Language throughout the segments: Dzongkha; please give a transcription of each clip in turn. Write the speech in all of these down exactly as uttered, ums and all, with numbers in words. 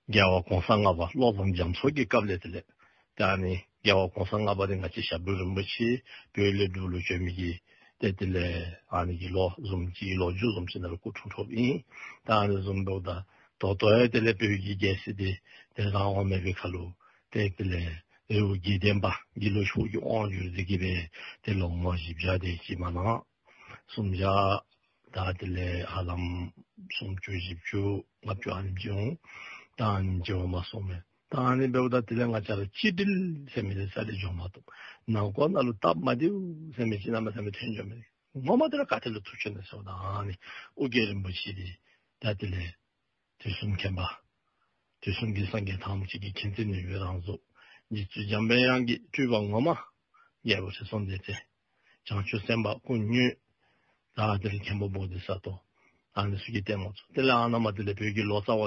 རྒྱལ་བ་གོང་ས་ལྔ་པ་བློ་བཟང་རྒྱ་མཚོ་གི་སྐབས་ལས་དེ་ལས་ད་ཨ་ནི་རྒྱལ་བ་གོང་ས་ལྔ་པ་དེ་ང་བཅས་ཞབས་དྲུང་རིན་པོ་ཆེ་བོད་ལས་འབྲུག་ལུ་བྱོན་མི་གི་ཏེ་དེ་ལས་ཨ་ནི་གི་ལོ་བཟུམ་ཅིག་ལོ་རྒྱུས་བཟུམ་ཅིག་ནང་ལུ་སྐུ་འཁྲུངས་འཁྲུངསམ་ཨིན། ད་ཨ་ནི་བཟུམ་འབདཝ་ད་ད་ལྟོ་ཡང་དེ་ལས་བོད་ཀྱི་རྒྱལ་སྲིད་དེ་དེ་རང་དབང་མེད་པའི་ཁར་ལུ་ཏེ་དེ་ལས་རི་བོ་དགེ་ལྡན་པ་དགེ་ལུགས་ཤོག་གི་དབང་བསྒྱུར་ཏེ་གི་སྦེ་ཏེ་ལོ་ངོ་བཞི་བརྒྱ་དེ་ཅིག་མ་ལང་། སུམ་བརྒྱ་ད་དེ་ལས་ཧ་ལམ་སུམ་ཅུ་བཞི་བཅུ་ལྔ་བཅུ་ཨ་ནེམ་ཅིག་འོང་། ད་ཨ་ནེམ་ཅིག་འོང་མ་སོང་མས། ད་ཨ་ནི་འབདཝ་ད་དེ་ལས་ང་བཅས་ར་གཅིག་སྒྲིལ་ཟེར་མི་དེ་རྩ་ལས་འགྱོ་མ་བཏུབ། ནང་འཁོད་ནང་ལུ་སྟབས་མ་བདེཝ་ཟེར་མི་ཅིག་གནམ་མེད་ས་མེད་ཐོན་འགྱོ་མི་ངོ་མ་དེ་ར་ག་ཏེ་ལུ་ཐུག་ཅི་ན་ཟེརཝ་ད་ཨ་ནི་ཨོ་རྒྱན་རིན་པོ་ཆེ་དེ་ད་དེ་ལས་དུས་གསུམ་མཁྱེན་པ། དུས་གསུམ་གྱི་སངས་རྒྱས་ཐམས་ཅད་ཀྱི་མཁྱེན་བརྩེ་ནུས་པའི་རང་གཟུགས། རྗེ་བཙུན་འཇམ་པའི་དབྱངས་ཀྱི་སྤྲུལ་པ་ངོ་མ། རྒྱལ་པོ་ཁྲི་སྲོང་ལྡེ་བཙན། བྱང་ཆུབ་སེམས་དཔའ་སྐུ་དངོས། ད་དེ་ལས་མཁན་པོ་བོ་དྷི་ས་ཏྭ། ཨ་ནི་ཚུ་གིས་བསྟན་མ་ཚུགས། དེ་ལས་ཨ་ནཱ་མར་དེ་ལས་བོད་ཀྱི་ལོ་ཙཱ་བ་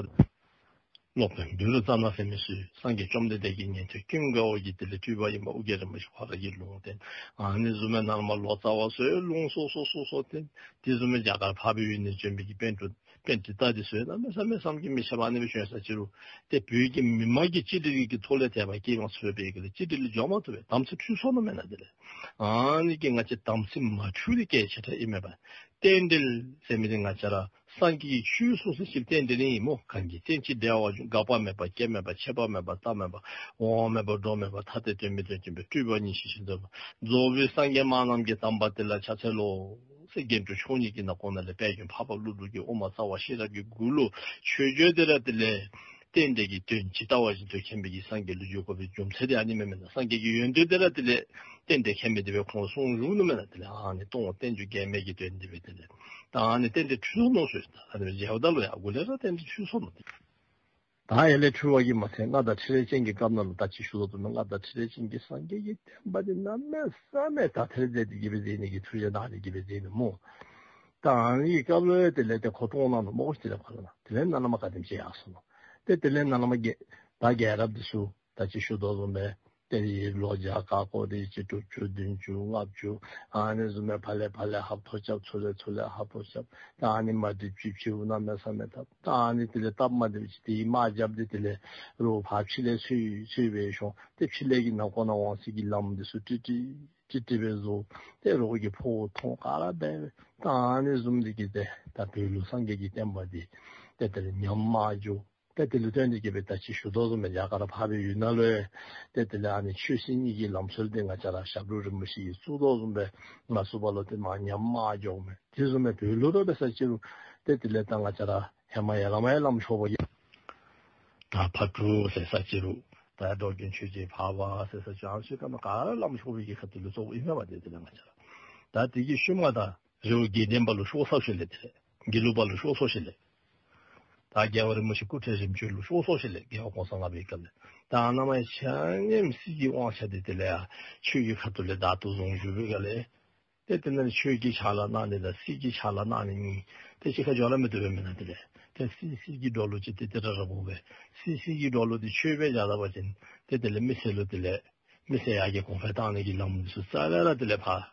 སློབ་དཔོན་བཻ་རོ་ཙ་ན་ཟེར་མི་ཚུ་སངས་རྒྱས་བཅོམ་ལྡན་འདས་ཀྱི་ཉན་ཐོས་ཀུན་དགའ་བོ་གི་དེ་ལས་སྤྲུལ་པ་ཨིན་པ་ཨོ་རྒྱན་རིན་པོ་ཆེ་ཁོ་ར་གིས་ལུང་བསྟན། ཨ་ནི་བཟུམ་མའི་ནང་མར་ལོ་ཙཱ་བ་ཚུ་ལུང་སོ་སོ་སོ་སོ་བསྟན། དེ་བཟུམ་མའི་རྒྱ་གར་འཕགས་པའི་ཡུལ་ནས་བྱོན་པའི་གི་པཎ་གྲུབ་པཎྜི་ཏ་དེ་ཚུ་གནམ་མེད་ས་མེད་བསམ་གྱིས་མི་ཁྱབ་པ་ཨ་ནི་སྦེ་བྱོན་ས་ཅི་རུང་ཏེ་བོད་ཀྱི་མི་དམངས་ཀྱི་གཅིག་སྒྲིལ་གྱི་ཐོག་ལས་དད་པ་སྐྱེས་མ་ཚུགས་པའི་གི་ལས་གཅིག་སྒྲིལ་ལུ་འགྱོ་མ་བཏུབ་པས། དམ་ཚིག་འཁྲུལ་སོ་ནུག་མེན་ན། དེ་ལས་ཨ་ནི་གིས་ང་བཅས་དམ་ཚིག་མ་འཁྲུལ་ཏེ་སྐྱེས་ཆ་ཁྲ་ཨིན་མས་པ། རྟེན་འབྲེལ་ཟེར་མི་དེ་ང་བཅས་ར་སངས་རྒྱས་ཀྱི་ཆོས་ཚུ་ཚུ་ཅིག་རྟེན་འབྲེལ་ཨིན་སྨོ། གང་གིས་བསྟེན་ཅིང་བདེ་བ་འབྱུང་། འགག་པ་མེད་པ་སྐྱེ་མེད་པ་ཆད་པ་མེད་པ་རྟག་མེད་པ་འོང་བ་མེད་པ་འགྲོ་མེད་པ་ཐ་དད་དོན་མི་དོན་སྟོན་པའི་སྤྲུལ་པ་ཉིད་ཞི་ཞིང་དུལ་བ་རྫོགས་པའི་སངས་རྒྱས་མ་རྣམས་ཀྱི་དམ་པ་དེ་ལ་ཕྱག་འཚལ་ལོ། ཟེར་རྒྱན་དྲུག་མཆོག་གཉིས་ཀྱི་ནང་ཁོངས་ནང་ལས་དཔལ་མགོན་འཕགས་པ་ཀླུ་སྒྲུབ་ཀྱིས་དབུ་མ་རྩ་བ་ཤེས་རབ་ཀྱི་མགུར་ལུ་མཆོད་བརྗོད་དེ་ར་དེ་ལས་རྟེན་འབྲེལ་གྱི་དོན་ཇི་ལྟ་བ་བཞིན་དུ་མཁྱེན་པའི་གི་སངས་རྒྱས་ལུ་འགྱུར་དགོ་པའི་རྒྱུ་མཚན་དེ་ཨ་ནི་མེན་མེན་ན། སངས་རྒྱས་ཀྱི་ཡོན་ཏན་དེ་ར་དེ་ལས་རྟེན་འབྲེལ་མཁྱེན་མི་དེ་སྦེ་ཁོང་གསུངས་བཞུགས་ནུག་མེན་ན། དེ་ལས་ཨ་ནི་སྟོང་རྟེན་འབྱུང་འགལ་མེད་ཀྱི་དོན་དེ་སྦེ་དེ་ལས་ད་ཨ་ནི་རྟེན་འབྲེལ་འཁྲུལ་སོ་ནུག་ཟེར། ད་ཨ་ནི་མཇལཝ་ད་ལུ་ཡང་འགོ་ལས་ར་རྟེན་འབྲེལ་འཁྲུལ་སོ་ནུག། ད་ཡར་ལས་འཁྲུལ་བ་གིས་མ་ཚད་མངའ་བདག་ཁྲི་རལ་ཅན་གྱི་སྐབས་ནང་ལུ་ད་ཅི་ཞུ་དོ་བཟུམ་མངའ་བདག་ཁྲི་རལ་ཅན་གྱིས་སངས་རྒྱས་ཀྱི་བསྟན་པ་འདི་གནམ་མེད་ས་མེད་དག་ཐེར་མཛད་དེ་གི་སྦེ་མཛད་ནི་གི་ཐུགས་རྗེ་གནང་སྟེ་གི་སྦེ་མཛད་ནུག་སྨོ། ད་ཨ་ནི་གི་སྐབས་ལུ་དེ་ལས་ཏེ་ཁོ་བཀྲོངས་གནང་ནུག་སྨོ། དེ་ལས་ཁོ་ར་ནང་དེ་ལས་ནཱ་ལས་མར་ག་དེམ་ཅིག་ཡར་སོ་ནུག། ཏེ་དེ་ལས་ནཱ་ལས་མར་རྒྱལ་ད་རྒྱལ་རབས་འདི་ཚུ་ད་ཅི་ཞུ་དོ་བཟུམ་སྦེ་ཏེ་ལོ་བརྒྱ་ཀ་ཀོ་རེ་གཅིག་དྲུག་ཅུ་བདུན་ཅུ་ལྔ་བཅུ་ཨ་ནི་བཟུམ་སྦེ་ཕར་ལས་ཕར་ལས་ཧབ་ཐོབ་རྐྱབ། ཚུར་ལས་ཚུར་ལས་ཧབ་ཐོབ་རྐྱབ། ད་ཨ་ནི་མ་འགྲིག་ཅིག་ཕྱིའུ་གནམ་མེད་ས་མེད་ཐབས། ད་ཨ་ནི་དེ་ལས་སྟབས་མ་བདེཝ་ཅིག་དེ་གིས་དམག་རྒྱབ་སྟེ་དེ་ལས་རོགས་ཕར་ཕྱི་ལས་ཚུར་ཚུར་སྦེ་ཤོང་། ཏེ་ཕྱི་ལས་ཀྱི་ནང་འཁོད་ནང་དབང་ཚད་ཀྱི་ལམ་འདི་ཚུ་ཀྲིག་ཀྲི་ཀྲིག་ཀྲི་སྦེ་བཟོ། ཏེ་རོགས་ཀྱིས་ཕོཝ་མཐོང་ག་ར་འབད་སྦེ། ད་ཨ་ནི་བཟུམ་འདི་གིས་ཏེ་ད་བོད་ལུ་སངས་རྒྱས་ཀྱི་བསྟན་པ་འདི་ཏེ་དེ་ལས་ཉམས་མ་འགྱོ། ཏེ་དེ་ལུ་བརྟེན་ཏེ་གི་སྦེ་ད་ཅི་ཞུ་དོ་བཟུམ་སྦེ་རྒྱ་གར་འཕགས་པའི་ཡུལ་ནང་ལུ་ཏེ་དེ་ལས་ཨ་ནི་ཆོས་སྲིད་གཉིས་ཀྱི་ལམ་སྲོལ་འདི་ང་བཅས་ར་ཞབས་དྲུང་རིན་པོ་ཆེ་གིས་བཙུགས་དོ་བཟུམ་སྦེ་མ་བཙུགས་པ་ལུ་ཏེ་མར་ཉམས་མ་འགྱོཝ་མས། དེ་བཟུམ་སྦེ་བོད་ལུ་ར་འབད་ས་ཅི་རུང་ཏེ་དེ་ལས་ད་ང་བཅས་ར་ཧེ་མ་ཡར་ལས་མར་ཡང་བླམ་ཆོསཔ་གིས་ད་ཕག་གྲུ་ཟེར་ས་ཅི་རུང་ད་འགྲོ་མགོན་ཆོས་རྗེ་འཕགས་པ་ཟེར་ས་ཅི་རུང་ཨ་ནི་ཚུ་ག་ནི་ག་ར་བླམ་ཆོསཔ་གི་ཁ་ཐུག་ལས་བཙུགསཔ་ཨིན་མས་པ། ཏེ་དེ་ལས་ང་བཅས་ར་ད་དེ་གི་ཤུལ་མ་ད་རི་བོ་དགེ་ལྡན་པ་ལུ་ཤོར་སོ་ཞིནམ་ལས་དེ་ལས་དགེ་ལུགས་པ་ལུ་ཤོར་སོ་ཞིནམ་ལས་ད་རྒྱལ་བ་རིན་པོ་ཆེ་སྐུ་ཕྲེང་རིམ་བྱོན་ལུ་ཤོར་སོ་ཞིནམ་ལས་རྒྱལ་བ་གོང་ས་ལྔ་པའི་སྐབས་ལས་ད་ཨ་ནཱ་མར་ཆ་མཉམ་སྲིད་ཀྱི་དབང་ཆ་འདི་དེ་ལས་ཡར་ཆོས་ཀྱི་ཁ་ཐུག་ལས་བདག་ཏོ་བཟུང་བཞུགས་པའི་སྒང་ལས་ཏེ་དེ་ནང་ཆོས་ཀྱི་ཕྱག་ལཱ་གནང་ནི་དང་སྲིད་ཀྱི་ཕྱག་ལཱ་གནང་ནི་གཉིས་ཏེ་གཅིག་ཁར་འགྱོ་ར་མི་བཏུབ་པས་མེན་ན། དེ་ལས་ཏེ་སྲིད་སྲིད་ཀྱི་འགྲོ་ལུགས་ཅིག་ཏེ་དེ་ར་ར་དགོ་པས། སྲིད་སྲིད་ཀྱི་འགྲོ་ལུགས་འདི་ཆོས་སྦེ་བཞག་ད་པ་ཅིན་ཏེ་དེ་ལས་མི་སེར་ལུ་དེ་ལས་མི་སེར་ཡར་རྒྱས་གོང་འཕེལ་བཏང་ནི་གི་ལམ་འདི་ཚུ་རྩ་ལས་ར་དེ་ལས་ཕར་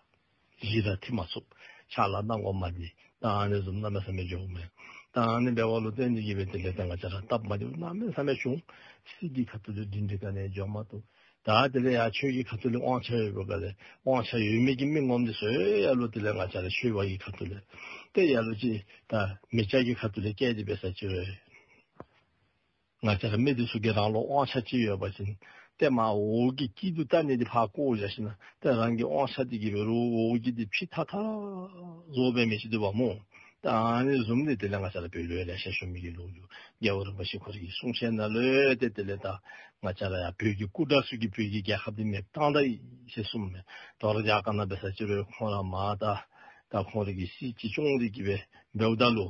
གཞི་ར་ཐིམ་མ་ཚུགས། ཕྱག་ལཱ་གནང་དགོ་མ་འདི་ད་ཨ་ནི་བཟུམ་གནམ་མེད་ས་མེད་འགྱོཝ་མས། ད་ཨ་ནི་འབདཝ་ལུ་བརྟེན་ཏེ་གི་སྦེ་དེ་ལས་ད་ང་བཅས་ར་སྟབས་མ་བདེཝ་གནམ་མེད་ས་མེད་བྱུང་། སྲིད་ཀྱི་ཁ་ཐུག་ལས་འདི་འདི་ག་ནི་འགྱོ་མ་བཏུབ། ད་དེ་ལས་ཡར་ཆོས་ཀྱི་ཁ་ཐུག་ལས་དབང་ཆ་ཡོད་པའི་སྒང་ལས་དབང་ཆ་ཡོད་མི་གི་མི་ངོམ་འདི་ཚུ་ཡར་ལུ་དེ་ལས་ང་བཅས་ར་ཆོས་པ་གི་ཁ་ཐུག་ལས་ཏེ་ཡར་ལུ་ཅིག་ད་མི་སྐྱ་གི་ཁ་ཐུག་ལས་བསྐྱལ་ཏེ་འབད་ས་ཅི་རུང་ང་བཅས་ར་མི་འདི་ཚུ་གིས་རང་ལུ་དབང་ཆ་ཅིག་ཡོད་པ་ཅིན་ཏེ་མར་འོག་གི་སྐྱིད་སྡུག་བལྟ་ནི་འདི་ཕར་བཀོ་བཞག་ཞིནམ་ཏེ་རང་གི་དབང་ཆ་འདི་གིས་འབད་རུང་འོག་གི་འདི་ཕྱི་ཐག་ཐག་བཟོ་འབད་མི་ཅིག་འདུག་པ་སྨོ། ད་ཨ་ནི་བཟུམ་འདི་དེ་ལས་ང་བཅས་ར་བོད་ལུ་ཡང་ལེ་ཤ་བྱུང་མི་གི་ལོ་རྒྱུས་རྒྱལ་བ་རིན་པོ་ཆེ་ཁོ་རའི་གསུང་བཤད་ནང་ལུ་ཏེ་དེ་ལས་ད་ང་བཅས་ར་ཡར་བོད་ཀྱི་སྐུ་དྲག་ཚུ་གིས་བོད་ཀྱི་རྒྱལ་ཁབ་འདི་མེདཔ་བཏང་ད་ཡི་ཟེར་གསུངམ་མས། ད་རུང་རྒྱ་གར་ནང་འབད་ས་ཅི་རུང་ཁོང་ར་མར་ད་ད་ཁོང་རའི་གི་སྲིད་ཅིག་སྐྱོང་སྟེ་གི་སྦེ་འབདཝ་ད་ལུ་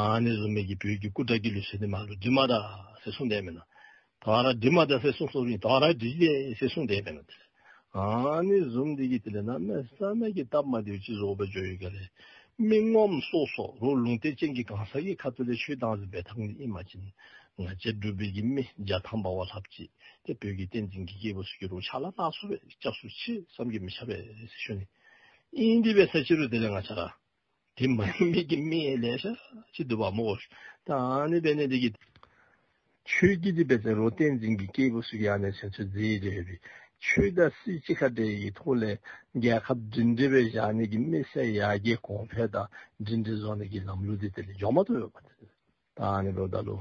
ཨ་ནི་བཟུམ་མའི་གི་བོད་ཀྱི་སྐུ་དྲག་གི་ལུགས་སྲོལ་འདི་མར་ལུ་སྒྲིང་མ་ད་ཟེར་གསུངས་དེས་མེན་ན། ད་རུང་སྒྲིང་མ་ད་ཟེར་གསུངས་སོ་རུང་ད་རུང་སྒྲིང་ཡི་ཟེར་གསུངས་དེས་མེན་ན། ཨ་ནི་བཟུམ་འདི་གིས་དེ་ལས་གནམ་མེད་ས་མེད་ཀྱི་སྟབས་མ་བདེཝ་ཅིག་བཟོ་སྦེ་འགྱོ་ཡི་ག་ལས་མི་ངོམ་སོ་སོ་རོགས་ལུང་བསྟན་ཅན་གྱི་གང་ཟག་གི་ཁ་ཐུག་ལས་ཆོས་བདག་འཛིན་འབད་ཐངས་འདི་ཨིན་པ་ཅིན་ང་བཅས་འབྲུག་པའི་གི་མི་བརྒྱ་ཐམ་པ་བ་ལྷགཔ་ཅིག་ཏེ་བོད་ཀྱི་བསྟན་འཛིན་གྱི་སྐྱེས་བུ་ཚུ་གིས་རོགས་ཕྱག་ལཱ་གནང་ཚུགས་པས། སྐྱབས་སུ་མཆི་བསམ་གྱིས་མི་ཁྱབ་པས་ཟེར་ཞུ་ནི། ཨིན་དེ་འབད་ས་ཅི་རུང་དེ་ལས་ང་བཅས་ར་དེ་མ་ཡིན་མི་གི་མི་ཡང་ལེ་ཤ་ཅིག་འདུག་པ་སྨོ། ད་ཨ་ནི་འབད་ནི་འདི་གིས་ ཆོས་ཀྱི་འདི་འབད་ཟེར་རུང་བསྟན་འཛིན་གྱི་སྐྱེས་བུ་ཚུ་གིས་ཨ་ནི་ཚུ་མཛད་དེ་ཡོད་པའི་ཆོས་དང་སྲིད་གཅིག་ཁར་འདྲེས་ཀྱི་ཐོག་ལས་རྒྱལ་ཁབ་སྒྲིང་སྒྲི་སྦེ་བཞག་ནི་གི་མི་སེར་ཡར་རྒྱས་གོང་འཕེལ་དང་སྒྲིང་སྒྲི་བཟོ་ནི་གི་ལམ་ལུགས་འདི་དེ་ལས་འགྱོ་མ་བཏུབ་ཡོདཔ་འདི། ད་ཨ་ནི་འབདཝ་ད་ལུ་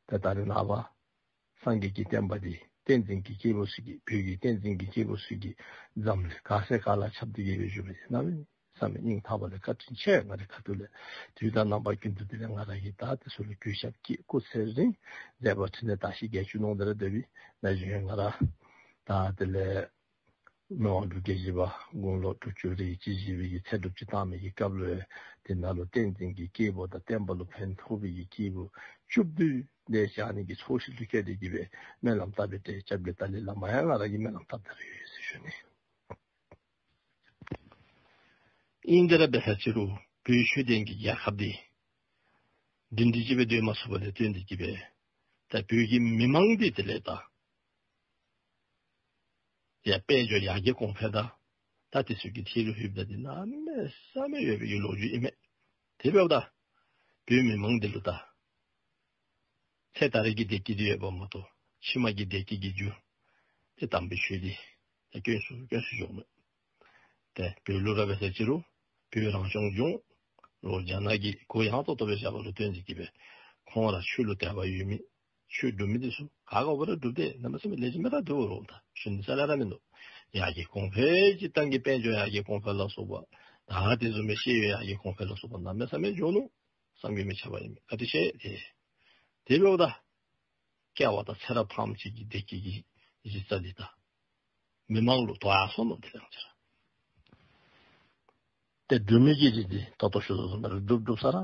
ཏེ་ད་རེས་ནངས་པ་སངས་རྒྱས་ཀྱི་བསྟན་པ་འདི་བསྟན་འཛིན་གྱི་སྐྱེས་བུ་ཚུ་གིས་བོད་ཀྱི་བསྟན་འཛིན་གྱི་སྐྱེས་བུ་ཚུ་གིས་འཛམ་གླིང་ག་ས་ག་ལུ་ཁྱབ་སྟེ་གི་སྦེ་བཞུགས་པ་འདི་གནམ་མེད་ས་མེད་སྙིང་ཐག་པ་ལས་བཀའ་དྲིན་ཆེ། ང་རའི་ཁ་ཐུག་ལས་དུས་དང་རྣམ་པ་ཀུན་ཏུ་དེ་ལས་ང་ར་གིས་ད་དེ་ཚུ་ལུ་གུས་ཞབས་ཀྱིས་སྐུ་ཚེ་རིང་མཛད་པ་འཕྲིན་ལས་དར་ཞིང་རྒྱས་བཅུག་གནང་སྟེ་ར་སྡོད་པའི་ན་གཞོན་ང་ར་ད་དེ་ལས་མི་དབང་འབྲུག་རྒྱལ་བཞི་པ་དགུང་ལོ་དྲུག་ཅུ་རེ་གཅིག་བཞེས་པའི་གི་ཚེ་སྒྲུབ་ཅིག་བཏང་མི་གི་སྐབས་ལུ་དེ་ནང་ལུ་བསྟན་འཛིན་གྱི་སྐྱེས་བུ་དང་བསྟན་པ་ལུ་ཕན་ཐོགས་པའི་གི་སྐྱེས་བུ་བཅུ་བདུན་དེ་བཞག་ནི་གི་ཚོགས་ཞིག་ལུ་བསྐྱོད་དེ་གི་སྦེ་སྨོན་ལམ་བཏབ་པའི་ཏེ་སྐྱབས་རྗེ་ཏཱ་ལའི་བླ་མ་ཡང་ང་ར་གིས་སྨོན་ལམ་བཏབ་སྟེ་ར་ཡོད་ཟེར་ཞུ་ནི། ཨིན་དེ་ར་འབད་ས་ཅི་རུང་བོད་ཆོས་ལྡན་གྱི་རྒྱལ་ཁབ་འདི་སྒྲིང་སྒྲི་ཅིག་སྦེ་སྡོད་མ་ཚུགས་པ་ལས་བརྟེན་ཏེ་གི་སྦེ་ད་བོད་ཀྱི་མི་མང་འདི་དེ་ལས་ད་ཡ་དཔལ་འབྱོར་ཡར་རྒྱས་གོང་འཕེལ་དང་ད་དེ་ཚུ་གི་ཐད་ལུ་ལྷོདཔ་ད་འདི་གནམ་མེད་ས་མེད་ཡོད་པའི་གི་ལོ་རྒྱུས་ཨིན་མས། དེ་འབདཝ་ད་བོད་མི་མང་འདི་ལུ་ད་ཚེ་ད་རེས་ཀྱི་བདེ་སྐྱིད་འདི་ཡོདཔ་མ་གཏོགས་ཕྱི་མ་གི་བདེ་སྐྱིད་ཀྱི་རྒྱུ་དེ་དམ་པའི་ཆོས་འདི་ད་སྐྱོན་སུ་སྐྱོན་སུ་འགྱོཝ་མས། ཏེ་བོད་ལུ་ར་འབད་ས་ཅི་རུང་བོད་རང་སྐྱོང་ལྗོངས་ལུ་རྒྱ་ནག་གིས་གུ་ཡངས་ཏོག་ཏོ་སྦེ་བཞག་པ་ལུ་བརྟེན་ཏེ་གི་སྦེ་ཁོང་ར་ཆོས་ལུ་དད་པ་ཡོད་མི་ཆོས་སྒྲུབ་མི་འདི་ཚུ་ག་ག་བར་སྒྲུབ་སྟེ་གནམ་མེད་ས་མེད་ལེགས་ཤོམ་སྦེ་ར་འདུག་རུང་ད་ཞུ་ནི་རྩ་ལས་ར་མིན་འདུག། ཡར་རྒྱས་གོང་འཕེལ་གྱི་ཏང་གི་དཔལ་འབྱོར་ཡར་རྒྱས་གོང་འཕེལ་ལ་སོགས་པ་ད་དེ་བཟུམ་མའི་ཤེས་ཡོན་ཡར་རྒྱས་གོང་འཕེལ་ལ་སོགས་པ་གནམ་མེད་ས་མེད་འགྱོ་ནུག། བསམ་གྱིས་མི་ཁྱབ་པ་ཨིན་མས། བཀའ་དྲིན་ཆེ། ཏེ་དེ་འབདཝ་ད་སྐྱེ་བ་དང་ཚེ་རབས་ཐམས་ཅད་ཀྱི་བདེ་སྐྱིད་ཀྱི་གཞི་རྩ་འདི་ད་མི་མང་ལུ་དོ་ཡར་སོང་ནུག། དེ་ལས་ང་བཅས་ར་ཏེ་སྒྲུབ་མི་གི་རིགས་འདི་ད་ལྟོ་ཞུ་དོ་བཟུམ་སྦེ་ར་སྒྲུབ་སྒྲུབ་ས་ར་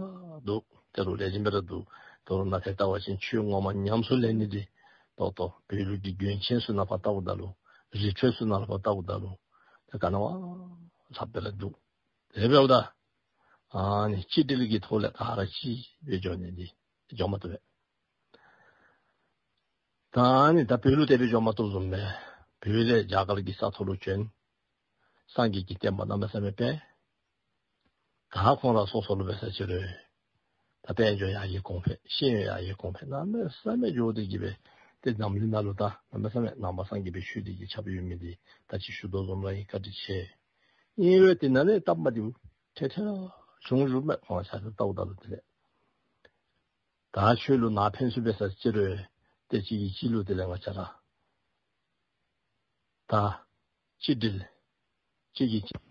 འདུག། དེ་རུང་ལེགས་ཤོམ་སྦེ་ར་འདུག། དོ་རུང་ནཱ་ཏེ་བལྟ་བ་ཅིན་ཆོས་ངོ་མ་ཉམས་སུ་ལེན་ནི་འདི་ད་ལྟོ་བོད་ལུགས་ཀྱི་དགོན་ཆེན་ཚུ་ནང་ཕར་བལྟཝ་ད་ལུ་རི་ཁྲོད་ཚུ་ནང་ལུ་ཕར་བལྟཝ་ད་ལུ་ཏེ་ག་ནི་བ་ལྷག་སྦེ་ར་འདུག། དེ་འབདཝ་ད་ཨ་ནི་གཅིག་སྒྲིལ་གྱི་ཐོག་ལས་ག་ར་གཅིག་སྦེ་འགྱོ་ནི་འདི་འགྱོ་མ་བཏུབ་པས། ད་ཨ་ནི་ད་བོད་ལུ་དེ་སྦེ་འགྱོ་མ་བཏུབ་བཟུམ་སྦེ་བོད་ལས་རྒྱ་གར་གྱི་ས་ཐོག་ལུ་བྱོན། སངས་རྒྱས་ཀྱི་བསྟན་པ་གནམ་མེད་ས་མེད་སྤེལ། ད་ཁོང་ར་སོ་སོ་ལུ་འབད་ས་ཅི་རུང་ད་དཔལ་འབྱོར་ཡར་རྒྱས་གོང་འཕེལ་ཤེས་ཡོན་ཡར་རྒྱས་གོང་འཕེལ་གནམ་མེད་ས་མེད་འགྱོ་སྟེ་གི་སྦེ་ཏེ་འཛམ་གླིང་ནང་ལུ་ད་གནམ་མེད་ས་མེད་ནང་པ་སངས་རྒྱས་པའི་ཆོས་འདི་གིས་ཁྱབ་ཡོད་མི་འདི་ད་ཅི་ཞུ་དོ་བཟུམ་ར་ཨིན། བཀའ་དྲིན་ཆེ། ཨིན་རུང་དེ་ནང་ལས་སྟབས་མ་བདེཝ་ཐེངས་ཐེངས་ར་བྱུང་བྱུངམ་མས། ཁོང་ཆ་ཁྱབ་བལྟཝ་ད་ལུ་དེ་ལས་ད་ཆོས་ལུ་ནཱ་ཕན་ཚུན་འབད་ས་ཅི་རུང་ཏེ་གཅིག་གིས་གཅིག་ལུ་དེ་ལས་ང་བཅས་ར་ད་གཅིག་སྒྲིལ་གཅིག་གིས་གཅིག་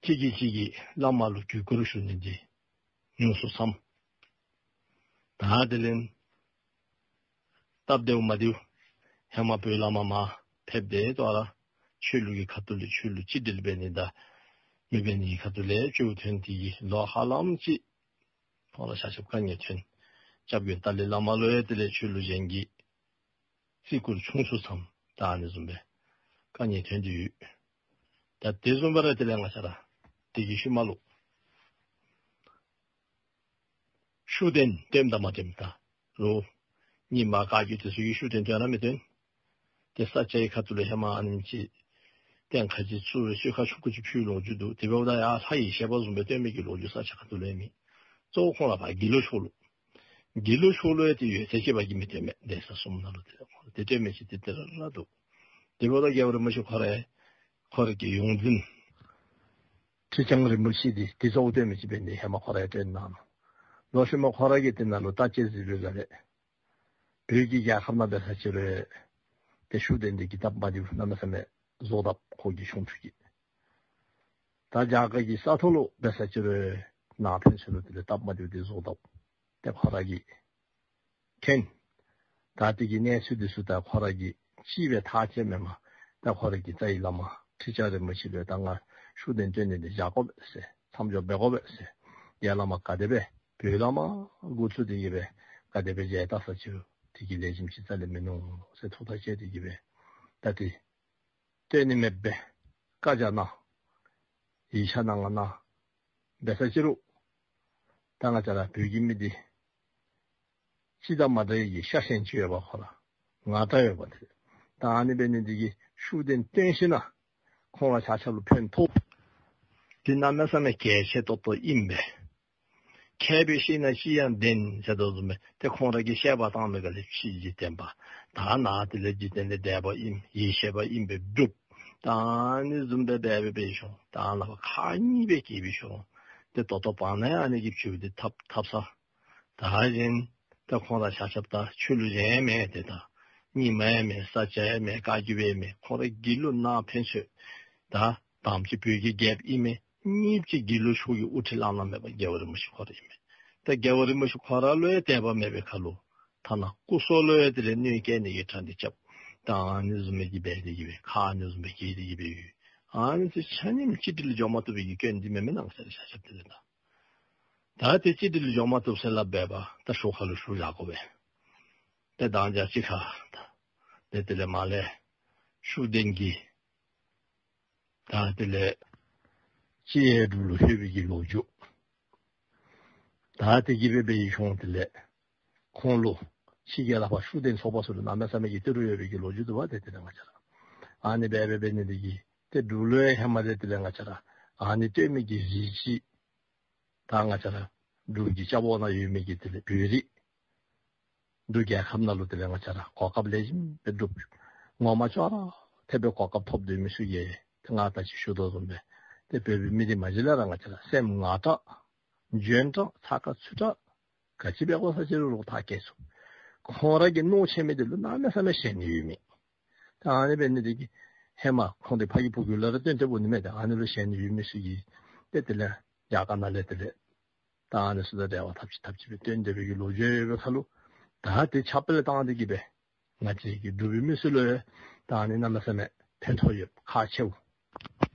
གཅིག་གིས་གཅིག་གི་བླ་མ་ལུ་གུས་བཀུར་ཞུ་ནི་འདི་ཉུང་སུ་བསམ། ད་དེ་ལས་སྟབས་བདེཝ་མ་བདེཝ་ཧེ་མ་བོད་བླ་མ་མར་ཕེབས་ཏེ་ད་རུང་ཆོས་ལུགས་ཀྱི་ཁ་ཐུག་ལས་ཆོས་ལུགས་གཅིག་སྒྲིལ་འབད་ནི་དང་མི་འབད་ནི་གི་ཁ་ཐུག་ལས་སྐྱོ་བ་ཐོན་ཏེ་གི་ལོ་ཧ་ལམ་ཅིག་ཁོང་ར་ཆ་ཁྱབ་དཀའ་ངལ་ཐོན། སྐྱབས་མགོན་ཏཱ་ལའི་བླ་མ་ལུ་ཡང་དེ་ལས་ཆོས་ལུགས་གཞན་གྱིས་བརྩི་བཀུར་ཆུང་སུ་བསམ། ད་ཨ་ནི་བཟུམ་སྦེ་དཀའ་ངལ་ཐོན་ཏེ་ཡོད། ད་དེ་བཟུམ་སྦེ་ར་དེ་ལས་ང་བཅས་ར་དེ་གི་ཤུལ་མ་ལུ་ཤུགས་ལྡན་བཏོནམ་དང་མ་བཏོནམ་ད་རུང་རྙིང་མ་བཀའ་བརྒྱུད་དེ་ཚུ་གིས་ཤུགས་ལྡན་བཏོན་ར་མི་བཏོན། ཏེ་ས་སྐྱའི་ཁ་ཐུག་ལས་ཧེ་མ་ཨ་ནེམ་ཅིག་རྟེན་ཁ་ཅིག་བཙུགས་སྦེ་གསོལ་ཁ་ཆུང་ཀུ་ཅིག་ཕུལ་ལོ་རྒྱུས་འདུག། དེ་འབདཝ་ད་ཡར་ལྷ་ཡི་བཞེད་པ་བཟུམ་སྦེ་བཏོན་མི་གི་ལོ་རྒྱུས་ས་སྐྱ་ཁ་ཐུག་ལུ་ཡང་མེད། གཙོ་བོ་ཁོང་ར་ཕར་དགེ་ལུགས་ཕྱོགས་ལུ་དགེ་ལུགས་ཕྱོགས་ལུ་ཡང་ཏེ་ཡོད་ཚད་ཅིག་འབད་གི་མི་བཏོན་མས། གདན་ས་གསུམ་ནང་ལུ་ཏེ་ཁོང་ར་ཏེ་བཏོན་མི་ཅིག་ཏེ་ཏེ་ར་ར་འདུག། དེ་འབདཝ་ད་རྒྱལ་བ་རིན་པོ་ཆེ་ཁོ་ར་ཁོ་ར་གི་ཡོངས་འཛིན་ཁྲི་བྱང་རིན་པོ་ཆེ་འདི་ཏེ་གཙོ་བོ་བཏོན་མི་ཅིག་འབད་ནི་ཧེ་མ་ཁོ་ར་ཡང་བཏོན་གནང་ནུག། ལོག་ཤུལ་མ་ཁོ་ར་གིས་དེ་ནང་ལུ་བརྟག་དཔྱད་གཟིགས་པའི་སྒང་ལས་བོད་ཀྱི་རྒྱལ་ཁབ་ནང་འབད་ས་ཅི་རུང་ཏེ་ཤུགས་ལྡན་འདི་གིས་སྟབས་མ་བདེཝ་གནམ་མེད་ས་མེད་བཟོ་དཔ་ཁོ་གི་ཆུང་ཐུང་གིས། ད་རྒྱ་གར་གྱི་ས་ཐོག་ལུ་འབད་ས་ཅི་རུང་ནཱ་ཕན་ཚུན་ལུ་དེ་ལས་སྟབས་མ་བདེཝ་འདི་བཟོ་དཔ་ཏེ་ཁོ་ར་གིས་མཁྱེན། ད་དེ་གི་གནས་ཚུལ་འདི་ཚུ་ད་ཁོ་ར་གིས་གཅིག་སྦེ་ཐག་བཅད་མེན་པར་ད་ཁོ་ར་གི་རྩ་བའི་བླ་མ་ཁྲི་བྱང་རིན་པོ་ཆེ་ལུ་ཡང་ད་ང་ཤུགས་ལྡན་བཏོན་ནི་འདི་བཞག་དགོ་པས་ཟེར་མཚམས་འཇོག་འབད་དགོ་པས་ཟེར། རྒྱལ་བླ་མ་ག་དེ་སྦེ་བོད་བླ་མ་འགོ་བཙུགས་ཏེ་གི་སྦེ་ག་དེ་སྦེ་མཇལ་བལྟ་ས་ཅི་རུང་དེ་གི་ལེགས་ཤོམ་ཅིག་རྩ་ལས་མིན་ནུག་ཟེར་ཐུགས་ཐག་བཅད་དེ་གི་སྦེ་ད་ཏེ་བཏོན་ནི་མེདཔ་སྦེ་བཀའ་རྒྱ་གནང་། ཡིག་ཆ་གནང་གནང་འབད་ས་ཅི་རུང་ད་ང་བཅས་ར་བོད་ཀྱི་མི་འདི་སྤྱི་དང་མ་འདྲ་བའི་གི་ཤ་ཞེན་ཅིག་ཡོདཔ་ཁོ་ར་ང་ར་ཡོདཔ་འདི། ད་ཨ་ནི་འབད་ནི་འདི་གིས་ཤུགས་ལྡན་བཏོན་ཞིན་ན་ཁོང་ར་ཆ་ཁྱབ་ལུ་ཕན་ཐོགས་འདི་གནམ་མེད་ས་མེད་གལ་ཆེ་ཏོག་ཏོ་ཨིན་པས། མཁས་པས་ཤེས་ན་ཅི་ཡང་བདེན་ཟེར་དོ་བཟུམ་སྦེ་ཏེ་ཁོང་ར་གིས་བཤད་པ་བཏང་མི་ག་ལས་ཕྱིའི་འཇིག་རྟེན་པ་ད་ནཱ་དེ་ལས་འཇིག་རྟེན་ལས་འདས་པ་ཨིནམ་ཡེ་ཤེས་པ་ཨིནམ་སྦེ་སྒྲུབ། ད་ཨ་ནི་བཟུམ་སྦེ་འབད་འབད་འབད་ཤོང་། ད་ལག་པ་ཁག་གཉིས་སྦེ་སྐྱེས་སྦེ་ཤོང་། ཏེ་ད་ལྟོ་བར་ན་ཡང་ཨ་ནི་གི་ཕྱིར་ཏེ་ཐབས་ཐབས་ས། ད་གཞན་ད་ཁོང་ར་ཆ་ཁྱབ་ད་ཆོས་ལུགས་གཞན་མེད། ཏེ་ད་རྙིང་མ་ཡང་མེད། ས་སྐྱ་ཡང་མེད། བཀའ་བརྒྱུད་ཡང་མེད། ཁོང་ར་དགེ་ལུགས་ནང་ཕན་ཚུན་ད་དང་པ་ཅིག་བོད་ཀྱི་རྒྱལཔོ་ཨིན་མི་གཉིས་པ་ཅིག་དགེ་ལུགས་ཕྱོགས་ཀྱི་དབུ་ཁྲིད་བླ་ན་མེད་པ་རྒྱལ་བ་རིན་པོ་ཆེ་ཁོ་ར་ཨིན་མས། ད་རྒྱལ་བ་རིན་པོ་ཆེ་ཁོ་ར་ལུ་ཡང་དད་པ་མེད་པའི་ཁར་ལུ་ཐ་ན་སྐུ་སྲོག་ལུ་ཡང་དེ་ལས་གནོད་སྐྱེལ་ནི་གི་གྲ་སྒྲིག་རྐྱབ། ད་ཨ་ནི་བཟུམ་མའི་གི་འབད་དེ་གི་སྦེ་ཁག་ཨ་ནི་བཟུམ་སྦེ་སྐྱེས་ཏེ་གི་སྦེ་ཡོད། ཨ་ནི་ཚུ་ཆ་མཉམ་གཅིག་སྒྲིལ་འགྱོ་མ་བཏུབ་པའི་གི་སྐྱོན་འདི་མེན་མེན་ན་ང་བཅས་ར་ཆ་ཁྱབ་དེ་ལས་ད། ད་དེ་གཅིག་སྒྲིལ་འགྱོ་མ་བཏུབ་ཟེར་སླབ་འབདཝ་ད་ཤོག་ཁ་ལུ་ཤུགས་བཞག་དགོ་པས། ཏེ་དང་རྒྱ་གཅིག་ཁར་ད་ཏེ་དེ་ལས་མར་ལས་ཤུགས་ལྡན་གྱིས་ད་དེ་ལས་སྤྱི་ཡི་འབྲུག་ལུ་ལྷོད་པའི་གི་ལོ་རྒྱུས། ད་དེ་གི་སྦེ་འབད་ཡི་ཤོང་། དེ་ལས་ཁོང་ལུ་ཕྱི་རྒྱལ་ལས་ཕར་ཤུགས་ལྡན་ཚོགས་པ་ཚུ་ལུ་གནམ་མེད་ས་མེད་ཀྱི་བསྟོད་ར་ཡོད་པའི་གི་ལོ་རྒྱུས་འདུག་པ། ཏེ་དེ་ལས་ང་བཅས་ར་ཨ་ནི་སྦེ་འབད་འབད་ནི་དེ་གིས་ཏེ་འབྲུག་ལུ་ཡང་ཧེ་མ་ལས་དེ་ལས་ང་བཅས་ར་ཨ་ནི་བསྟོད་མི་གི་རིགས་ཅིག་ད་ང་བཅས་ར་འབྲུག་གི་རྒྱལ་པོ་ནང་ཡོད་མི་གི་དེ་ལས་བོད་རིགས་འབྲུག་རྒྱལ་ཁབ་ནང་ལུ་དེ་ལས་ང་བཅས་ར་གོ་སྐབས་ལེགས་ཤོམ་སྦེ་སྒྲུབ། ངོ་མ་ཅོག་ར་འཐདཔ་སྦེ་གོ་སྐབས་ཐོབ་སྡོད་མི་ཚུ་གིས་ཏེ་ང་ད་ཅི་ཞུ་དོ་བཟུམ་སྦེ་ཏེ་བོད་པའི་མི་རིགས་མ་གཞི་ལས་ར་ང་བཅས་ར་སེམས་ངར་དྲགས་འཇོན་དྲགས་ཚ་ཁ་ཚུད་དྲགས་ག་ཅི་འབད་དགོ་ས་ཅི་རུང་ཐག་བཀོད་ཚུགས། ཁོང་ར་གིས་མནོ་ཆེ་མི་དེ་ལུ་གནམ་མེད་ས་མེད་ཞེན་ནི་ཡོད་མི། ད་ཨ་ནི་འབད་ནི་དེ་གིས་ཧེ་མ་ཁོང་དེ་ཕ་གི་བུ་གུ་ལུ་ར་སྟོན་ཏེ་འབོ་ནི་མས། ད་ཨ་ནི་ལུ་ཞེན་ནི་ཡོད་མི་ཚུ་གིས་ཏེ་དེ་ལས་རྒྱ་གར་ནང་ལས་དེ་ལས་ད་ཨ་ནི་ཚུ་དང་འབྲེལ་བ་འཐབ་ཅི་འཐབ་ཅི་སྦེ་སྟོན་སྡོད་པའི་གི་ལོ་རྒྱུས་ཡོད་པའི་ཁར་ལུ་ད་དེ་ཁྱབ་སྤེལ་བཏང་སྟེ་གི་སྦེ་ང་བཅས་ཀྱི་འབྲུག་པའི་མི་ཚུ་ལུ་ཡང་ད་ཨ་ནི་གནམ་མེད་ས་མེད་ཕན་ཐོགས་ཡོདཔ་ཁག་ཆེཝ།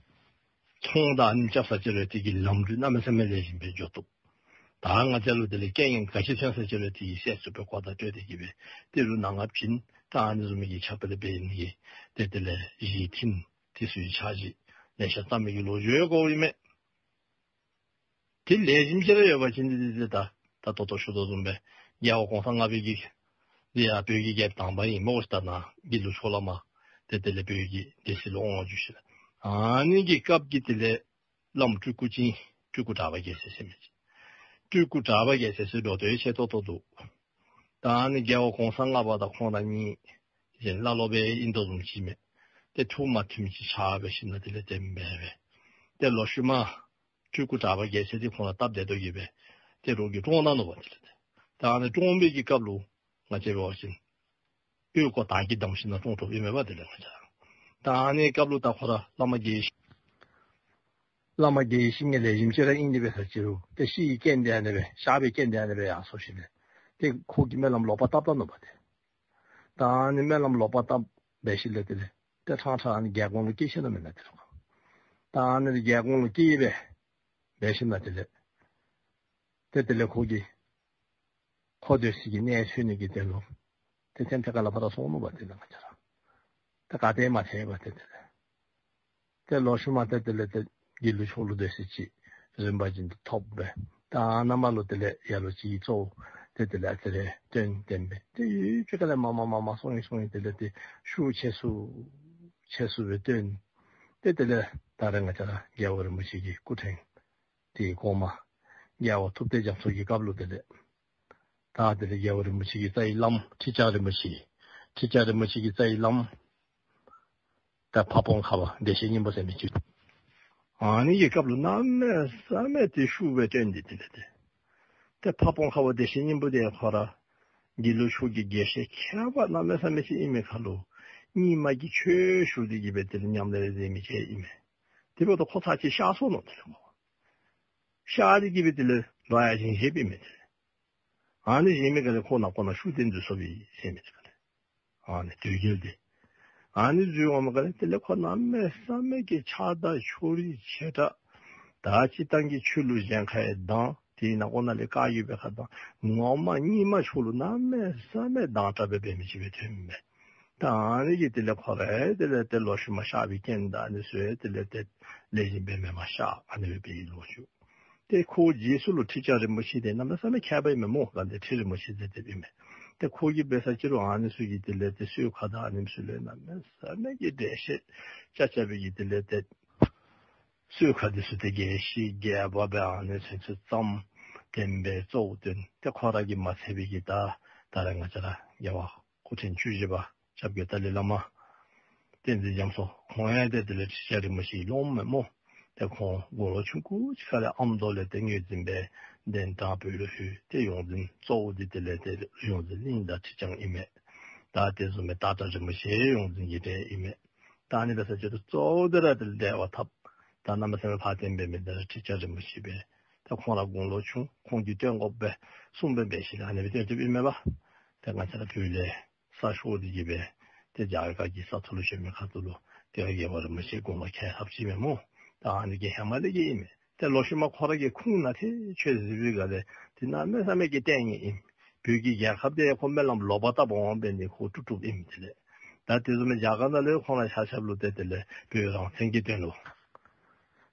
ཚོང་དང་ཨ་ནི་རྐྱབ་ས་ཅི་རུང་དེ་གི་ལམ་འགྲུལ་གནམ་མེད་ས་མེད་ལེགས་ཤོམ་སྦེ་འགྱོ་བཏུབ། ད་ང་བཅས་ལུ་དེ་ལས་རྐྱེན་ངན་ག་ཅི་ཐོན་ས་ཅི་རུང་དེ་གི་སེལ་ཚུགས་པའི་གོ་བརྡ་སྤྲོད་དེ་གི་སྦེ་ཏི་རུ་ནང་ང་བྱིན། ད་ཨ་ནི་བཟུམ་མའི་གི་ཁྱབ་སྤེལ་འབད་ནི་གི་ཏེ་དེ་ལས་གཞི་ཁྲིམས་དེ་ཚུ་གི་ཕྱག་བཞེས་ལེ་ཤ་བརྩམས་མི་གི་ལོ་རྒྱུས་ཡོད་དགོཔ་ཨིན་མས། དེ་ལེགས་ཤོམ་ཅིག་ར་ཡོད་པ་ཅིན་འདི་འདི་འདི་ད་ད་ད་ལྟོ་ཞུ་དོ་བཟུམ་སྦེ་རྒྱལ་བ་གོང་ས་ལྔ་པའི་གི་འདི་ཡང་བོད་ཀྱི་རྒྱལཔོ་དང་པ་ཨིན་མས། ད་ནཱ་དགེ་ལུགས་ཕྱོགས་བླ་མ་ཏེ་དེ་ལས་བོད་ཀྱི་སྡེ་སྲིད་ལུ་དབང་བསྒྱུར་ཞིནམ་ལས་ཨ་ནི་གི་སྐབས་ཀྱི་དེ་ལས་བླམ་སྤྲུལ་སྐུ་ཅིག་སྤྲུལ་སྐུ་གྲགས་པ་རྒྱལ་མཚན་ཟེར་མི་ཅིག། སྤྲུལ་སྐུ་གྲགས་པ་རྒྱལ་མཚན་ཟེར་འགྲོ་དོན་ཆེ་ཏོག་ཏོ་འདུག། ད་ཨ་ནི་རྒྱལ་བ་གོང་ས་ལྔ་པ་དང་ཁོང་ར་གཉིས་གཞན་བླ་སློབ་སྦེ་ཨིན་དོ་བཟུམ་ཅིག་མས། ཏེ་ཐུགས་མ་མཐུནམ་ཅིག་ཆགས་སྦེ་ཞིནམ་ལས་དེ་ལས་དེ་སྦེ་སྦེ་ཏེ་ལོག་ཤུལ་མ་སྤྲུལ་སྐུ་གྲགས་པ་རྒྱལ་མཚན་འདི་ཁོང་ར་སྟབས་བདེ་ཏོག་གི་སྦེ་ཏེ་རོགས་ཀྱིས་བཀྲོངས་གནང་ནུག་པ། དེ་ལས་ཏེ་ད་ཨ་ནི་བཀྲོངས་པའི་གི་སྐབས་ལུ་ང་བཅས་འབད་བ་ཅིན་ཨོལ་ལྐོག་དར་གྱིས་བསྡམས་ཞིནམ་ལས་བཀྲོངས་བཀྲོངསམ་ཨིན་མས་པ། དེ་ལས་ང་བཅས་ར་ད་ཨ་ནི་སྐབས་ལུ་ད་ཁོ་ར་བླ་མ་དགེ་བཤེས་བླ་མ་དགེ་བཤེས་གཉེན་ལེགས་ཤོམ་ཅིག་ར་ཨིན་ནི་འབད་ས་ཅི་རུང་ཏེ་ཤི་ཡི་རྐྱེན་དེ་ཨ་ནི་སྦེ་གཤགས་པའི་རྐྱེན་དེ་ཨ་ནི་སྦེ་ཡར་སོང་ཞིནམ་ལས་ཏེ་ཁོ་གིས་སྨོན་ལམ་ལོག་པར་བཏབ་བཏབ་ནུག་པ། ཏེ་ད་ཨ་ནི་སྨོན་ལམ་ལོག་པར་བཏབ་འབད་ཞིནམ་ལས་དེ་ལས་ཏེ་ཕྲང་ཕྲང་ཨ་ནི་རྒྱལ་ཀོང་ལུ་སྐྱེས་ཞིནམ་ལས་མེན་ན། དེ་ལས་ད་ཨ་ནི་རྒྱལ་ཀོང་ལུ་སྐྱེས་སྦེ་འབད་ཞིནམ་ལས་དེ་ལས་ཏེ་དེ་ལས་ཁོ་གིས་ཁོ་སྡོད་སའི་གི་གནས་འཚོལ་ནི་གི་དོན་ལུ་ཏེ་ཐེམ་ཐེ་ཁ་ལས་ཕར་སོང་ནུག་པ། དེ་ལས་ང་བཅས་ར་ཏེ་ག་ཏེ་མ་ཐེ་བ་ཏེ་དེ་ལས་ཏེ་ལོག་ཤུལ་མ་ཏེ་དེ་ལས་ཏེ་དགེ་ལུགས་ཕྱོགས་ལུ་སྡོད་ས་ཅིག་རིམ་པ་བཞིན་དུ་ཐོབ་སྦེ་ད་ནཱ་མར་ལུ་དེ་ལས་ཡར་ལུ་ཅིག་གིས་གཙོ་བོ་ཏེ་དེ་ལས་ཨ་ཙི་རེ་བཏོན་བཏོན་སྦེ་ཏེ་ཡུན་ཅིག་ཁ་ལས་མར་མར་མར་མར་སོང་ཡི་སོང་ཡི་དེ་ལས་ཏེ་ཤུགས་ཆེ་སུ་ཆེ་སུ་སྦེ་བཏོན། ཏེ་དེ་ལས་ད་རེས་ང་བཅས་ར་རྒྱལ་བ་རིན་པོ་ཆེ་གི་སྐུ་ཕྲེང་དེ་གོང་མ་རྒྱལ་བ་ཐུབ་བསྟན་རྒྱ་མཚོ་གི་སྐབས་ལུ་དེ་ལས་ད་དེ་ལས་རྒྱལ་བ་རིན་པོ་ཆེ་གི་རྩ་བའི་བླམ་ཁྲི་བྱང་རིན་པོ་ཆེ། ཁྲི་བྱང་རིན་པོ་ཆེ་གི་རྩ་བའི་བླམ་ད་ཕ་བོང་ཁ་པ་བདེ་གཤེགས་སྙིང་པོ་ཟེར་མི་ཅིག། ཨ་ནི་གི་སྐབས་ལུ་གནམ་མེད་ས་མེད་ཏེ་ཤུགས་སྦེ་བཏོན་ཏེ་དེ་ལས་ཏེ་ཏེ་ཕ་བོང་ཁ་པ་བདེ་གཤེགས་སྙིང་པོ་དེ་ཁོ་ར་དགེ་ལུགས་ཕྱོགས་ཀྱི་དགེ་བཤེས་མཁས་པ་གནམ་མེད་ས་མེད་ཅིག་ཨིན་མི་ཁར་ལུ་རྙིང་མ་གི་ཆོས་ཞུ་སྟེ་གི་སྦེ་དེ་ལས་ཉམས་ལེན་མཛད་མི་ཅིག་ཨིན་མས། དེ་འབདཝ་ད་ཁོ་ཚར་གཅིག་གཤགས་སོ་ནུག། དེ་ལས་ཁོ་གཤགས་ཏེ་གི་སྦེ་དེ་ལས་ལོག་ཡར་བཞེངས་བཞེངསམ་ཨིན་མས། དེ་ལས་ཨ་ནི་བཞེངས་མི་ག་ལས་ཁོ་ནང་ཁོ་ནང་ཤུགས་ལྡན་འཛུལ་སོཔ་ཨིན་ཟེར་མི་དེ་ག་ལས་ཨ་ནི་དོལ་རྒྱལ་དེ་ཨ་ནི་འཛུལ་འོང་མི་ག་ལས་དེ་ལས་ཁོ་གནམ་མེད་ས་མེད་ཀྱི་ཕྱག་དར་ཕྱོགས་རིས་ཆེ་དྲགས། ད་སྤྱིར་བཏང་གི་ཆོས་ལུགས་གཞན་ཁར་ཡང་སྡང་། དེ་ནང་ཁོ་ནང་ལས་བཀའ་བརྒྱུད་པའི་ཁར་སྡང་། ངོ་མ་རྙིང་མ་ཕྱོགས་ལུ་གནམ་མེད་ས་མེད་སྡང་དྲགས་སྦེ་འབད་མི་ཅིག་སྦེ་ཐོན་མས། ད་ཨ་ནི་གིས་དེ་ལས་ཁོ་ར་དེ་ལས་ཏེ་ལོག་ཤུལ་མ་གཤགས་པའི་རྐྱེན་དང་ཨ་ནི་ཚུ་དེ་ལས་ཏེ་ལེགས་ཤོམ་སྦེ་མེནམ་གཤགས། ཨ་ནི་སྦེ་འབད་ཡི་ལོ་རྒྱུས། ཏེ་ཁོ་རྗེས་སུ་ལུ་ཁྲི་བྱང་རིན་པོ་ཆེ་དེ་གནམ་མེད་ས་མེད་མཁས་པ་ཨིན་མས་སྨོ། ག་འདི་ཁྲི་རིན་པོ་ཆེ་ཟེར་དེ་ཨིན་མས། ཏེ་ཁོ་གིས་འབད་ས་ཅི་རུང་ཨ་ནི་ཚུ་གི་དེ་ལས་ཏེ་གསོལ་ཁ་དང་ཨ་ནི་ཚུ་ལས་གནམ་མེད་ས་མེད་ཀྱི་འགྲེལ་བཤད་རྐྱབ་རྐྱབ་པའི་གི་དེ་ལས་ཏེ་གསོལ་ཁ་འདི་ཚུ་ཏེ་རྒྱས་ཤིང་རྒྱས་པ་སྦེ་ཨ་ནི་ཚུ་ཚུ་བརྩམས། བསྟན་པའི་གཙོ་བོ་བསྟན་ཏེ་ཁོ་ར་གིས་མ་ཚད་པའི་གི་ད་ད་རེས་ང་བཅས་ར་རྒྱལ་བ་སྐུ་ཕྲེང་བཅུ་བཞི་པ་སྐྱབས་རྗེ་ཏཱ་ལའི་བླ་མ་བསྟན་འཛིན་རྒྱ་མཚོ་ཁོང་ཡང་ཏེ་དེ་ལས་ཁྲི་བྱང་རིན་པོ་ཆེའི་སློབ་མ་ཨིན་མས་སྨོ། ཏེ་ཁོང་དགུང་ལོ་ཆུང་ཀུ་ཅིག་ཁར་ལས་ཨ་མདོ་ལས་ཏེ་ངོས་འཛིན་སྦེ་གདན་དྲངས་བོད་ལུ་ལྷོད། ཏེ་ཡོངས་འཛིན་གཙོ་བོ་འདི་དེ་ལས་ཏེ་ཡོངས་འཛིན་གླིང་དང་ཁྲི་བྱང་ཨིན་མས། ད་དེ་བཟུམ་སྦེ་སྟག་བྲག་རིན་པོ་ཆེ་ཡོངས་འཛིན་གྱི་གྲས་ཨིན་མས། ད་ཨ་ནི་འབད་ས་ཅིག་རུང་གཙོ་བོ་དེ་ར་དེ་ལས་བདེ་བ་ཐབས་ད་གནམ་མེད་ས་མེད་ཕར་བསྟན་པའི་མི་དེ་ར་ཁྲི་བྱང་རིན་པོ་ཆེ་སྦེ། ད་ཁོང་ར་དགུང་ལོ་ཆུང་ཁོང་གིས་སྟོན་དགོ་པས་གསུངས་པའི་འབད་ཞིནམ་ལས་ཨ་ནི་སྦེ་སྟོན་ཏེ་ཨིན་མས་པ། ཏེ་ང་བཅས་ར་བོད་ལས་ས་ཤོར་ཏེ་གི་སྦེ་ཏེ་རྒྱ་གར་གྱི་ས་ཐོག་ལུ་བྱོན་མི་ཁ་ཐུག་ལུ་ཏེ་རྒྱལ་བ་རིན་པོ་ཆེ་དགུང་ལོ་ཁལ་ལྷགཔ་ཅིག་མས་སྨོ། ད་ཨ་ནི་གི་ཧེ་མ་ལས་ཀྱི་ཨིན་མས། ཏེ་ལོག་ཤུལ་མ་ཁོ་ར་གི་ཁུངས་ནང་ཏེ་ཆོས་གཟིགས་པའི་སྒང་ལས་ཏེ་གནམ་མེད་ས་མེད་ཀྱི་ལྟས་ངན་ཨིན། བོད་ཀྱི་རྒྱལ་ཁབ་འདི་ཁོ་སྨོན་ལམ་ལོག་པ་བཏབ་འོང་པས་ནི་ཁོ་དཀྲུག་དཀྲུགཔ་ཨིན། དེ་ལས་ད་དེ་བཟུམ་མའི་རྒྱ་གར་ནང་ལས་ཁོང་ར་ཆ་ཁྱབ་ལུ་ཏེ་དེ་ལས་བོད་རང་བཙན་གྱི་དོན་ལུ་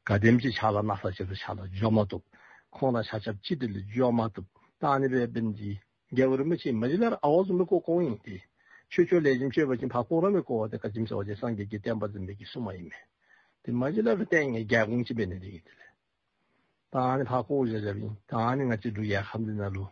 ག་དེམ་ཅིག་ཕྱག་ལཱ་གནང་ས་ཅིག་རུང་ཕྱག་ལཱ་འགྱོ་མ་བཏུབ། ཁོང་ར་ཆ་ཁྱབ་གཅིག་སྒྲིལ་ལུ་འགྱོ་མ་བཏུབ། ད་ཨ་ནི་སྦེ་འབད་ནི་འདི་རྒྱལ་བ་རིན་པོ་ཆེ་མ་གཞི་ལས་ར་ཨ་ཝ་བཟུམ་སྦེ་བཀོད་བཀོདཔ་ཨིན། ཏེ་ཆོས་ཕྱོགས་ལས་བྱེད་ཅིག་འབད་བ་ཅིན་ཕར་བཀོད་ར་མི་བཀོད་པར་ཏེ་ག་ཅི་སྨོ་ཟེར་བ་ཅིན་སངས་རྒྱས་ཀྱི་བསྟན་པ་འཛིན་པའི་གི་སྲུང་མ་ཨིན་མས། ཏེ་མ་གཞི་ལས་ར་ལྟས་ངན་རྒྱལ་འགོང་ཅིག་འབད་ནི་འདི་གིས་དེ་ལས་ད་ཨ་ནི་ཕར་བཀོད་བཞག་བཞགཔ་ཨིན། ད་ཨ་ནི་ང་བཅས་འབྲུག་རྒྱལ་ཁབ་འདི་ནང་ལུ་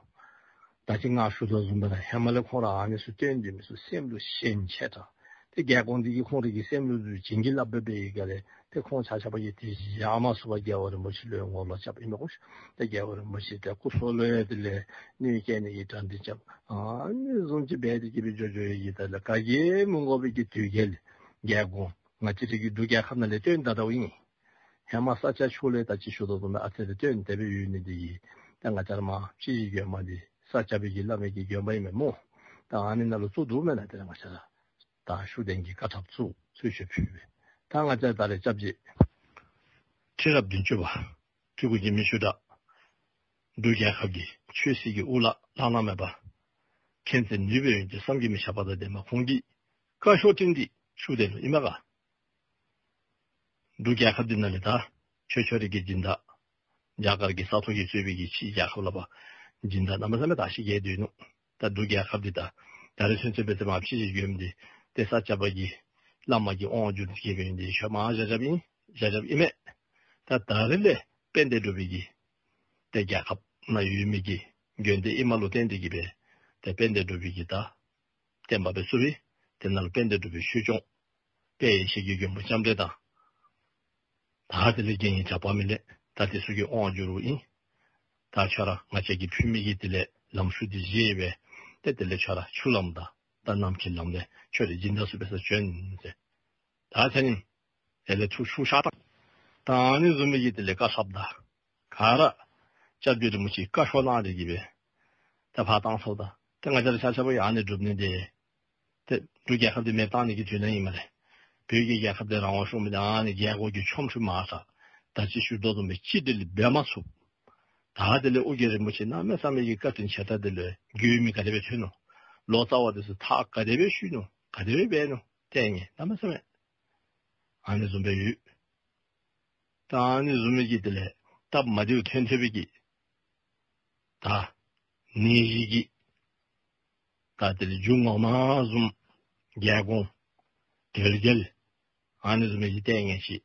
ད་ཅི་ང་ཞུ་དོ་བཟུམ་སྦེ་ར་ཧེ་མ་ལས་ཁོང་ར་ཨ་ནི་ཚུ་སྟོན་ཏེ་མི་ཚུ་སེམས་ལུ་ཞེན་ཆེ་དྲགས། ཏེ་རྒྱལ་འགོང་འདི་གིས་ཁོང་རའི་གི་སེམས་ལུ་བྱིན་གྱིས་བརླབས་སྦེ་འབད་བའི་སྒང་ལས་ཏེ་ཁོང་ཆ་ཁྱབ་ཀྱིས་དེ་བཞག་མ་ཚུགས་པར་རྒྱལ་བ་རིན་པོ་ཆེ་ལུ་ངོ་ལོག་རྐྱབ་ཨིན་མས་གོ། ཏེ་རྒྱལ་བ་རིན་པོ་ཆེ་ཏེ་སྐུ་སྲོག་ལུ་ཡང་དེ་ལས་གནོད་བསྐྱལ་ནི་གི་གྲ་སྒྲིག་རྐྱབ། ཨ་ནི་བཟུམ་ཅིག་འབད་དེ་གི་སྦེ་འགྱོ་འགྱོ་བའི་གི་ད་ལས་ག་གིས་མི་དགོ་པའི་གི་དུས་འགྱེལ་རྒྱལ་འགོང་ང་བཅས་རའི་གི་འབྲུག་རྒྱལ་ཁབ་ནང་ལས་སྟོན་ད་ད་ཨིན། ཧེ་མ་ས་སྐྱ་ཆོས་གླིང་ད་ཅི་ཞུ་དོ་བཟུམ་སྦེ་ཨ་ཙི་རེ་སྟོན་ཏེ་སྦེ་ཡོད་ནི་འདི་གིས་ད་ང་བཅས་ར་མ་ཕྱི་གཞིས་དགོན་པ་འདི་ས་སྐྱ་པའི་གི་བླ་མའི་གི་དགོན་པ་ཨིན་མས་སྨོ། ད་ཨ་ནི་ནང་ལུ་བཙུགས་འདུག་མེན་ན། དེ་ལས་ང་བཅས་ར་ད་ཤུགས་ལྡན་གྱི་བཀའ་ཁྲབ་བཙུགས་གསོལ་མཆོད་ཕུལ་སྦེ་ད་ང་བཅས་ར་ད་རེས་སྐྱབས་རྗེ་ཁྲི་རབས་བདུན་ཅུ་པ་སྤྲུལ་སྐུ་འཇིགས་མེད་ཆོས་གྲགས་འབྲུག་རྒྱལ་ཁབ་ཀྱི་ཆོས་སྲིད་ཀྱི་དབུ་བླ་བླ་ན་མེད་པ་མཁྱེན་བརྩེ་ནུས་པའི་འོན་ཏེ་བསམ་གྱིས་མི་ཁྱབ་པ་དང་ལྡན་པ་ཁོང་གིས་བཀའ་ཤོག་བྲིས་ཏེ་ཤུགས་ལྡན་ལུ་ཨིན་མས་ག། འབྲུག་རྒྱལ་ཁབ་འདི་ནང་ལས་ད་ཆོས་ཕྱོགས་རིགས་ཀྱི་སྦྱིན་བདག་རྒྱ་གར་གྱི་ས་ཐོག་གིས་གཙོས་པའི་གི་ཕྱི་རྒྱལ་ཁབ་ལུ་ཕར་སྦྱིན་བདག་གནམ་མེད་ས་མེད་དར་ཞིང་རྒྱས་སྡོད་ནུག། ད་འབྲུག་རྒྱལ་ཁབ་འདི་ད་ད་རེས་ཚུན་ཚོད་འབད་ཚེ་མ་ཕྱི་གཞིས་དགོན་པ་འདི་ཏེ་ས་སྐྱ་པ་གིས་བླ་མ་གིས་དབང་བསྒྱུར་ཏེ་གི་འབད་ནི་འདི་ཤུལ་མ་བཞག་བཞགཔ་ཨིན། བཞག་བཞགཔ་ཨིན་མས། ད་ད་རེས་ལས་དཔལ་ལྡན་འབྲུག་པའི་གི་ཏེ་རྒྱལ་ཁབ་ནང་ཡོད་མི་གི་དགོན་སྡེ་ཨིནམ་ལུ་བརྟེན་ཏེ་གི་སྦེ་ཏེ་དཔལ་ལྡན་འབྲུག་པའི་གི་ད་བསྟན་པ་སྦེ་བཙུགས་པས། དེ་ནང་ལུ་དཔལ་ལྡན་འབྲུག་པའི་ཆོས་སྐྱོང་དཔལ་ཡེ་ཤེས་ཀྱི་མགོན་པོ་ལྕམ་དྲལ་དང་ད་དེ་ལས་རྒན་ཡོལ་ཇག་པ་མི་ལས་ད་དེ་ཚུ་གིས་དབང་བསྒྱུརཝ་ཨིན། ད་ཁྱོད་ར་ང་བཅས་ཀྱིས་ཕུལ་མི་གི་དེ་ལས་ལམ་ཤུལ་འདི་བཞེས་སྦེ་ཏེ་དེ་ལས་ཁྱོད་ར་ཆུ་ལམ་དང་ད་གནམ་གྱི་ལམ་ལས་ཁྱོད་ར་སྦྱིན་བདག་ཚུ་འབད་སར་བྱོན་ཟེར། ད་ད་ནི་དེ་ལས་ཐུགས་ཤུགས་ཤ་སྟག་ད་ཨ་ནི་བཟུམ་མའི་གི་དེ་ལས་བཀའ་ཁྲབ་དང་ག་ར་སྐྱབས་རྗེ་རིན་པོ་ཆེ་བཀའ་ཤོག་གནང་སྟེ་གི་སྦེ་ད་ཕར་བཏང་སོངམ་ད་ཏེ་ང་བཅས་ར་ཆ་ཁྱབ་ཡང་ཨ་ནི་སྒྲུབ་ནི་འདི་ཏེ་འབྲུག་རྒྱལ་ཁབ་འདི་མེདཔ་བཏང་ནི་གི་དོན་ལུ་ཨིན་མས་ལགས། བོད་ཀྱི་རྒྱལ་ཁབ་འདི་རང་དབང་ཤོར་མི་འདི་ཨ་ནི་རྒྱལ་སྒོ་གི་ཆོ་འཕྲུལ་མ་ཚད་ད་ཅི་ཞུ་དོ་བཟུམ་སྦེ་གཅིག་སྒྲིལ་འབད་མ་ཚུགས། ད་དེ་ལས་ཨོ་རྒྱན་རིན་པོ་ཆེ་གནམ་མེད་ས་མེད་ཀྱི་བཀའ་དྲིན་ཆེ་དྲགས། དེ་ལས་རྒོལ་མི་ག་དེ་སྦེ་ཐོན་ནུག། ལོ་ཙཱ་བ་འདི་ཚུ་ཐག་ག་དེ་སྦེ་ཆོད་ནུག། ག་དེ་སྦེ་འབད་ནུག། ལྟས་ངན་གནམ་མེད་ས་མེད་ཨ་ནི་བཟུམ་སྦེ་ཡོད། ད་ཨ་ནི་བཟུམ་མའི་གི་དེ་ལས་སྟབས་མ་བདེཝ་ཐོན་ཐོན་པའི་གི་ད་ནད་གཞི་གི་ད་དེ་ལས་རྒྱུ་ངོ་མ་བཟུམ་རྒྱལ་འགོང་དོལ་རྒྱལ་ཨ་ནི་བཟུམ་མའི་གི་ལྟས་ངན་ཅིག་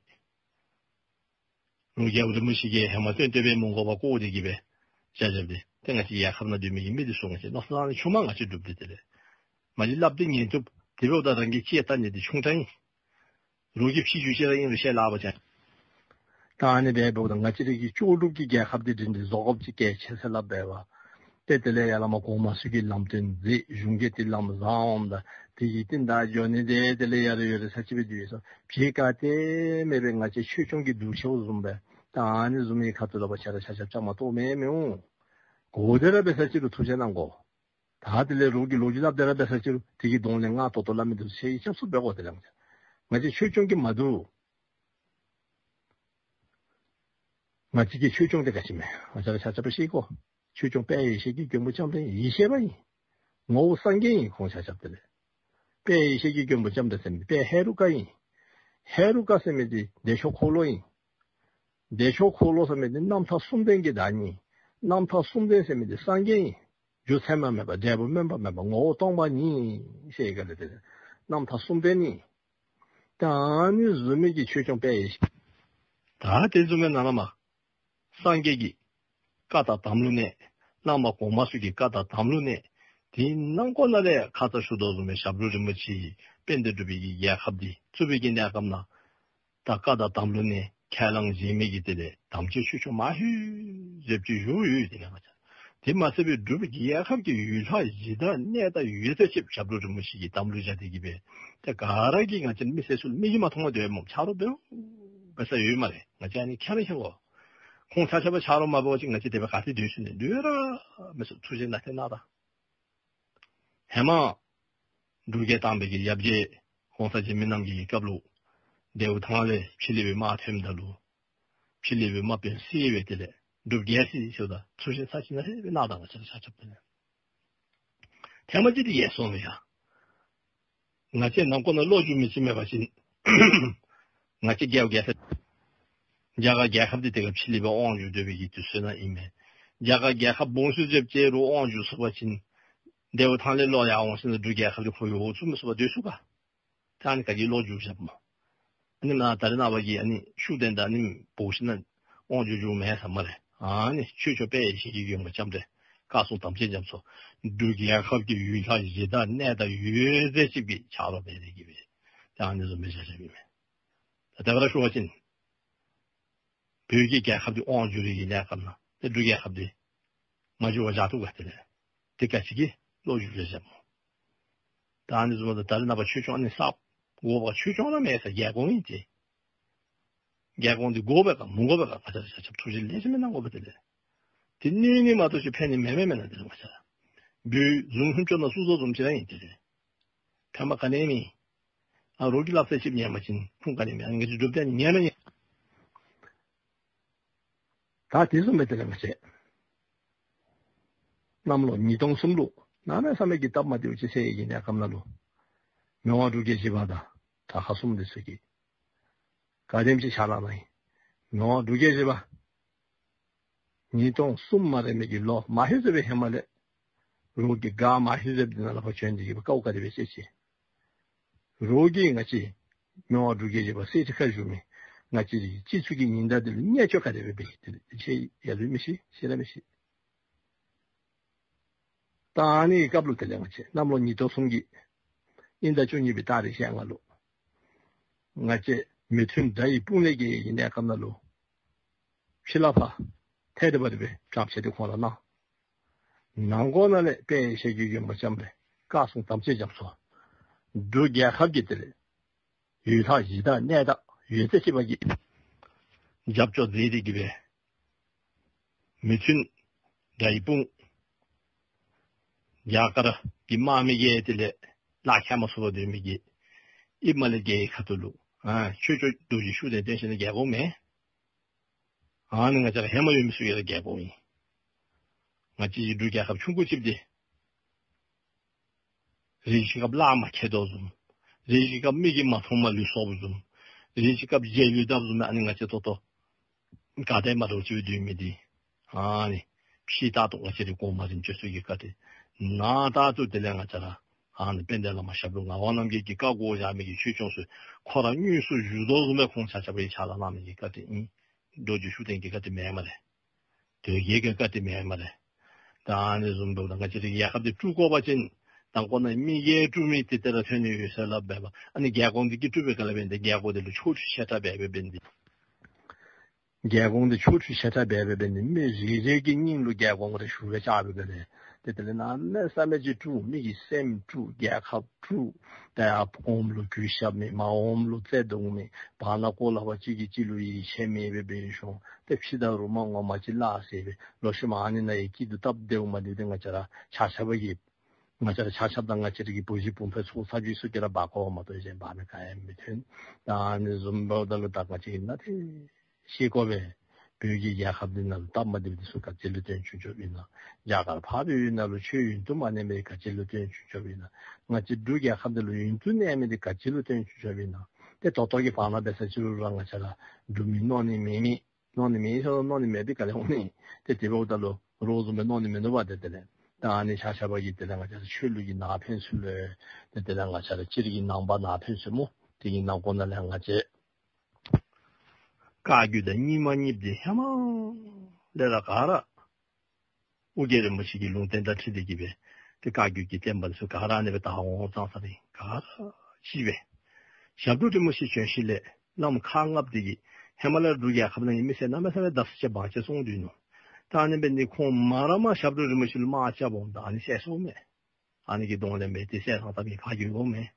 ལུ་རྒྱལ་བ་རིན་པོ་ཆེ་གིས་ཧེ་མ་སྟོན་ཏེ་སྦེ་མི་དགོ་པར་བཀོད་དེ་གི་སྦེ་བཞག་བཞགཔ་འདི་ཏེ་ང་བཅས་རྒྱལ་ཁབ་ནང་སྡོད་མི་གི་མི་འདི་ཚུ་ང་བཅས་མནོ་བསམ་བཏང་ནི་ཆུང་མ་ང་བཅས་སྒྲུབ་སྟེ་དེ་ལས་མ་གཞི་སླབ་སྟེ་ཉན་བཏུབ། དེ་འབདཝ་ད་རང་གི་ལྕེ་བལྟ་ནི་འདི་ཆུང་དྲགས་ཨིན། རོགས་ཀྱི་ཕྱི་འགྱུར་ཅིག་ར་ཨིན་རུང་བཤད་སླབ་པ་ཅིན། ད་ཨ་ནི་སྦེ་འབདཝ་ད་ང་བཅས་རའི་གི་ལྕོགས་གྲུབ་ཀྱི་རྒྱལ་ཁབ་འདི་འདི་འདི་བཟོ་དགོཔ་ཅིག་གལ་ཆེ་ཟེར་སླབ་འབདཝ་ད། ཏེ་དེ་ལས་ཡར་ལས་མར་གོང་མ་ཚུ་གིས་ལམ་སྟོན་མཛད། གཞུང་གིས་ཏེ་ལམ་བཟང་འོངམ་ད་དེ་གི་རྟིང་བདའ་འགྱོ་ནི་འདི་དེ་ལས་ཡར་ཡོད་རེ་ས་ཅིག་སྦེ་འདུག་ཟེར། ཕྱི་ག་ཏེ་མེད་པའི་ང་བཅས་ཆོས་སྐྱོང་གི་གདུལ་བྱ་བཟུམ་སྦེ་ད་ཨ་ནི་བཟུམ་མའི་ཁ་ཐུག་ལུ་ཕར་ཆ་ར་ཆ་ཁྱབ་བཅའ་མར་གཏོགས་མི་མི་འོང་། ག་དེ་ར་འབད་ས་ཅིག་རུང་ཐུགས་རྗེ་གནང་དགོ། ད་དེ་ལས་རོགས་ཀྱིས་ལོ་རྒྱུས་སླབ་སྟེ་ར་འབད་ས་ཅིག་རུང་དེ་གི་གདོང་ལས་ངག་ཏོག་ཏོ་སླབ་མི་འདི་ཚུ་ཁྱེད་ཀྱིས་སྐྱབས་སུ་འབད་དགོ། དེ་ལས་ང་བཅས་ཆོས་སྐྱོང་གིས་མ་དོ། ང་བཅས་ཀྱི་ཆོས་སྐྱོང་འདི་ག་ཅི་མས། ང་བཅས་ར་ཆ་ཁྱབ་ཤེས་དགོ། ཆོས་སྐྱོང་དཔལ་ཡེ་ཤེས་ཀྱི་མགོན་པོ་ལྕམ་དྲལ་ཡེ་ཤེས་པ་ཨིན། ངོ་བོ་སངས་རྒྱས་ཨིན་ཁོང་ཆ་ཁྱབ་དེ་ལས། དཔལ་ཡེ་ཤེས་ཀྱི་མགོན་པོ་ལྕམ་དྲལ་ཟེར་མི་དཔལ་ཧེ་རུ་ཀ་ཨིན། ཧེ་རུ་ཀ་ཟེར་མི་འདི་བདེ་མཆོག་འཁོར་ལོ་ཨིན། བདེ་མཆོག་འཁོར་ལོ་ཟེར་མི་འདི་རྣམ་ཐར་གསུམ་ལྡན་གྱི་བདག་ཉིད། རྣམ་ཐར་གསུམ་ལྡན་ཟེར་མི་འདི་སངས་རྒྱས་ཨིན། རྒྱུ་མཚན་མ་མེད་པ་འབྲས་བུ་སྨོན་པ་མེད་པ་ངོ་བོ་སྟོང་པ་ཉིད་ཟེར་ག་ལས་དེ་རྣམ་ཐར་གསུམ་ལྡན་ཨིན། ད་ཨ་ནི་བཟུམ་མའི་གི་ཆོས་སྐྱོང་དཔལ་ཡེ་ཤེས། ད་དེ་བཟུམ་མའི་ནང་ན་མ་སངས་རྒྱས་ཀྱི་ བཀའ་དང་དམ་ལུ་གནས། བླ་མ་གོང་མ་ཚུ་གི་བཀའ་དང་དམ་ལུ་གནས། དེ་ནང་འཁོད་ནང་ལས་ཁ་ཙ་ཞུ་དོ་བཟུམ་སྦེ་ཞབས་དྲུང་རིན་པོ་ཆེ་གིས་དཔལ་ལྡན་འབྲུག་པའི་གི་རྒྱལ་ཁབ་འདི་བཙུགས་པའི་གི་གནས་སྐབས་ནང་ད་བཀའ་དང་དམ་ལུ་གནས། ཁས་བླངས་བཞེས་མི་གི་དེ་ལས་དམ་ཅན་ཆོས་སྐྱོང་མ་ཧེ་ཟེར་ཅིག་བཞུགས་ཡོད། དེ་ལས་ང་བཅས་དེ་མ་ཚད་པའི་འབྲུག་པའི་གི་རྒྱལ་ཁབ་ཀྱི་ཡུལ་ལྷ་གཞི་བདག་གནས་བདག་ཡོད་ཚད་ཅིག་ཞབས་དྲུང་རིན་པོ་ཆེ་གི་དམ་ལུ་བཞག་སྟེ་གི་སྦེ། ཏེ་ག་ར་གིས་ང་བཅས་མི་སེར་ཚུ་མིག་གིས་མ་མཐོངམ་སྡོད་སྨོ། ཆ་རོགས་འབད་འབད་ས་ཡོད་སྨ་རེ། ང་བཅས་ཨ་ནི་ཁྱེད་ར་ཤེས་དགོ། ཁོང་ཆ་ཁྱབ་ཆ་རོགས་མ་འབད་བ་ཅིན་ང་བཅས་དེ་སྦེ་ག་ཏེ་སྡོད་ཚུགས་ནི། སྡོད་ར་མི་ཚུགས། ཐུགས་རྗེ་གནང་སྟེ་གནང་ད། ཧེ་མ་འབྲུག་རྒྱལ་དང་པའི་གི་ཡབ་རྗེ་གོང་ས་འཇིགས་མེད་རྣམ་རྒྱལ་གྱི་སྐབས་ལུ་ལྡེའུ་ཐང་ལས་ཕྱི་གླིང་པའི་དམག་ཐོནམ་ད་ལུ་ཕྱི་གླིང་པའི་དམག་དཔོན་བསད་སྦེ་དེ་ལས་འབྲུག་རྒྱལ་ཟེར་ཞུཝ་ད་ཐུགས་རྗེ་ས་ཅིག་ནང་ལྷོད་སྦེ་གནང་ད། ང་བཅས་ར་ཆ་ཁྱབ་དེ་ལས་ཐེངས་མ་གཅིག་དེ་ཡལ་སོང་ཡ། ང་བཅས་ནང་འཁོད་ནང་ལོ་རྒྱུས་མི་ཅིག་མེད་པ་ཅིན་ང་བཅས་རྒྱལ་རྒྱལ་ས་རྒྱ་གར་རྒྱལ་ཁབ་འདི་དེ་སྐབས་ཕྱི་གླིང་པ་དབང་བསྒྱུར་སྡོད་པའི་གི་དུས་ཚོད་ནང་ཨིན་མས། རྒྱ་གར་རྒྱལ་ཁབ་སྦོམ་ཤོས་ཅིག་ཕྱི་རུ་དབང་བསྒྱུར་སོང་པ་ཅིན་ལྡེའུ་ཐང་ལས་ལོག་ཡར་འོང་ཞིནམ་ལས་འབྲུག་རྒྱལ་ཁབ་འདི་ཁོ་ཡོད་ཚུགས་མི་ཚུགས་པ་སྡོད་ཚུགས་ག། ད་ཨ་ནི་ག་གིས་ལོ་རྒྱུས་བཞགཔ་སྨོ། ཨ་ནི་མ་ད་རེས་ནངས་པ་གི་ཨ་ནི་ཤུགས་ལྡན་དང་ཨ་ནི་འབོ་ཞིན་ན་དབང་བསྒྱུར་བསྒྱུར་མེད་ས་སྨ་རེ། ཨ་ནི་ཆོས་སྐྱོང་དཔལ་ཡེ་ཤེས་ཀྱི་མགོན་པོ་ལྕམ་དྲལ་བཀའ་སྲུང་དམ་ཅན་རྒྱ་མཚོ། འབྲུག་རྒྱལ་ཁབ་ཀྱི་ཡུལ་ལྷ་གཞི་བདག་གནས་བདག་ཡོད་ཚད་ཅིག་གི་ཆ་རོགས་འབད་དེ་གི་སྦེ་ད་ཨ་ནི་བཟུམ་སྦེ་བཞག་བཞགཔ་ཨིན་མས། ད་ད་ག་ར་ཞུ་བ་ཅིན་བོད་ཀྱི་རྒྱལ་ཁབ་འདི་དབང་བསྒྱུར་བའི་གི་གནས་སྐབས་ནང་ཏེ་འབྲུག་རྒྱལ་ཁབ་འདི་མ་བསྒྱུར་བར་བཞག་ཐུབ་ག། དེ་ལས་དེ་ག་ཅི་གི་ལོ་རྒྱུས་ལས་བཞགཔ་སྨོ། ད་ཨ་ནི་བཟུམ་སྦེ་ད་རེས་ནངས་པ་ཆོས་སྐྱོང་ཨ་ནི་གསརཔ་དགོ་པ་ཆོས་སྐྱོང་ར་མེད་ས་རྒྱལ་འགོང་ཨིན་ཏེ། རྒྱལ་འགོང་འདི་དགོ་པས་ག་མི་དགོ་པས་ག། ང་བཅས་ར་ཆ་ཁྱབ་ཐུགས་རྗེ་ལེགས་ཤོམ་སྦེ་གནང་དགོ་པས། དེ་ལས་དེ་གནོད་ནི་མ་གཏོགས་ཅིག་ཕན་ནི་མེད་མེད་མེན་ན། དེ་ལས་ང་བཅས་ར་བོད་རྫོང་ལྷུན་ཕྱོགས་ནང་བཙུགས་དོ་བཟུམ་ཅིག་ར་ཨིན། དེ་ལས་ཕན་པ་ག་ནི་མེད། ཨ་རོགས་ཀྱི་ལག་རྩལ་ཅིག་ཉན་པ་ཅིན་ཁུངས་ག་ནི་མེད། ཨ་ནི་ང་བཅས་འབྲུགཔ་འདི་ཉན་མི་ཉན། ད་དེ་བཟུམ་སྦེ་དེ་ལས་ང་བཅས་གནམ་ལོ་ཉིས་སྟོང་གསུམ་ལུ་གནམ་མེད་ས་མེད་ཀྱི་སྟབས་མ་བདེཝ་ཅིག་སེལ་ཡི་གི་གནས་སྐབས་ནང་ལུ་མི་དབང་འབྲུག་རྒྱལ་བཞི་པ་དང་དར་དཀར་གསུམ་འདི་ཚུ་གིས་ག་དེམ་ཅིག་ཕྱག་ལཱ་གནང་ཡི། མི་དབང་འབྲུག་རྒྱལ་བཞི་པ་ཉིས་སྟོང་གསུམ་མ་རན་མི་གི་ལོ་མ་ཧེ་ཟེར་བའི་ཧེ་མ་ལས་རོགས་ཀྱི་སྒར་མ་ཧེ་ཟེར་འདི་ནང་ལས་ཕར་བྱོན་ཏེ་གི་སྦེ་དཀའཝ་ག་དེ་སྦེ་སྤྱད་ཅི། རོགས་ཀྱིས་ང་བཅས་མི་དབང་འབྲུག་རྒྱལ་བཞི་པ་གསེར་ཁྲི་ཁར་བཞུགས་མི་ང་བཅས་རའི་སྤྱི་ཚོགས་ཀྱི་ཉི་ཟླ་འདི་ལུ་བརྙས་བཅོས་ག་དེ་སྦེ་འབད་དེ་ལས་ཁྱེད་ཡང་ལུ་མི་ཤེས་ཤེས་ར་མི་ཤེས། ད་ཨ་ནི་གི་སྐབས་ལུ་དེ་ལས་ང་བཅས་གནམ་ལོ་ཉིས་སྟོང་གསུམ་གྱི་དབྱིན་ཟླ་བཅུ་གཉིས་པའི་ཏ་རིག་ཞེ་ལྔ་ལུ་ང་བཅས་མི་མཐུན་དགྲ་ཡི་དཔུང་ལས་རྒྱལ་གྱི་གནས་སྐབས་ནང་ལུ་ཕྱི་ལས་ཕར་ཐད་དེ་འབད་དེ་སྦེ་བྱམས་བརྩེ་འདི་ཁོང་ར་གནང་། ནང་འཁོད་ནང་ལས་དཔལ་ཡེ་ཤེས་ཀྱི་མགོན་པོ་ལྕམ་དྲལ་བཀའ་སྲུང་དམ་ཅན་རྒྱ་མཚོ། འབྲུག་རྒྱལ་ཁབ་ཀྱི་དེ་ལས་ཡུལ་ལྷ་གཞི་བདག་གནས་བདག་ཡོད་ཚད་ཅིག་པ་གིས་རྒྱབ་སྐྱོར་མཛད་དེ་གི་སྦེ་མི་མཐུན་དགྲ་ཡི་དཔུང་རྒྱ་གར་གྱི་དམག་མི་གིས་དེ་ལས་ལག་ཁྱེར་མ་ཚུགས་པར་སྡོད་མི་གི་ཨིབ་མ་ལས་རྒྱལ་ཁ་ཐུག་ལུ་ཨ་ཆོས་སྐྱོང་རྡོ་རྗེ་ཤུགས་ལྡན་བསྟེན་ཞིནམ་ལས་རྒྱལ་འགོང་མེན། ཨ་ནི་ང་བཅས་ར་ཧེ་མ་ཡོད་མི་ཚུ་གིས་ར་རྒྱལ་འགོང་ཨིན། ང་བཅས་ཀྱི་འབྲུག་རྒྱལ་ཁབ་ཆུང་ཀུ་ཅིག་འདི་རེ་ཞིག་སྐབས་གླགས་མ་ཁེལ་དོ་བཟུམ། རེ་ཞིག་སྐབས་མིག་གིས་མ་མཐོངམ་ལུས་སོངམ་བཟུམ། རེ་ཞིག་སྐབས་རྗེས་ལུས་བཏབ་བཟུམ། ཨ་ནི་ང་བཅས་ཏོག་ཏོ་ག་དེ་མ་འདྲཝ་ཅིག་སྦེ་སྡོད་མི་འདི་ཨ་ནི་ཕྱི་ལྟར་དུ་ང་བཅས་རའི་གོང་མ་རིམ་བྱོན་ཚུ་གི་བཀའ་དྲིན། ནང་ལྟར་དུ་དེ་ལས་ང་བཅས་ར་ཨ་ནི་དཔལ་ལྡན་བླ་མ་ཞབས་དྲུང་ངག་དབང་རྣམ་རྒྱལ་གྱིས་བཀའ་བསྒོ་བཞག་མི་གི་ཆོས་སྐྱོང་ཚུ་ཁོ་ར་དངོས་སུ་བཞུགས་དོ་བཟུམ་སྦེ་ཁོང་ཆ་ཁྱབ་ཀྱིས་ཕྱག་ལཱ་གནང་མི་གི་བཀའ་དྲིན་ཨིན། རྡོ་རྗེ་ཤུགས་ལྡན་གྱི་བཀའ་དྲིན་མེན་སྨ་རེ། དོལ་རྒྱལ་གྱི་བཀའ་དྲིན་མེན་སྨ་རེ། ད་ཨ་ནི་བཟུམ་འབདཝ་ད་ང་བཅས་རའི་རྒྱལ་ཁབ་འདི་དཀྲུག་དགོ་པ་ཅིན་དང་ཁོ་ན་མི་གིས་དཀྲུག་མི་འདི་ཏེ་ར་ཐོན་ནི་ཡོད་ཟེར་སླབ་འབད་བ། ཨ་ནི་རྒྱལ་འགོང་འདི་གིས་དཀྲུག་པའི་སྐབས་ལུ་འབད་ནི་འདི་རྒྱལ་འགོང་འདི་ལུ་ཆོ་འཕྲུལ་ཆེ་དྲགས་འབད་འབད་འབད་ནི་འདི། རྒྱལ་འགོང་འདི་ཆོ་འཕྲུལ་ཆེ་དྲགས་འབད་འབད་འབད་ནི་མི་རེ་རེ་གི་སྙིང་ལུ་རྒྱལ་འགོང་རེ་ཞུ་བའི་ལྕགས་འབད་འབད་ནི། ཏེ་དེ་ལས་གནམ་མེད་ས་མེད་ཅིག་དཀྲུག། མི་གི་སེམས་དཀྲུག། རྒྱལ་ཁབ་དཀྲུག། ད་ཡར་འོངམ་ལུ་གུས་ཞབས་མེད། མར་འོངམ་ལུ་བརྩེ་གདུང་མེད། བར་ན་གོ་ལ་བ་གཅིག་གིས་གཅིག་ལུ་ཡིད་ཆེས་མེད་པའི་སྦེ་ཤོང་། ཏེ་ཕྱི་ད་རུང་མ་ངོ་མ་ཅིག་ལ་ཟེར་སྦེ་ལོག་ཤུལ་མ་ཨ་ནི་ནང་གི་སྐྱིད་སྡུག་སྟབས་བདེཝ་མ་བདེཝ་འདི་ང་བཅས་ར་ཆ་ཁྱབ་ཀྱིས་ང་བཅས་ར་ཆ་ཁྱབ་དང་ང་བཅས་ར་གི་བུ་གཞི་བུམོ་ཕོ་ཚུ་ཚ་རྒྱུད་ཚུ་གིས་ར་འབག་དགོ་མ་གཏོགས་གཞན་འབག་མི་ག་ཡང་མི་ཐོན། ད་ཨ་ནི་བཟུམ་འབདཝ་ད་ལུ་ད་ང་བཅས་ཀྱིས་ནན་ཏན་ཤེས་དགོ་པས། བོད་ཀྱི་རྒྱལ་ཁབ་འདི་ནང་ལུ་སྟབས་མ་བདེཝ་འདི་ཚུ་ག་ཅི་ལུ་བརྟེན་བྱུང་བྱུངམ་ཨིན་ན། རྒྱ་གར་འཕགས་པའི་ཡུལ་ནང་ལུ་ཆོས་ཡུན་དུ་མ་གནས་མི་ག་ཅི་ལུ་བརྟེན་བྱུང་བྱུངམ་ཨིན་ན། ང་བཅས་འབྲུག་རྒྱལ་ཁབ་འདི་ལུ་ཡུན་དུ་གནས་མི་འདི་ག་ཅི་ལུ་བརྟེན་བྱུང་བྱུངམ་ཨིན་ན། ཏེ་ད་ལྟོ་གི་བར་ན་འབད་ས་ཅིག་ལུ་ར་ང་བཅས་ར་འབྲུག་མི་མནོ་ནི་མེད་མི་མནོ་ནི་མེད་ཟེར་མནོ་ནི་མེད་པའི་ག་ལས་འོང་ནི། ཏེ་དེ་འབདཝ་ད་ལུ་རོགས་བཟུམ་སྦེ་མནོ་ནི་མིན་འདུག་པ། ཏེ་དེ་ལས་ད་ཨ་ནི་ཆ་ཁྱབ་ཀྱིས་དེ་ལས་ང་བཅས་ར་ཆོས་ལུགས་ཀྱི་ནང་ཕན་ཚུན་ལུ་ཏེ་དེ་ལས་ང་བཅས་ར་སྤྱིར་གྱི་ནང་པ་ནང་ཕན་ཚུན་སྨོ། དེ་གི་ནང་འཁོད་ནང་ལས་ང་བཅས་བཀའ་བརྒྱུད་དང་རྙིང་མ་གཉིས་འདི་ཧེ་མ་ལས་ར་ག་ར་ ཨོ་རྒྱན་རིན་པོ་ཆེ་གི་ལུང་བསྟན་དང་འཁྲིལ་ཏེ་གི་སྦེ་ཏེ་བཀའ་བརྒྱུད་ཀྱི་བསྟན་པ་ཚུ་ག་ར་ཨ་ནི་སྦེ་དར་འོང་ཙང་ས་རིང་ག་ར་ཤི་བས། ཞབས་དྲུང་རིན་པོ་ཆེ་བྱོན་ཞིནམ་ལས་བླམ་ཁག་ལྔ་པོ་འདི་གིས་ཧེ་མ་ལས་འབྲུག་རྒྱལ་ཁབ་ནང་གི་མི་སེར་གནམ་མེད་ས་མེད་བརྡབ་གསིག་རྐྱབ་བར་ཆད་སོང་སྟེ་ནུག། ད་ཨ་ནི་འབད་ནི་ཁོང་མ་ར་མ་ཞབས་དྲུང་རིན་པོ་ཆེ་ལུ་དམག་རྐྱབ་འོངམ་ད་ཨ་ནི་བསད་སོང་མས། ཨ་ནི་གི་གདོང་ལེན་འབད་དེ་བསད་ཐངས་བལྟ་མི་ཁག་གི་འོང་མས།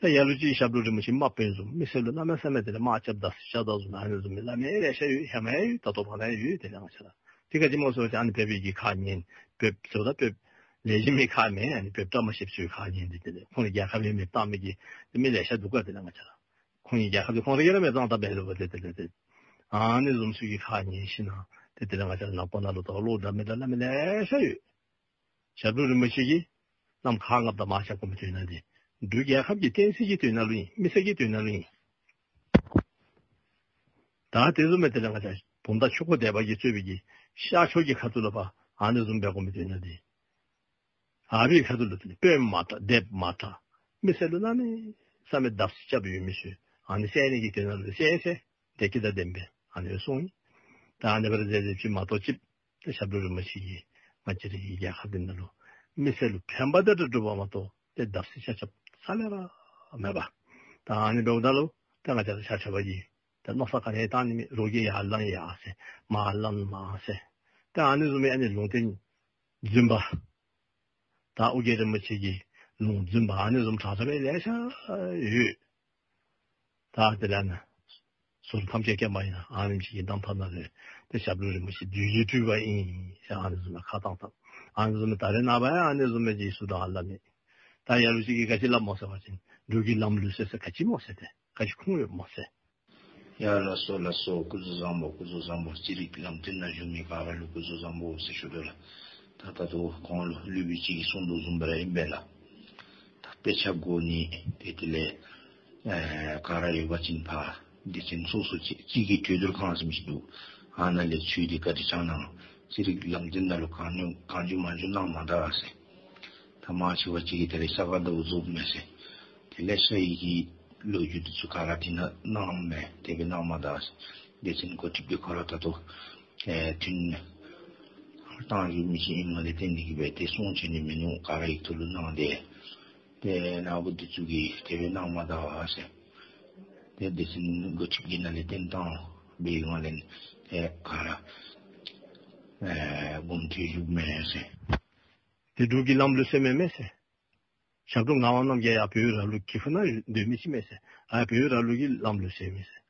ད་ལ་ལུ་ཅིག་ཞབས་དྲུང་རིན་པོ་ཆེ་དམག་དཔོན་བཟུམ་མི་སེར་ལུ་གནམ་མེད་ས་མེད་དེ་ལས་དམག་རྐྱབ་བརྡབ་གསིག་རྐྱབ་ད་བཟུམ་ཨ་ནི་བཟུམ་མི་བླ་མའི་ལེ་ཤ་ཡོད། ཧེ་མ་ཡང་ཡོད། ད་ལྟོ་ཕར་ལུ་ཡང་ཡོད། དེ་ལས་ང་བཅས་ར་དེ་ག་ཅི་སྨོ་ཟེར་བ་ཅིན་ཨ་ནི་བོད་པའི་གི་ཁ་ཉན་བོདཔ་ཟེརཝ་ད་བོདཔ་ལེགས་ཤོམ་མི་ཁ་མེན། ཨ་ནི་བོདཔ་བཀྲ་མ་ཤིསཔ་ཚུ་ཁ་ཉན་ཏེ་དེ་ལས་ཁོང་རྒྱལ་ཁབ་ཡང་མེདཔ་བཏང་མི་གི་མི་ལེ་ཤ་འདུག་ག། དེ་ལས་ང་བཅས་ར་ཁོང་གི་རྒྱལ་ཁབ་འདི་ཁོང་ར་གིས་ར་མེདཔ་བཏང་བཏངམ་འབད་ལོ་བ་ཏེ་དེ་ལས་ཏེ་ཨ་ནི་བཟུམ་ཚུ་གི་ཁ་ཉན་ཞིན་ན་ཏེ་དེ་ལས་ང་བཅས་ར་ནང་འཁོད་ནང་ལུ་ད་བློ་འདྲ་མི་འདྲ་སླབ་མི་ལེ་ཤ་ཡོད། ཞབས་དྲུང་རིན་པོ་ཆེ་གིས་བླམ་ཁག་ལྔ་པོ་དང་དམག་རྐྱབ་དགོ་མི་དོན་དག་འདི་འབྲུག་རྒྱལ་ཁབ་ཀྱི་བསྟན་སྲིད་ཀྱི་དོན་དག་ལུ་ཨིན། མི་སེར་གྱི་དོན་དག་ལུ་ཨིན། ད་དེ་བཟུམ་མའི་དེ་ལས་ང་བཅས་བུམ་ཐང་ཆོས་འཁོར་སྡེ་པ་གིས་གཙོས་པའི་གི་ཤར་ཕྱོགས་ཀྱི་ཁ་ཐུག་ལུ་ཕར་ཨ་ནི་བཟུམ་འབད་དགོ་མི་དོན་དག་འདི་ཨ་རིའི་ཁ་ཐུག་ལུ་དེ་ལས་དཔོན་མ་དྲག་སྡེཔ་མ་དྲག་མི་སེར་ལུ་གནམ་མེད་ས་མེད་བརྡབ་གསིག་རྐྱབ་ཡོད་མི་ཚུ་ཨ་ནི་བསད་ནི་གི་དོན་དག་ལུ་བསད་བསད་དེ་གི་དང་ལྡནམ་སྦེ་ཨ་ནི་སྦེ་སོང་ཡི། ད་ཨ་ནི་སྦེ་ར་མཛད་མཛདཔ་ཅིག་མ་གཏོགས་ཅིག་ཏེ་ཞབས་དྲུང་རིན་པོ་ཆེ་གིས་ང་བཅས་རའི་རྒྱལ་ཁབ་འདི་ནང་ལུ་མི་སེར་ལུ་ཕན་པ་དེ་འདྲ་བསྒྲུབ་པ་མ་གཏོགས་ཏེ་བརྡབ་གསིག་རྐྱབ་རྐྱབ་ས་ལས་ར་མེད་པས། ད་ཨ་ནི་འབདཝ་ད་ལུ་ཏེ་ང་བཅས་ར་ཆ་ཁྱབ་ཀྱིས་ཏེ་མནོ་བསམ་ག་ནི་ཡང་བཏང་ནི་མེད། རོགས་ཀྱིས་ཡར་ལངས་ཡར་ཟེར་མར་ལངས་མར་ཟེར། ཏེ་ཨ་ནི་བཟུམ་མའི་ཨ་ནི་ལུང་བསྟན་རྫུན་པ་ད་ཨོ་རྒྱན་རིན་པོ་ཆེ་གི་ལུང་རྫུན་པ་ཨ་ནི་བཟུམ་དྲག་དྲག་སྦེ་ལེ་ཤ་ཡོད། ད་དེ་ལས་ནཱ་ཟུར་ཐམས་ཅད་མཁྱེན་པ་ཨིན་ན་ཨ་ནེམ་ཅིག་གི་གདམ་ཐག་ནང་ལས་ཏེ་ཞབས་དྲུང་རིན་པོ་ཆེ་བདུད་ཀྱི་སྤྲུལ་པ་ཨིན་ཟེར་ཨ་ནི་བཟུམ་ལུ་ཁ་བཏང་བཏངམ། ཨ་ནི་བཟུམ་ད་རེས་ནངས་པ་ཡང་ཨ་ནི་བཟུམ་མའི་ཅིག་སུ་དང་ཧ་ལམ་མེད། ད་ལ་ལུ་ཅིག་གིས་ག་ཅི་སླབ་སྨོ་ཟེར་བ་ཅིན་འབྲུག་གི་ལམ་ལུགས་སྲོལ་ཟེར་ག་ཅི་སྨོ་ཟེར་ཏེ་ག་ཅི་ཁུངས་ཡོདཔ་སྨོ་ཟེར། ཡ་ལགས་སོ་ལགས་སོ། སྐུ་གཟུགས་བཟང་པོ། སྐུ་གཟུགས་བཟང་པོ། ཅི་རིགས་ལམ་སྟོན་ནང་བཞུགས་མི་ག་ར་ལུ་སྐུ་གཟུགས་བཟང་པོ་ཟེར་ཞུ་དོ་ལགས། ད་ད་ལྟོ་གོང་ལུ་སློབ་དཔོན་ཅིག་གིས་གསུངས་དོ་བཟུམ་སྦེ་ར་ཨིན་པས་ལགས། ད་དཔེ་ཆ་དགོ་ནི་དེ་དེ་ལས་ཨེ་ག་ར་ཡོད་པ་ཅིན་ཕར་སྡེ་ཚན་སོ་སོ་ཅིག་ཅིག་གི་གྲོས་བསྡུར་ཁང་ཟེར་མི་ཅིག་འདུག། ཨ་ནཱ་ལས་ཚུར་ཏེ་བཀའ་དྲིན་བསྐྱང་གནང་། ཅི་རིགས་ལམ་སྟོན་ནང་ལུ་གང་འགྱོ་གང་འགྱོ་མ་འགྱོ་གནང་མ་ད་ཟེར། ད་མང་ཆེ་བ་ཅིག་གིས་དེ་ལས་ས་ག་ཟླ་བ་རྫོགསཔ་མས་ཟེར། དེ་ལས་ས་ཡི་གི་ལོ་རྒྱུས་འདི་ཚུ་ག་ར་དེ་ནང་གནངམ་མས། དེ་སྦེ་གནང་མ་ད་ཟེར། སྡེ་ཚན་འགོ་ཁྲིདཔ་འདི་ཁོ་ར་ད་ལྟོ་ཨེ་ཐུན་བཏང་བཞུགས་མི་ཅིག་ཨིནམ་ལས་བརྟེན་ཏེ་གིས་སྦེ་ཏེ་གསུང་བྱོན་ནི་མིན་ནུག། ག་ར་ཡིག་ཐོག་ལུ་གནང་སྟེ། ཏེ་ནཱ་བུ་འདི་ཚུ་གིས་དེ་སྦེ་གནང་མ་ད་ཟེར། ཏེ་སྡེ་ཚན་འགོ་ཁྲིདཔ་ཀྱིས་ནཱ་ལས་བཏོན་བཏང་སྦེ་ཡོད་ལས་ཏེ་ག་ར་ཨེ་དགོངསམ་ཁྲེལ་བཞུགས་མས་ཟེར། ཏེ་འབྲུག་གི་ལམ་ལུགས་སྲོལ་མེན་མས་ཟེར། ཞབས་དྲུང་ངག་དབང་རྣམ་རྒྱལ་ཡང་བོད་ར་ལུགས་ཀྱི་ཁུངས་ནང་སྡོད་མི་ཅིག་མས་ཟེར། ཨ་བོད་ར་ལུགས་ཀྱི་ལམ་ལུགས་སྲོལ་མས་ཟེར།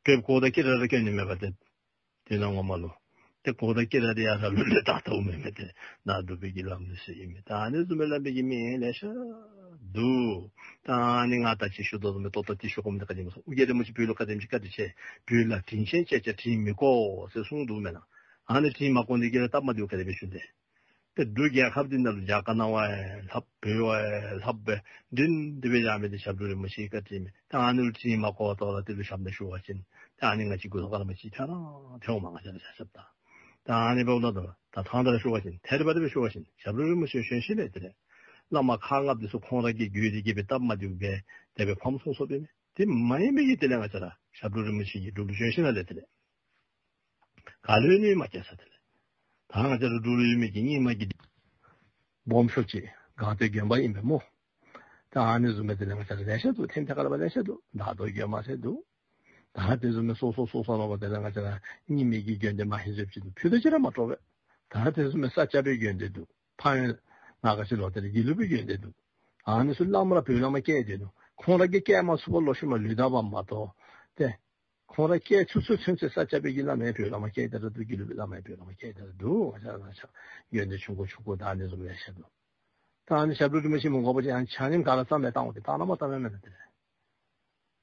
བོདཔ་གོ་དང་སྐེ་རགས་ར་གྱོན་ནི་མེད་པ་ཏེ། དེ་ནང་ངོ་མ་ལུ་ཏེ་གོ་དང་སྐེ་རགས་འདི་ཡང་ར་ལུག་ལུག་ད་ལྟོ་མེན་མས་ཏེ། ནཱ་འབྲུག་པའི་གི་ལམ་ལུགས་སྲོལ་ཨིན་མས། ད་ཨ་ནི་བཟུམ་སྦེ་སླབ་མི་གི་མི་ལེ་ཤ་འདུག། ད་ཨ་ནི་ང་ད་ཅི་ཞུ་དོ་བཟུམ་སྦེ་ཏོག་ཏོ་ཏེ་ཞུ་དགོ་མི་འདི་ག་ཅི་སྨོ་ཟེར་ཨོ་རྒྱན་རིན་པོ་ཆེ་བོད་ལུ་ག་དེམ་ཅིག་བཀའ་དྲིན་ཆེ། བོད་ལུ་དྲིན་ཅན་བཅས་ཀྱང་དྲིན་མི་གོ་ཟེར་གསུངས་འདུག་མེན་ན། ཨ་ནི་དྲིན་མ་གོ་ནི་གིས་ར་སྟབས་མ་བདེཝ་ག་དེ་སྦེ་ཞུ་དེས། ཏེ་འབྲུག་རྒྱལ་ཁབ་འདི་ནང་ལུ་རྒྱ་དཀར་ནང་བ་ཡང་ལྷགཔ་བོད་པ་ཡང་ལྷགཔ་སྦེ་འདྲེས་ཏེ་སྦེ་བཞག་མི་འདི་ཞབས་དྲུང་རིན་པོ་ཆེ་གི་བཀའ་དྲིན་མས། ད་ཨ་ནི་ལུ་དྲིན་མ་གོ་བར་ད་ལྟོ་དེ་ལུ་ཞབས་ནས་ཞུ་བ་ཅིན་ད་ཨ་ནི་ང་བཅས་མགུ་ཏོ་ཁ་ལས་མར་གཅིག་ཐལ་ར་ཐལཝ་མས། ང་བཅས་ར་ཆ་ཁྱབ་ད་ད་ཨ་ནི་འབདཝ་ད་ད་ཐང་ད་ར་ཞུ་བ་ཅིན་ཐད་རི་བ་རི་སྦེ་ཞུ་བ་ཅིན་ཞབས་དྲུང་རིན་པོ་ཆེ་བྱོན་ཞིནམ་ལས་དེ་ལས་བླ་མ་ཁག་ལྔ་པོ་འདི་ཚུ་ཁོང་ར་གིས་བརྒྱུད་དེ་གིས་སྦེ་སྟབས་མ་བདེཝ་སྦེ་དེ་སྦེ་ཕམ་སོང་སོང་སྦེ་མས། དེ་མ་ཡིན་པའི་གི་དེ་ལས་ང་བཅས་ར་ཞབས་དྲུང་རིན་པོ་ཆེ་གིས་འབྲུག་ལུ་བྱོན་ཞིནམ་ལས་དེ་ལས་ག་ལུ་ཡང་གནོད་མ་བཀལ་ས། དེ་ལས་ད་ང་བཅས་ར་འབྲུག་ལུ་ཡོད་མི་གི་རྙིང་མ་གི་སྦོམ་ཤོས་ཅིག་སྒང་སྟེང་དགོན་པ་ཨིན་པས་སྨོ། ད་ཨ་ནི་བཟུམ་སྦེ་དེ་ལས་ང་བཅས་ར་ལེ་ཤ་འདུག། ཐེམ་ཐེ་ཁ་ལས་ཕར་ལེ་ཤ་འདུག། དར་མདོ་དགོན་པ་ཟེར་འདུག། ད་དེ་བཟུམ་སྦེ་སོ་སོ་སོ་སོ་ནང་ཕར་དེ་ལས་ང་བཅས་ར་རྙིང་མའི་གི་དགོན་སྡེ་མ་ཧེ་བཟོཝ་ཅིག་འདུག། ཕུལ་ཏེ་ཅིག་ར་མ་སྤྲོ་བས། ད་དེ་བཟུམ་སྦེ་ས་སྐྱ་པའི་དགོན་སྡེ་འདུག། ཕངས་ཡོན་ནང་ག་ཅི་ལོ་དེ་ལས་དགེ་ལུགས་པའི་དགོན་སྡེ་འདུག། ཨ་ནི་ཚུ་བླམ་ར་བོད་བླམ་བསྐྱལ་ཏེ་འདུག། ཁོང་ར་གིས་བསྐྱལ་མ་ཚུགས་པར་ལོག་ཤུལ་མ་ལུས་ད་པ་མ་གཏོགས་ཏེ་ཁོང་ར་བསྐྱལ་ཚུགས་ཚུགས་ཚུན་ཚོད་ས་སྐྱ་པའི་གི་བླམ་ཡང་བོད་བླམ་བསྐྱལ་ཏེ་ར་འདུག། དགེ་ལུགས་པའི་བླམ་ཡང་བོད་བླམ་བསྐྱལ་ཏེ་ར་འདུག། ང་བཅས་ར་ཆ་ཁྱབ་དགོན་སྡེ་ཆུང་ཀུ་ཆུང་ཀུ་ད་ཨ་ནི་བཟུམ་ལེ་ཤ་འདུག། ད་ཨ་ནི་ཞབས་དྲུང་རིན་པོ་ཆེ་མི་དགོ་པ་ཅིན་ཡང་ཆ་མཉམ་ག་ར་རྩ་མེད་བཏང་འོང་སྟེ་བཏང་ན་མ་བཏང་ན་མེན་ན། དེ་ལས་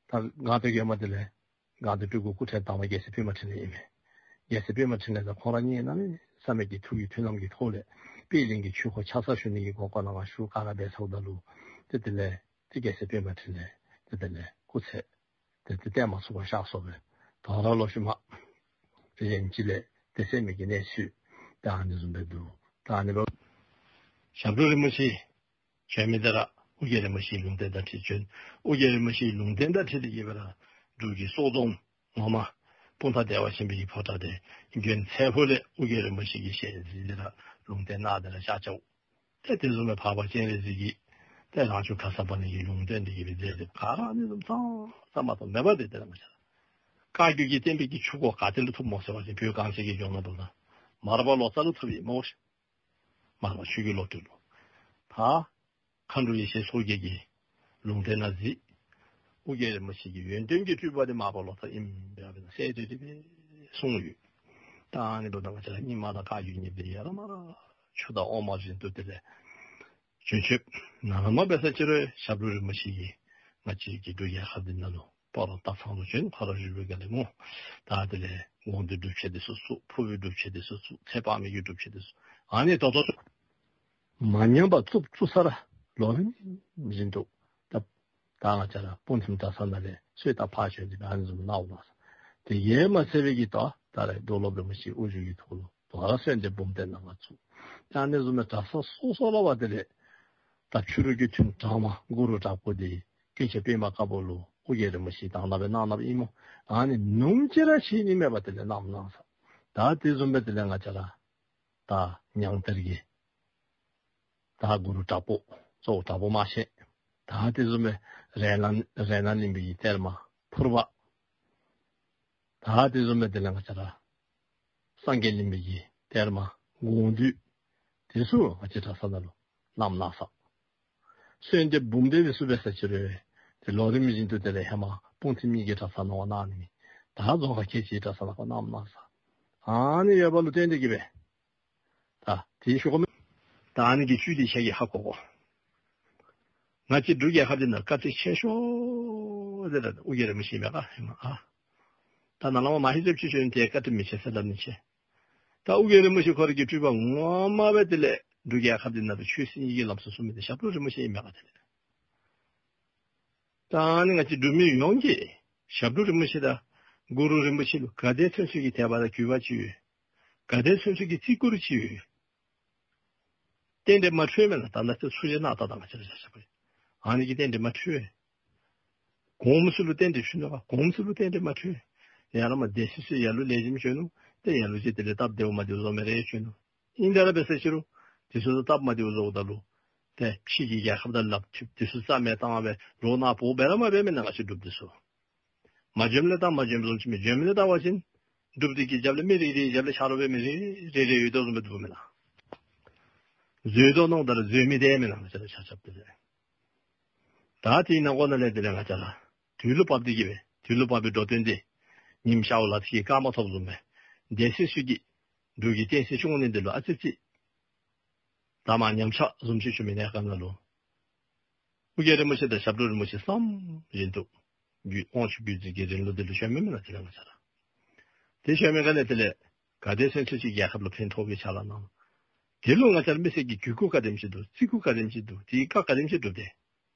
ད་སྒང་སྟེང་དགོན་པ་དེ་ལས་སྒང་སྟེང་སྤྲུལ་སྐུ་སྐུ་ཕྲེང་དང་པ་རྒྱལ་སྲས་པདྨ་འཕྲིན་ལས་ཨིན་མས། རྒྱལ་སྲས་པདྨ་འཕྲིན་ལས་དང་ཁོང་ར་གཉིས་གནམ་མེད་ས་མེད་ཀྱི་ཐུགས་ཀྱི་མཐུན་ལམ་གྱི་ཐོག་ལས་པད་གླིང་གི་ཆོས་འཁོར་ཕྱག་འཚལ་ཞུ་ནི་གི་དགོངས་སྐོར་ནང་ང་བཞུགས་ག་ར་འབད་ཚརཝ་ད་ལུ་ཏེ་དེ་ལས་ཏེ་རྒྱལ་སྲས་པདྨ་འཕྲིན་ལས་ཏེ་དེ་ལས་སྐུ་ཚེ་ཏེ་ཏེ་གཏན་མ་ཚུགས་པར་གཤགས་སོང་པས། ད་རུང་ལོག་ཤུལ་མ་ཏེ་གཞན་ཅིག་ལས་ཏེ་སེམས་མེད་ཀྱི་གནས་ཚུལ་ད་ཨ་ནི་བཟུམ་སྦེ་འདུག། ད་ཨ་ནི་འབདཝ་ཞབས་དྲུང་རིན་པོ་ཆེ་བྱོན་མི་འདི་ར་ཨོ་རྒྱན་རིན་པོ་ཆེའི་ལུང་བསྟན་དང་འཁྲིལ་བྱོན། ཨོ་རྒྱན་རིན་པོ་ཆེའི་ལུང་བསྟན་དང་འཁྲིལ་ཏེ་གིས་སྦེ་ར་འབྲུག་གི་སྲོག་རྫོང་ངོ་མ་ སྤུངས་ཐང་བདེ་བ་ཆེན་པོའི་ཕོ་བྲང་དེ་དགོན་ཚལ་ཕུག་ལས་ཨོ་རྒྱན་རིན་པོ་ཆེ་གི་ཞལ་གཟིགས་ཏེ་ར་ལུང་བསྟན་གནང་སྟེ་ར་བཞག་བཞགཔ། ཏེ་དེ་བཟུམ་སྦེ་འཕགས་པ་སྤྱན་རས་གཟིགས་ཀྱིས་ཏེ་རང་བྱུང་གྲྭ་ཚང་པ་ནི་གི་ལུང་བསྟན་འདི་གིས་སྦེ་མཛད་དེ་ག་ར་ཨ་ནི་བཟུམ་ཙང་ཙང་མ་གཏོགས་མེད་པ་དེ་དེ་ར་མ་ཤེས། བཀའ་བརྒྱུད་ཀྱི་བསྟན་པའི་གི་ཆུ་འགོ་ག་ཏེ་ལུ་འཐུཝ་སྨོ་ཟེར་བ་ཅིན་བོད་གངས་ཅན་གྱི་ལྗོངས་ནང་དུ་ལུ་མར་པ་ལོ་ཙཱ་ལུ་འཐུཝ་ཨིན་སྨོ་ཤིག། མར་པ་ཆོས་ཀྱི་བློ་གྲོས་ལུ། ད་མཁའ་འགྲོ་ཡེ་ཤེས་མཚོ་རྒྱལ་གྱིས་ལུང་བསྟན་ནང་གཟིགས། ཨོ་རྒྱན་རིན་པོ་ཆེ་གི་ཡོན་ཏན་གྱི་སྤྲུལ་པ་འདི་མར་པ་ལོ་ཙཱ་ཨིནམ་སྦེ་གསལ་ཏེ་དེ་སྦེ་གསུངས་ཡོད། ད་ཨ་ནི་འབདཝ་ད་ང་བཅས་ར་རྙིང་མ་དང་བཀའ་བརྒྱུད་གཉིས་འདི་ཡ་ར་མ་ར་ཆུ་དང་འོ་མ་བཞིན་དུ་དེ་ལས་བྱོན་བྱོནམ་ནང་ལས་མར་འབད་ས་ཅིག་རུང་ཞབས་དྲུང་རིན་པོ་ཆེ་གིས་ང་བཅས་ཀྱི་འབྲུག་རྒྱལ་ཁབ་འདི་ནང་ལུ་སྤ་རོ་སྟག་ཚང་ལུ་བྱོན། ཁོ་ར་བཞུགས་པའི་སྒང་ལས་སྨོ། ད་དེ་ལས་དགོངས་འདུས་སྒྲུབ་ཆེན་འདི་ཚུ་བཙུགས། ཕུར་བུའི་སྒྲུབ་ཆེན་འདི་ཚུ་བཙུགས། ཚེ་དཔག་མེད་ཀྱི་སྒྲུབ་ཆེན་འདི་ཚུ། ཨ་ནི་ད་ལྟོ་མ་ཉམས་པར་བཙུགས་བཙུགས་ས་ར་ལོ་རིམ་བཞིན་དུ་ད་ད་ང་བཅས་ར་སྤུངས་ཐིམ་གྲྭ་ཚང་ནང་ལས་གསོལ་བཏབ་ཕར་བྱོན་ཏེ་ཨ་ནི་བཟུམ་གནང་ནུག་ལགས། དེ་གིས་མ་ཚད་པའི་གི་ད་ད་རེས་རྡོར་སློབ་རིན་པོ་ཆེ་དབུ་བཞུགས་ཀྱི་ཐོག་ལུ་དོ་རུང་གསོལ་འདེབས་འབུམ་སྡེ་རྣམ་པ་བཙུགས། ཨ་ནི་བཟུམ་སྦེ་གྲྭ་ཚང་སོ་སོ་ལུ་འབད་དེ་ལས་ད་ཕྱི་རུ་གི་ཐུན་དྲངས་མ་གུ་རུ་དྲག་པོ་འདི་ཀུན་མཁྱེན་པདྨ་དཀར་པོ་ལུ་ཨོ་རྒྱན་རིན་པོ་ཆེ་དང་ལྷན་སྦེ་གནང་གནངམ་ཨིན་སྨོ། ཨ་ནི་ནུབ་ཅིག་ར་ཕྱེ་ནི་མེད་པར་དེ་ལས་གནངམ་གནང་ས། ད་དེ་བཟུམ་སྦེ་དེ་ལས་ང་བཅས་ར་ད་ཉང་གཏེར་གྱི་ད་གུ་རུ་དྲག་པོ་གཙོ་བོ་དྲག་པོ་སྨྲ་ཤེས། ད་དེ་བཟུམ་སྦེ་རཏྣ་རཏྣ་གླིང་པའི་གཏེར་མ་ཕུར་པ། ད་དེ་བཟུམ་སྦེ་དེ་ལས་ང་བཅས་ར་སངས་རྒྱས་གླིང་པའི་གི་གཏེར་མ་དགོངས་འདུས། དེ་ཚུ་ང་བཅས་གྲྭ་ཚང་ནང་ལུ་གནངམ་གནང་ས། གསོལ་འདེབས་འབུམ་སྡེ་དེ་ཚུ་འབད་ས་ཅིག་རུང་དེ་ལོ་རིམ་བཞིན་དུ་དེ་ལས་ཧེ་མ་སྤུངས་ཐིམ་གཉིས་ཀྱི་གྲྭ་ཚང་ནང་གནང་ནི་མེད། ད་རྫོང་ཁག་ཁལ་གཅིག་གྲྭ་ཚང་ནང་གནངམ་གནང་ས། ཨ་ནི་ཡོདཔ་ལུ་བརྟེན་ཏེ་གིས་སྦེ་ད་དེ་ཞུ་དགོ་མི་ད་ཨ་ནི་གི་བཅུད་འདི་ཁྱེད་ཀྱིས་ཧ་གོ་དགོ། ང་བཅས་འབྲུག་རྒྱལ་ཁབ་འདི་ནང་བཀའ་དྲིན་ཆེ་ཤོས་འདི་ར་ཨོ་རྒྱན་རིན་པོ་ཆེ་མས་ག། ཧེ་མ་ཨ་ད་ནཱ་ལས་མར་མ་ཧེ་ཙམ་ཅིག་ཞུ་ནི་དེ་བཀའ་དྲིན་མི་ཆེ་ཟེར་སླབ་ནི་ཆེ། ད་ཨོ་རྒྱན་རིན་པོ་ཆེ་ཁོ་ར་གི་སྤྲུལ་པ་ངོ་མ་སྦེ་དེ་ལས་འབྲུག་རྒྱལ་ཁབ་འདི་ནང་དུ་ཆོས་སྲིད་གཉིས་ཀྱི་ལམ་སྲོལ་བཟུང་མི་འདི་ཞབས་དྲུང་རིན་པོ་ཆེ་ཨིན་མས་ག། དེ་ལས་ད་ཨ་ནི་ང་བཅས་འབྲུག་མི་ཡོངས་ཀྱིས་ཞབས་དྲུང་རིན་པོ་ཆེ་དང་གུ་རུ་རིན་པོ་ཆེ་ལུ་ག་དེ་ཚུན་ཚོད་ཀྱི་དད་པ་དང་གུས་པ་ཅིག་ཡོད། ག་དེ་ཚུན་ཚོད་ཀྱི་བརྩི་བཀུར་ཅིག་ཡོད། རྟེན་འབྲེལ་མ་འཁྲུལ་མེན་ན། ད་ལྟོ་ཚུ་ཆེ་ནཱ་ད་ད་ང་བཅས་ར་ཆ་ཁྱབ་ཨ་ནི་གི་རྟེན་འབྲེལ་མ་འཁྲུལ། གོངམ་ཚུ་ལུ་རྟེན་འབྲེལ་འཁྲུལ་ནུག་ག། གོངམ་ཚུ་ལུ་རྟེན་འབྲེལ་མ་འཁྲུལ། ཡ་ར་མ་སྡེ་སྲིད་ཚུ་ཡར་ལུ་ལེགས་ཤོམ་བྱོན་ནུག། ཏེ་ཡར་ལུ་ཅིག་དེ་ལས་སྟབས་བདེཝ་མ་བདེཝ་བཟོ་མི་རེ་བྱོན་ནུག། ཨིན་ཏེ་ར་འབད་ས་ཅིག་རུང་དེ་ཚུ་ལུ་སྟབས་མ་བདེཝ་བཟོཝ་ད་ལུ་ཏེ་ཕྱི་གི་རྒྱལ་ཁབ་དང་སླབ་ཐེབས། དེ་ཚུ་རྩ་མེད་བཏང་སྦེ་རོགས་ནཱ་འབོ་འབད་ར་མ་འབད་མེན་ན། ང་བཅས་འབྲུགཔ་འདི་ཚུ་མ་འཇོན་མི་ལས་བཏང་མ་འཇོན་བཟུམ་ཅིག་མས། འཇོན་མི་ལས་བཏང་བ་ཅིན་འབྲུགཔ་འདི་གི་རྒྱབ་ལས་མི་རེ་རེའི་རྒྱབ་ལས་ཆ་རོགས་འབད་མི་རེ་རེ་རེ་ཡོད་དོ་བཟུམ་སྦེ་འདུག་མེན་ན། བཟོད་དོ་མནོཝ་ད་ར་བཟོད་མི་དེ་མེན་ན། ང་བཅས་ར་ཆ་ཁྱབ་དེ་ལས་ད་དེའི་ནང་ཁོངས་ནང་ལས་དེ་ལས་ང་བཅས་ར་དུས་ལུ་བབས་ཏེ་གིས་སྦེ་དུས་ལུ་བབས་པའི་འགྲོ་དོན་འདི་ཉིམ་ཤརཝ་ལ་ཐིག་གིས་སྐར་མ་ཐོབ་བཟུམ་སྦེ་སྡེ་སྲིད་ཚུ་གིས་འབྲུག་གི་བསྟན་སྲིད་སྐྱོང་ནི་འདི་ལུ་ཨ་ཙི་ཙི་ད་མ་ཉམས་ཆག་བཟུམ་ཅིག་བྱུང་མི་གནས་སྐབས་ནང་ལུ་ཨོ་རྒྱན་རིན་པོ་ཆེ་དང་ཞབས་དྲུང་རིན་པོ་ཆེ་བསམ་བཞིན་དུ་རྒྱུད་དབང་ཕྱུག་བརྒྱུད་འཛིན་གྱི་རིང་ལུགས་འདི་ལུ་བྱོན་མི་མེན་ན། དེ་ལས་ང་བཅས་ར་དེ་བྱོན་མི་ག་ནི་དེ་ལས་ག་དེ་ཚུན་ཚོད་ཅིག་རྒྱལ་ཁབ་ལུ་ཕན་ཐོགས་པའི་ཕྱག་ལཱ་གནང་། དེ་ལུ་ང་བཅས་ར་མི་སེར་གྱིས་གུས་བཀུར་ག་དེམ་ཅིག་འདུག། བརྩི་བཀུར་ག་དེམ་ཅིག་འདུག། དེའི་བཀའ་ག་དེམ་ཅིག་སྒྲུབ་སྟེ་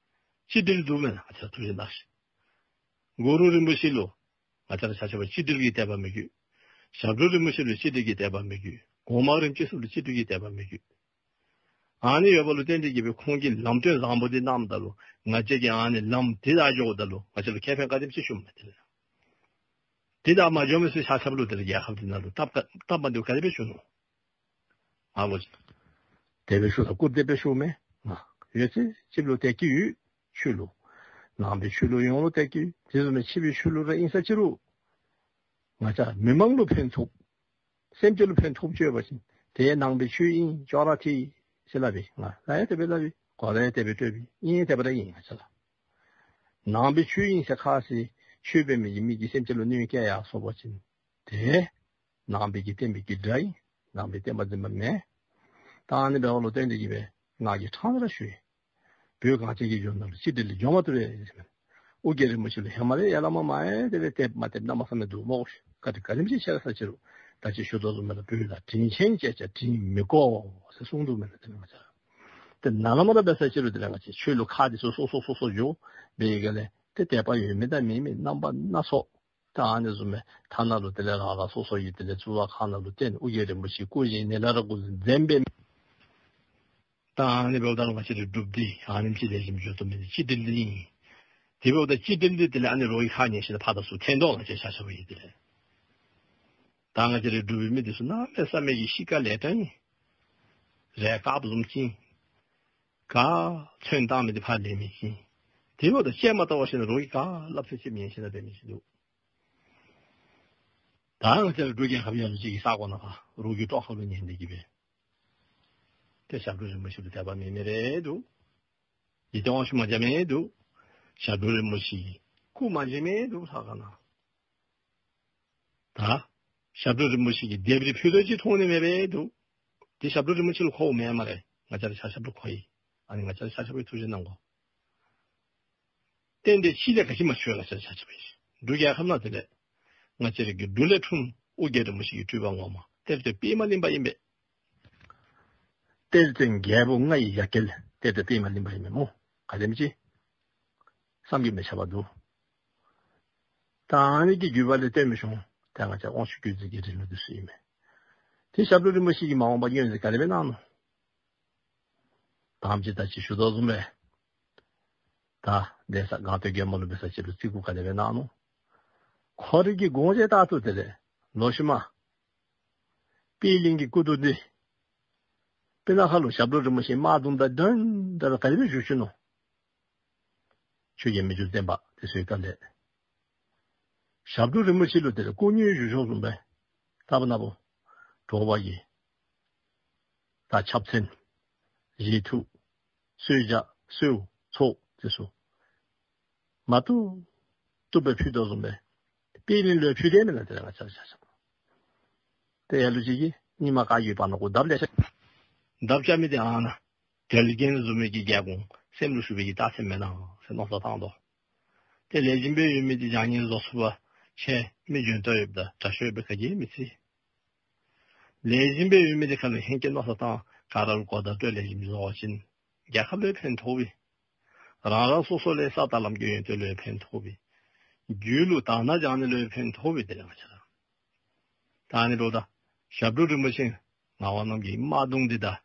གཅིག་སྒྲིལ་འདུག་མེན་ན། ང་བཅས་ར་ཐུགས་བཞེད་གནང་ཤིག། གུ་རུ་རིན་པོ་ཆེ་ལུ་ང་བཅས་ར་ཆ་ཁྱབ་གཅིག་སྒྲིལ་གྱི་དད་པ་མི་དགོས། ཞབས་དྲུང་རིན་པོ་ཆེ་ལུ་གཅིག་སྒྲིལ་གྱི་དད་པ་མི་དགོས། གོང་མ་རིན་པོ་ཆེ་ཚུ་ལུ་གཅིག་སྒྲིལ་གྱི་དད་པ་མི་དགོས། ཨ་ནི་ཡོདཔ་ལུ་བརྟེན་ཏེ་གིས་སྦེ་ཁོང་གིས་ལམ་སྟོན་བཟང་པོ་འདི་གནངམ་ད་ལུ་ང་བཅས་ཀྱིས་ཨ་ནི་ལམ་འདི་བདའ་འགྱོཝ་ད་ལུ་ང་བཅས་ལུ་ཁེ་ཕན་ག་དེམ་ཅིག་བྱུངམ་མས། དེ་ལས་འདི་བདའ་མ་འགྱོ་མི་ཚུ་ཆ་ཁྱབ་ལུ་དེ་ལས་རྒྱལ་ཁབ་འདི་ནང་ལུ་སྟབས་ག་སྟབས་མ་བདེཝ་ག་དེ་སྦེ་བྱུང་ནུག། ཨ་ལོ་ཅིག་དེ་སྦེ་ཞུ་ད་སྐུར་འདེབས་སྦེ་ཞུཝ་མེན་ན། ཡོད་ཚད་ཅིག་ལུ་དད་ཀྱི་ཡོད། ཆོས་ལུགས་ནང་པའི་ཆོས་ལུགས་ཡོངས་ལུ་དད་ཀྱི་ཡོད། དེ་བཟུམ་མའི་ཕྱི་པའི་ཆོས་ལུགས་ར་ཨིན་ས་ཅིག་རུང་ང་བཅས་མི་མང་ལུ་ཕན་ཐོགས་སེམས་ཅན་ལུ་ཕན་ཐོགས་ཅིག་ཡོད་པ་ཅིན་དེ་ནང་པའི་ཆོས་ཨིན་ཅོག་ར་འཐད་ཟེར་སླབ་པས། ང་ལ་ཡང་དེ་སྦེ་སླབ་པས། གོ་ལ་ཡང་དེ་སྦེ་སྤྲོད་པས། ཨིན་དེ་སྦེ་ར་ཨིན། ང་བཅས་ལུ་ནང་པའི་ཆོས་ཨིན་ཟེར་ཁ་ཟེར་ཆོས་འབད་མི་གི་མི་གིས་སེམས་ཅན་ལུ་གནོད་སྐྱེལ་ཡར་སོང་པ་ཅིན་དེ་ནང་པའི་གི་བསྟན་པའི་གི་དགྲ་ཨིན། ནང་པའི་བསྟན་པ་འཛིན་པ་མེན། ད་ཨ་ནི་འབདཝ་ལུ་བརྟེན་ཏེ་གིས་སྦེ་ང་གིས་ཕྲང་སྟེ་ར་ཞུ་ཡི། བོད་གངས་ཅན་གྱི་ལྗོངས་ནང་ལུ་གཅིག་སྒྲིལ་ལུ་འགྱོ་མ་བཏུབ་པས། ཨོ་རྒྱན་རིན་པོ་ཆེ་ལུ་ཧེ་མ་ལས་ཡར་ལས་མར་མ་ཡང་དེ་ལས་དེ་མ་དེ་གནམ་མེད་ས་མེད་འདུག་སྨོ། ག་དེ་ག་དེམ་ཅིག་ཆེ་ར་ས་ཅིག་རུང་ད་ཅི་ཞུ་དོ་བཟུམ་མེན་ན། བོད་ལ་དྲིན་ཆེན་བྱས་ཀྱང་དྲིན་མི་གོ་ཟེར་གསུངས་འདུག་མེན་ན། དེ་ལས་ང་བཅས་དེ་ནཱ་ལས་མར་ར་འབད་ས་ཅིག་རུང་དེ་ལས་ང་བཅས་ཆོས་ལུགས་ཁག་འདི་ཚུ་སོ་སོ་སོ་སོ་འགྱོ་བའི་སྒང་ལས་དེ་དད་པ་ཡོད་མི་དང་མེད་མི་རྣམ་པ་སྣ་ཚོགས། ད་ཨ་ནི་བཟུམ་མའི་ཐ་ན་ལུ་དེ་ལས་རང་རང་སོ་སོ་གི་དེ་ལས་གཙུག་ལག་ཁང་ནང་ལུ་བརྟེན་ཨོ་རྒྱན་རིན་པོ་ཆེའི་སྐུ་བཞེངས་ནི་ལས་ར་འགོ་འཛིན་འབད་མི། ད་ཨ་ནི་འབདཝ་ད་ང་བཅས་རའི་འབྲུགཔ་འདི་ཨ་ནེམ་ཅིག་ལེགས་ཤོམ་འགྱོ་དོ་མེད། གཅིག་སྒྲིལ་འདི་ཨིན། དེ་འབདཝ་ད་གཅིག་སྒྲིལ་འདི་དེ་ལས་ཨ་ནི་རོགས་ཀྱི་ཁ་ཉན་ཞིནམ་ལས་ཕར་དང་ཚུར་འཐེན་དོ། ང་བཅས་ཆ་ཁྱབ་ཀྱིས་དེ་ལས་ ད་ང་བཅས་ར་འབྲུག་པའི་མི་འདི་ཚུ་གནམ་མེད་ས་མེད་ཀྱི་གཤིས་ཀ་ལས་དྲགས་ཨིན། རས་དཀརཔོ་བཟུམ་ཅིག་ཨིན། ག་ཚོན་བཏང་མི་འདི་ཕར་ལེན་མི་ཅིག་ཨིན། དེ་འབདཝ་ད་དཔྱད་མ་བཏང་བ་ཅིན་རོགས་ཀྱིས་ག་སླབ་ཚད་ཅིག་མི་ཉན་ཤེས་ན་འབད་མི་ཅིག་འདུག། ད་ང་བཅས་ར་འབྲུག་རྒྱལ་ཁབ་ཡར་ལུ་ཅིག་གི་ས་གོ་ནང་ཕར་རོགས་ཀྱི་བྲོ་ཁ་ལུ་ཉན་ཏེ་གི་སྦེ་ཏེ་ཞབས་དྲུང་རིན་པོ་ཆེ་ལུ་དད་པ་མེད་མི་རེ་འདུག། ཡིད་དབང་ཤུགས་མ་འཇམ་མི་འདུག། ཞབས་དྲུང་རིན་པོ་ཆེ་གི་སྐུ་མ་མཇལ་མི་འདུག་ལྷ་ཁང་ནང་། ད་ཞབས་དྲུང་རིན་པོ་ཆེ་གི་ལྡེབས་རིས་ཕུད་རྡོག་ཅིག་མཐོང་ནི་མེད་པས་འདུག། དེ་ཞབས་དྲུང་རིན་པོ་ཆེ་ལུ་མཁོཝ་མེན་སྨ་རེ། ང་བཅས་ར་ཆ་ཁྱབ་ལུ་མཁོ་ཡི། ཨ་ནི་ང་བཅས་ར་ཆ་ཁྱབ་ཀྱིས་ཐུགས་རྗེ་གནང་དགོ། རྟེན་འབྲེལ་ཕྱི་ལས་ག་ཅི་མ་ཆོད་ལགས། ཆ་ཁྱབ་ཀྱིས་འབྲུག་རྒྱལ་ཁབ་ནང་དེ་ལས་ང་བཅས་ར་གི་འབྲུག་ལས་འཁྲུངས་ཨོ་རྒྱན་རིན་པོ་ཆེ་གི་སྤྲུལ་པ་ངོ་མ་གཏེར་སྟོན་པདྨ་གླིང་པ་ཨིན་པས། གཏེར་སྟོན་རྒྱལ་པོ་ལྔ་ཡི་ཡ་གྱལ་གཏེར་སྟོན་པདྨ་གླིང་པ་ཨིན་མས་སྨོ། ག་དེམ་ཅིག་བསམ་གྱིས་མི་ཁྱབ་པ་འདུག། ད་ཨ་ནི་གི་བརྒྱུད་པ་ལས་སྟོན་མི་ཤོང་། ད་ང་བཅས་དབང་ཕྱུག་བརྒྱུད་འཛིན་གྱི་རིང་ལུགས་འདི་ཚུ་ཨིན་མས། དེ་ཞབས་དྲུང་རིན་པོ་ཆེ་གིས་མ་འོངས་པ་སྔོན་འཛིན་ག་དེ་སྦེ་གནང་ནུག། ད་ཅི་ད་ཅི་ཞུ་དོ་བཟུམ་སྦེ་ད་གདན་ས་སྒང་སྟེང་རྒྱལ་མོ་ལུ་འབད་ས་ཅིག་ལུ་བརྩི་བཀུར་ག་དེ་སྦེ་གནང་ནུག། ཁོ་རའི་གི་དགོངས་བཞེད་ལྟར་དུ་དེ་ལས་ལོག་ཤུལ་མ་པད་གླིང་གི་སྐུ་གདུང་འདི་སྤུ་ན་ཁ་ལུ་ཞབས་དྲུང་རིན་པོ་ཆེ་དམར་གདུང་དང་ལྡན་ལྡན་སྦེ་ག་དེ་སྦེ་བཞུགས་བཞུགས་ནུག། ཆོས་རྒྱལ་མི་འགྱུར་བརྟན་པ་དེ་ཚུ་གི་སྐབས་ལས་ཞབས་དྲུང་རིན་པོ་ཆེ་ལུ་དེ་ལས་སྐུ་དངོས་བཞུགས་བཞུགསཔ་བཟུམ་སྦེ་ལྟ་བུ་ན་བུ་དྲོ་པ་གི་ད་ཕྱག་མཚན་བཞེས་ཐུབ་གསོལ་ཇ་གསོལཝ་ཚོགས་དེ་ཚུ་མ་བཏུབ་བཏུབ་སྦེ་ཕུལ་དོ་བཟུམ་སྦེ་པད་གླིང་ལུ་ཕུལ་དེས་མེན་ན། དེ་ལས་ང་བཅས་ར་ཆ་ཁྱབ་ཏེ་ལ་ལུ་ཅིག་གིས་རྙིང་མ་བཀའ་བརྒྱུད་བར་ན་གུ་ལྡབ་ལེ་ཤ་ལྡབ་རྐྱབ་མི་འདི་ཨ་ནཱ་དལ་རྒྱན་བཟུམ་མའི་གི་རྒྱལ་འགོང་སེམས་ལུ་ཞུགས་པའི་གི་རྟགས་མཚན་མེན་ན་ཟེར་མནོ་བསམ་བཏང་དོ། ཏེ་ལེགས་ཤོམ་སྦེ་ཡོད་མི་འདི་བྱ་ངན་བཟོ་ཚུགས་པ་ཆེ་མི་འཇོན་ཏོ་ཡོདཔ་ད་དྲག་ཤོས་སྦེ་ག་གིས་མི་བརྩི། ལེགས་ཤོམ་སྦེ་ཡོད་མི་འདི་ཁ་ལུ་ཧིང་སྐྱེ་མནོ་བསམ་བཏང་ག་ར་ལུ་གོ་བརྡ་སྤྲོད་ལེགས་ཤོམ་བཟོ་བ་ཅིན་རྒྱལ་ཁབ་ལུ་ཕན་ཐོགས་པས། རང་རང་སོ་སོ་ལས་ས་དང་ལམ་གྱི་ཡོན་ཏན་ལུ་ཕན་ཐོགས་པས། རྒྱུད་ལུ་དག་སྣང་སྦྱང་ནི་ལུ་ཕན་ཐོགས་པས། དེ་ལས་ང་བཅས་ར་ད་ཨ་ནི་འབདཝ་ད་ཞབས་དྲུང་རིན་པོ་ཆེ་ངག་དབང་རྣམ་རྒྱལ་གྱི་དམར་གདུང་འདི་དང་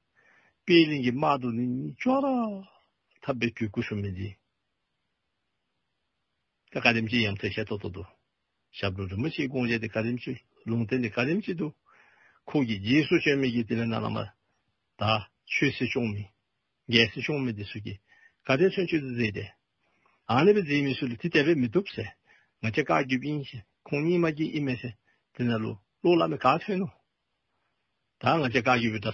པད་གླིང་གི་དམར་གདུང་འདི་གཉིས་ཅོག་ར་འཐདཔ་སྦེ་གུས་བཀུར་ཞུ་མི་འདི་ད་ག་དེམ་ཅིག་ཡ་མཚན་ཤེས་ཏོག་ཏོ་འདུག། ཞབས་དྲུང་རིན་པོ་ཆེའི་དགོངས་བཞེད་འདི་ག་དེམ་ཅིག་ལུང་བསྟན་འདི་ག་དེམ་ཅིག་འདུག། ཁོ་གི་རྗེས་སུ་བྱོན་མི་གི་དེ་ལས་ནཱ་ལས་མར་ད་ཆོས་སྲིད་སྐྱོང་མི་རྒྱལ་སྲིད་སྐྱོང་མི་འདི་ཚུ་གིས་ག་དེ་ཚུན་ཆད་དུ་མཛད་དེ། ཨ་ནི་སྦེ་མཛད་མི་ཚུ་ལུ་དེ་དེ་སྦེ་མི་བཏུབ་ཟེར། ང་བཅས་བཀའ་བརྒྱུད་ཨིན་ཟེར། ཁོང་རྙིང་མ་གི་ཨིན་མས་ཟེར། དེ་ནང་ལུ་བློ་སླབ་མི་ག་ཐོན་ནུག། ད་ང་བཅས་བཀའ་བརྒྱུད་པའི་ད་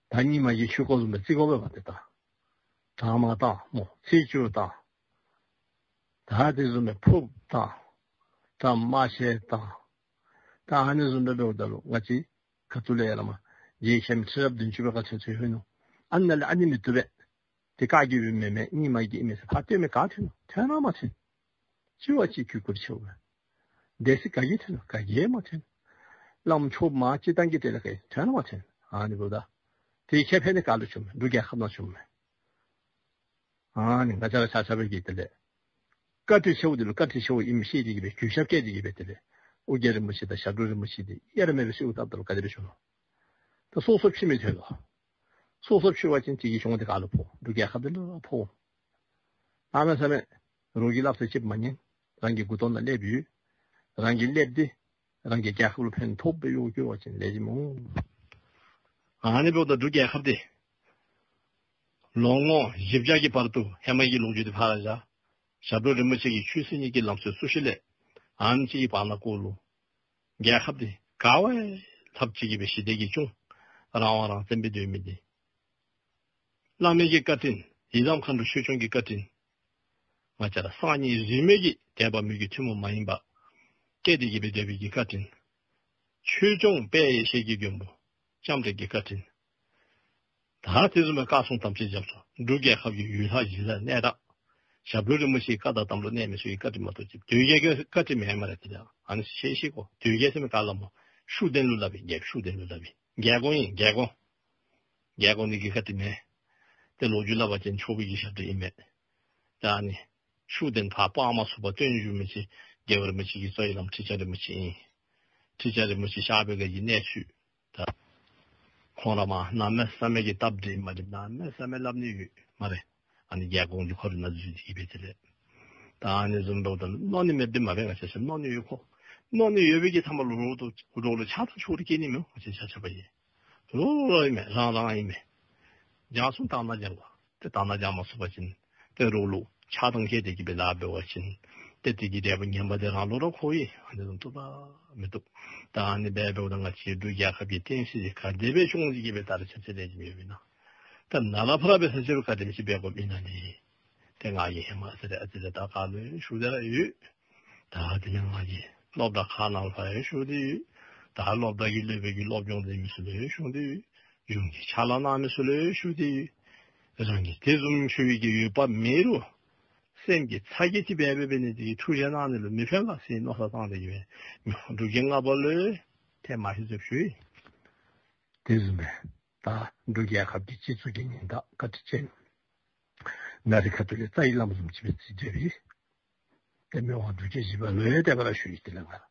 ད་རྙིང་མ་གི་ཆོས་སྐོར་བཟུམ་སྦེ་བརྩི་དགོ་པས་པ། ཏེ་ད་དྲང་དམག་བཏང་སྨོ། ཚེས་བཅུ་བཏང་། ད་དེ་བཟུམ་སྦེ་ཕུརཔ་བཏང་། ད་དམག་ཤེད་བཏང་། ད་ཨ་ནི་བཟུམ་སྦེ་འབདཝ་ད་ལུ་ང་བཅས་ཁ་ཐུག་ལས་ཡར་ལས་མར་རྗེ་མཁན་ཁྲི་རབས་བདུན་ཅུ་པའི་བཀའ་ཆོས་ཚུ་ལྷོད་ནུག། ཨ་ནཱ་ལས་ཨ་ནི་མི་བཏུབ་པས། དེ་བཀའ་བརྒྱུད་པའི་མེན་མས། རྙིང་མ་གི་ཨིན་མས་ཟེར་ཕར་སྟོན་མི་ག་ཐོན་ནུག། ཐོན་ར་མ་ཐོན། གཅིག་བ་གཅིག་གུས་བཀུར་ཆེ་བས། སྡེ་སྲིད་ག་གིས་ཐོན་ནུག། ག་གིས་མ་ཐོན། བླམ་ཆོསཔ་མ་སྤྱིར་བཏང་གི་དེ་ལས་ག་གིས་ཐོན་ར་མ་ཐོན། ཨ་ནི་འབདཝ་ད་དེ་ཁེ་ཕན་འདི་ག་ལུ་བྱུངམ་མས། འབྲུག་རྒྱལ་ཁབ་ནང་བྱུངམ་མས། ཨ་ནི་ང་བཅས་ར་ཆ་ཁྱབ་ཀྱིས་དེ་ལས་བཀའ་དྲིན་ཆེ་བོ་འདི་ལུ་བཀའ་དྲིན་ཆེ་བོ་ཨིནམ་ཤེས་ཏེ་གི་སྦེ་གུས་ཞབས་བསྐྱེད་དེ་གི་སྦེ་དེ་ལས་ཨོ་རྒྱན་རིན་པོ་ཆེ་དང་ཞབས་དྲུང་རིན་པོ་ཆེ་འདི་དབྱེར་མེད་སྦེ་གསོལཝ་བཏབ་ད་ལུ་ག་དེ་སྦེ་བྱུང་ནུག། ད་སོ་སོ་ཕྱིར་མི་ཐོན་ལོ། སོ་སོ་ཕྱིར་བ་ཅིན་དེ་གི་གྱོང་འདི་ག་ལུ་ཕོག། འབྲུག་རྒྱལ་ཁབ་འདི་ལུ་ཕོག། གནམ་མེད་ས་མེད་རོགས་ཀྱི་སླབ་ཚད་ཅིག་མ་ཉན། རང་གི་མགུ་ཏོ་ནང་སླེབས་ཡོད། རང་གིས་སླབ་སྟེ་རང་གི་རྒྱལ་ཁབ་ལུ་ཕན་ཐོགས་པའི་གཡོག་བཀོལ་བ་ཅིན་ལེགས་ཤོམ་འོང་། ཨ་ནི་འབདཝ་ད་འབྲུག་རྒྱལ་ཁབ་འདི་ལོ་ངོ་བཞི་བརྒྱ་གི་བར་དུ་ཧེ་མ་གི་ལོ་རྒྱུས་འདི་ཕར་བཞག། ཞབས་དྲུང་རིན་པོ་ཆེ་གིས་ཆོས་སྲིད་གཉིས་ཀྱི་ལམ་སྲོལ་བཙུགས་ཞིནམ་ལས་ཨ་ནི་ཅིག་གི་བར་ན་གུ་ལུ་རྒྱལ་ཁབ་འདི་ག་བ་ལྷགཔ་ཅིག་གི་སྦེ་ཞི་བདེ་གི་སྐྱོང་། རང་དབང་རང་བཙན་སྦེ་སྡོད་མི་འདི་བླ་མའི་གི་བཀའ་དྲིན། ཡི་དམ་མཁའ་འགྲོ་ཆོས་སྐྱོང་གི་བཀའ་དྲིན། ང་བཅས་ར་སང་ཉིན་རིས་མེད་ཀྱི་དད་པ་མོས་གུས་ཐུན་མོང་མ་ཡིན་པ་བསྐྱེད་དེ་གི་སྦེ་སྡོད་པའི་གི་བཀའ་དྲིན། ཆོས་སྐྱོང་དཔལ་ཡེ་ཤེས་ཀྱི་མགོན་པོ་ལྕམ་དྲལ་གྱི་བཀའ་དྲིན། ད་དེ་བཟུམ་མའི་བཀའ་སྲུང་དམ་ཅན་རྒྱ་མཚོ། འབྲུག་རྒྱལ་ཁབ་ཀྱི་ཡུལ་ལྷ་ཡིད་ལ་གནས་དང་ཞབས་དྲུང་རིན་པོ་ཆེའི་བཀའ་དང་དམ་ལུ་གནས་མི་ཚུ་གི་བཀའ་དྲིན་མ་གཏོགས་ཅིག་དོལ་རྒྱལ་གྱི་བཀའ་དྲིན་མེན་སྨ་རེ། དེ་ལས་ཨ་ནི་ཤེས་ཤེས་དགོ། དོལ་རྒྱལ་ཟེར་མི་ག་སླབ་སྨོ། ཤུགས་ལྡན་ལུ་སླབ་ཨིན། རྒྱལཔོ་ཤུགས་ལྡན་ལུ་སླབ་ཨིན། རྒྱལ་འགོང་ཨིན། རྒྱལ་འགོང་། རྒྱལ་འགོང་འདི་གི་བཀའ་དྲིན་མེན། ཏེ་ལོ་རྒྱུས་སླབ་པ་ཅིན་ཆོས་པའི་གི་ཞབས་དྲུང་ཨིན་མས། ད་ཨ་ནི་ཤུགས་ལྡན་ཕར་སྤང་མ་ཚུགས་པར་བཏོན་བཞུགས་མི་ཅིག་རྒྱལ་བ་རིན་པོ་ཆེ་གི་གཙོ་བོའི་བླམ་ཁྲི་བྱང་རིན་པོ་ཆེ་ཨིན། ཁྲི་བྱང་རིན་པོ་ཆེ་གཤགས་པའི་གི་གནས་ཚུལ་ད་ཁོང་ར་མ་གནམ་མེད་ས་མེད་ཀྱི་སྟབས་བདེ་མ་བདེ་གནམ་མེད་ས་མེད་སླབ་ནི་ཡོད་སྨ་རེ། ཨ་ནི་རྒྱལ་འགོང་འདི་ཁོ་རའི་ནང་འཛུལ་ཏེ་གི་སྦེ་དེ་ལས་ད་ཨ་ནི་བཟུམ་འབདཝ་ད་མནོ་ནི་མེདཔ་འདི་མ་འབད། ང་བཅས་ཆ་ཁྱབ་མནོ་ནི་ཡོད། ཁོ་ མནོ་ནི་ཡོད་པའི་གི་ཐ་མ་ལུ་རོགས་དང་རོགས་ལུ་ཆགས་སྡང་ཕྱོགས་རིས་སྐྱེ་ནི་མེན་ང་བཅས་ཆ་ཁྱབ་ཡང་། རོགས་རོགས་ཨིན་མས། རང་རང་ཨིན་མས། སྦྱང་ཚུགས་དང་ན་སྦྱང་དགོ། ཏེ་དང་ན་སྦྱང་མ་ཚུགས་པ་ཅིན་ཏེ་རོགས་ལུ་ཆགས་སྡང་སྐྱེས་ཏེ་གི་སྦེ་ལཱ་འབད་བ་ཅིན་ཏེ་དེ་གི་འབྲས་བུ་ངན་པ་དེ་རང་ལུ་ར་འཁོར་ཡི། ཨ་ནི་བཟུམ་བཏུབ་པ་མི་བཏུབ། ད་ཨ་ནི་སྦེ་འབདཝ་ད་ང་བཅས་འབྲུག་རྒྱལ་ཁབ་ཀྱི་བསྟན་སྲིད་དེ་ག་དེ་སྦེ་སྐྱོང་ནི་གི་སྦེ་ད་རེས་ཆ་ཁྱབ་ལས་ཀྱི་མེད་པས་ན། ད་ནཱ་ལས་ཕར་འབད་ས་ཅིག་རུང་ག་དེམ་ཅིག་འབད་དགོཔ་ཨིན་ན་ནི། ཏེ་ང་གིས་ཧེ་མ་ཟེར་ཨ་ཙི་ལས་ད་ག་ལུ་ཞུ་སྟེ་ར་ཡོད། ད་དེ་ལས་ང་གིས་སློབ་གྲྭ་ཁག་ནང་ཕར་ཡང་ཞུ་སྟེ་ཡོད། ད་སློབ་གྲྭ་གི་སློབ་དཔོན་གྱི་སློབ་སྦྱོང་མཛད་མི་ཚུ་ལུ་ཡང་ཞུ་སྟེ་ཡོད། གཞུང་གི་ཕྱག་ལཱ་གནང་མི་ཚུ་ལུ་ཡང་ཞུ་སྟེ་ཡོད། རང་གིས་དེ་བཟུམ་ཞུ་བའི་གི་འོས་འབབ་མེད་རུང་སེམས་ཀྱི་ཚ་གྱང་ཅིག་འབད་འབད་འབད་ནི་དེ་གིས་ཐུགས་རྗེ་གནང་ནི་ལུ་མི་ཕན་ལགས་ཟེར་མནོ་བསམ་བཏང་སྟེ་གི་སྦེ་འབྲུག་རྒྱལ་ལྔ་པ་ལུ་ཡང་ཐེངས་མ་ཞུ་ཟེར་ཞུ་ཡི། དེ་བཟུམ་སྦེ་ད་འབྲུག་རྒྱལ་ཁབ་ཀྱི་སྤྱི་གཙུག་གི་ཉི་ཟླ་བཀའ་དྲིན་ཅན་ནཱ་རི་ཁ་ཐུག་ལས་རྩ་བའི་བླམ་བཟུམ་ཅིག་སྦེ་བརྩི་སྡོད་པའི་ཏེ་མི་དབང་འབྲུག་རྒྱལ་བཞི་པ་ལུ་ཡང་དེ་སྦེ་ར་ཞུ་ཡི། དེ་ལས་ང་ར་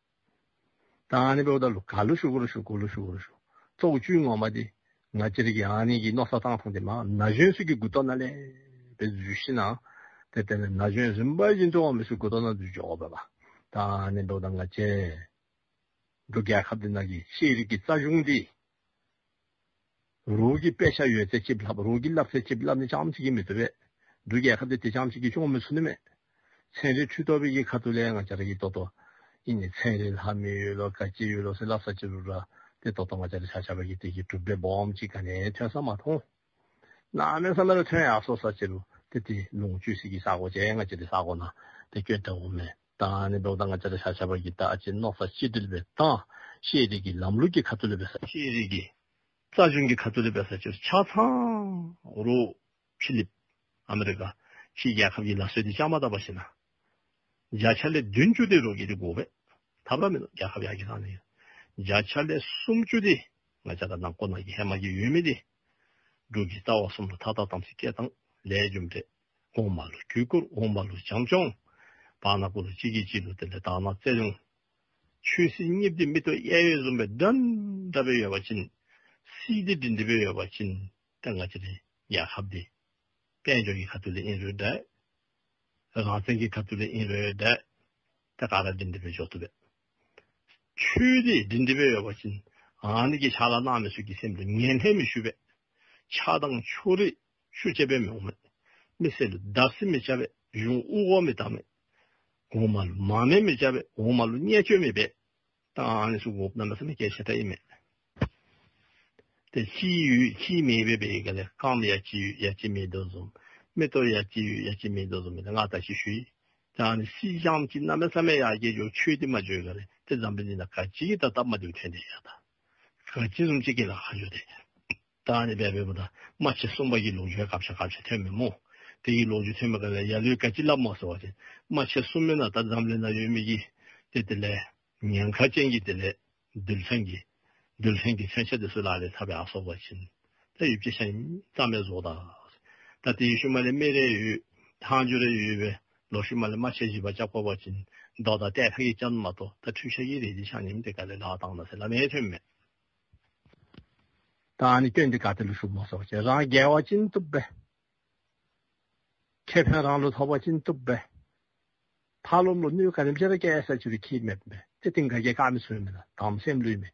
ད་ཨ་ནི་འབདཝ་ད་ལུ་ག་ལུ་ཞུ་དགོ་རུང་ཞུ་ག་ལུ་ཞུ་དགོ་རུང་ཞུ། གཙོ་བོ་བཅུད་ངོ་མ་འདི་ང་བཅས་ར་གིས་ཨ་ནི་གི་མནོ་བསམ་བཏང་ཐངས་འདི་མ་ན་གཞོན་ཚུ་གི་མགུ་ཏོ་ནང་ལས་སྦེ་འཛུལ་ཞིན་ན་ཏེ་དེ་ལས་ན་གཞོན་རིམ་པ་བཞིན་དུ་འོང་མི་ཚུ་མགུ་ཏོ་ནང་འཛུལ་འགྱོ་དགོ་པས་པ། ད་ཨ་ནི་འབདཝ་ད་ང་བཅས་འབྲུག་རྒྱལ་ཁབ་འདི་ནང་གི་ཤེས་རིག་གི་རྩ་གཞུང་འདི་རོགས་ཀྱིས་དཔེ་ཆ་ཡོད་ཚད་ཅིག་སླབ་རོགས་ཀྱིས་སླབ་ཚད་ཅིག་སླབ་ནི་རྐྱངམ་ཅིག་གིས་མི་བཏུབ་པས། འབྲུག་རྒྱལ་ཁབ་འདི་དེ་རྐྱངམ་ཅིག་གིས་སྐྱོང་མི་ཚུགས་ནི་མས། ཚན་རིག་འཕྲུལ་ཐོག་པའི་གི་ཁ་ཐུག་ལས་ང་བཅས་ར་གིས་ཏོག་ཏོ་ཨིན་ནི་ཚན་རིག་ལྷབ་མི་ཡོད་ལོ་ག་ཅི་ཡོད་ལོ་ཟེར་སླབ་ས་ཅིག་རུང་ར་ཏེ་ཏོག་ཏོ་ང་བཅས་ར་ཆ་ཁྱབ་ཀྱིས་དེ་གི་གྲུབ་འབྲས་སྦོམ་ཅིག་ག་ནི་ཡང་ཐོན་ས་མ་མཐོང་། གནམ་མེད་ས་མེད་ར་ཐོན་ཡར་སོང་ས་ཅིག་རུང་ཏེ་དེ་ལོངས་སྤྱོད་ས་གི་ས་གོ་ཅིག་ང་བཅས་ར་ས་གོ་ནང་ཏེ་བཀོད་དེ་འོང་མས། ད་ཨ་ནི་འབདཝ་ད་ང་བཅས་ར་ཆ་ཁྱབ་ཀྱིས་ད་ཨ་ཙི་མནོ་བསམ་གཅིག་སྒྲིལ་སྦེ་བཏང་། ཤེས་རིག་གི་ལམ་ལུགས་ཀྱི་ཁ་ཐུག་ལས་འབད་ས་ཤེས་རིག་གི་རྩ་གཞུང་གི་ཁ་ཐུག་ལས་འབད་ས་ཅིག་ཆ་ཚང་རོགས་ཕྱི་གླིངཔ་ཨ་མི་རི་ཀ་ཕྱི་རྒྱལ་ཁབ་ཀྱི་ལཱ་སྲོལ་འདི་བཅའ་མར་བཏགས་པ་ཅིན་བརྒྱ་ཆ་ལས་བདུན་ཅུ་དེ་རོགས་ཀྱིས་དེ་དགོ་པས། ཐབས་ར་མིན་འདུག། རྒྱལ་ཁབ་ཡར་རྒྱས་བཏང་ནི་ཡང་བརྒྱ་ཆ་ལས་སུམ་ཅུ་དེ་ང་བཅས་ར་ནང་འཁོད་ནང་གི་ཧེ་མ་གི་ཡོད་མི་དེ་འབྲུག་གི་རྩ་བ་གསུམ་ལུ་མཐའ་དག་དམ་ཚིག་བསྐྱེད་དང་ལས་རྒྱུ་འབྲས། གོང་མ་ལུ་གུས་བཀུར། འོག་མ་ལུ་བྱམས་སྐྱོང་། བར་ན་ཀུན་ལུ་གཅིག་གིས་གཅིག་ལུ་དེ་ལས་དག་སྣང་བརྩེ་གདུང་། ཆོས་སྲིད་གཉིས་འདི་མིག་ཏོ་གཡས་གཡོན་བཟུམ་སྦེ་འདྲན་འདྲ་སྦེ་ཡོད་པ་ཅིན་སྲིད་འདི་སྒྲིང་སྒྲི་སྦེ་ཡོད་པ་ཅིན་ད་ང་བཅས་རའི་རྒྱལ་ཁབ་འདི་དཔལ་འབྱོར་གྱི་ཁ་ཐུག་ལས་ཨིན་རུང་འདྲ། རང་བཙན་གྱི་ཁ་ཐུག་ལས་ཨིན་རུང་འདྲ། ད་ག་ར་སྒྲིང་སྒྲི་སྦེ་འགྱོ་བཏུབ་པས། ཆོས་འདི་སྒྲིང་སྒྲི་སྦེ་ཡོད་པ་ཅིན་ཨ་ནི་གི་ཕྱག་ལཱ་གནང་མི་ཚུ་གི་སེམས་ལུ་ངན་ལྷད་མི་ཞུགས་པས། ཆགས་སྡང་ཕྱོགས་རིས་ཤུགས་ཆེ་སྦེ་མི་འོང་མས། མི་སེར་ལུ་བརྡབ་གསིག་མི་རྐྱབ་པས། གཞུང་དབུ་འོག་མི་བཏང་མས། གོང་མ་ལུ་མ་དམན་མི་རྐྱབ་པས། འོག་མ་ལུ་བརྙས་བཅོས་མི་འབད། ད་ཨ་ནི་ཚུ་དགོཔ་གནམ་མེད་ས་མེད་གལ་ཆེ་དྲགས་ཨིན་མས། ཏེ་ཅིག་ཡོད་ཅིག་མེད་པའི་སྦེ་ག་ལས་རྐངམ་ཡ་གཅིག་ཡོད་ཡ་གཅིག་མེད་དོ་བཟུམ། མིག་ཏོ་ཡ་གཅིག་ཡོད་ཡ་གཅིག་མེད་དོ་བཟུམ་སྦེ་ང་ད་ཅི་ཞུ་ཡི། ད་ཨ་ནི་སྲིད་རྐྱངམ་ཅིག་གནམ་མེད་ས་མེད་ཡར་རྒྱས་འགྱོ་ཆོས་འདི་མ་འགྱོ་ག་ལས་ཏེ་འཛམ་བུ་གླིང་ནང་ག་ཅི་གི་ད་སྟབས་མ་བདེཝ་ཐོན་ཏེ་ཡ་ད། ག་ཅི་བཟུམ་ཅིག་གི་ལཱ་ཁག་འགྱོ་སྟེ། ད་ཨ་ནི་སྦེ་འབདཝ་ད་རྨ་ཆེན་གསུམ་པ་གི་ལོ་རྒྱུས་སྐབས་ཆ་སྐབས་ཆ་ཐོན་མས་སྨོ། དེ་གི་ལོ་རྒྱུས་ཐོན་པའི་སྐབས་ལས་ཡ་ལུ་ག་ཅི་སླབ་སྨོ་ཟེར་བ་ཅིན་རྨ་ཆེན་གསུམ་པའི་ནང་ད་འཛམ་གླིང་ནང་ཡོད་མི་གི་ཏེ་དེ་ལས་ཉེན་ཁ་ཅན་གྱི་དེ་ལས་རྡུལ་ཕྲན་གྱི་རྡུལ་ཕྲན་གྱི་མཚོན་ཆ་དེ་ཚུ་ལག་ལེན་འཐབ་ཡར་སོང་པ་ཅིན་ད་ཡུདཔ་ཅིག་ཤ་ཉེ་རྩ་མེད་བཟོ་ད། ད་དེ་ཡུལ་ཤུལ་མ་ལས་མི་རེ་ཡོད་ཐང་རྒྱུ་རེ་ཡོད་པས། ལོག་ཤུལ་མ་ལས་རྨ་ཆེན་བཞི་པ་རྐྱབ་དགོ་པ་ཅིན་རྡོ་དང་ཏེ་ཐ་གིས་རྐྱབ་མ་གཏོགས་ད་འཕྲུལ་ཆས་ཀྱི་རིགས་འདི་ཤ་ཉེ་མི་དེ་ག་ལས་ལཱ་བཏང་ན་ཟེར་སླབ་མི་ཐོན་མས། ད་ཨ་ནི་སྐྱོན་འདི་ག་ཏེ་ལུ་ཞུགསཔ་སྨོ་ཟེར་བ་ཅིན་རང་རྒྱལ་བ་ཅིན་བཏུབ་པས། ཁེ་ཕན་རང་ལུ་ཐོབ་པ་ཅིན་བཏུབ་པས། ཕར་ལོགམ་ལུ་གནོད་ག་དེམ་ཅིག་ར་བཀལ་ས་ཅིག་རུང་ཁྱད་མེད་པས། ཏེ་དེ་ག་གིས་བཀག་མི་ཚུགས་མེན་ན། དམ་སེམས་ལུས་མས།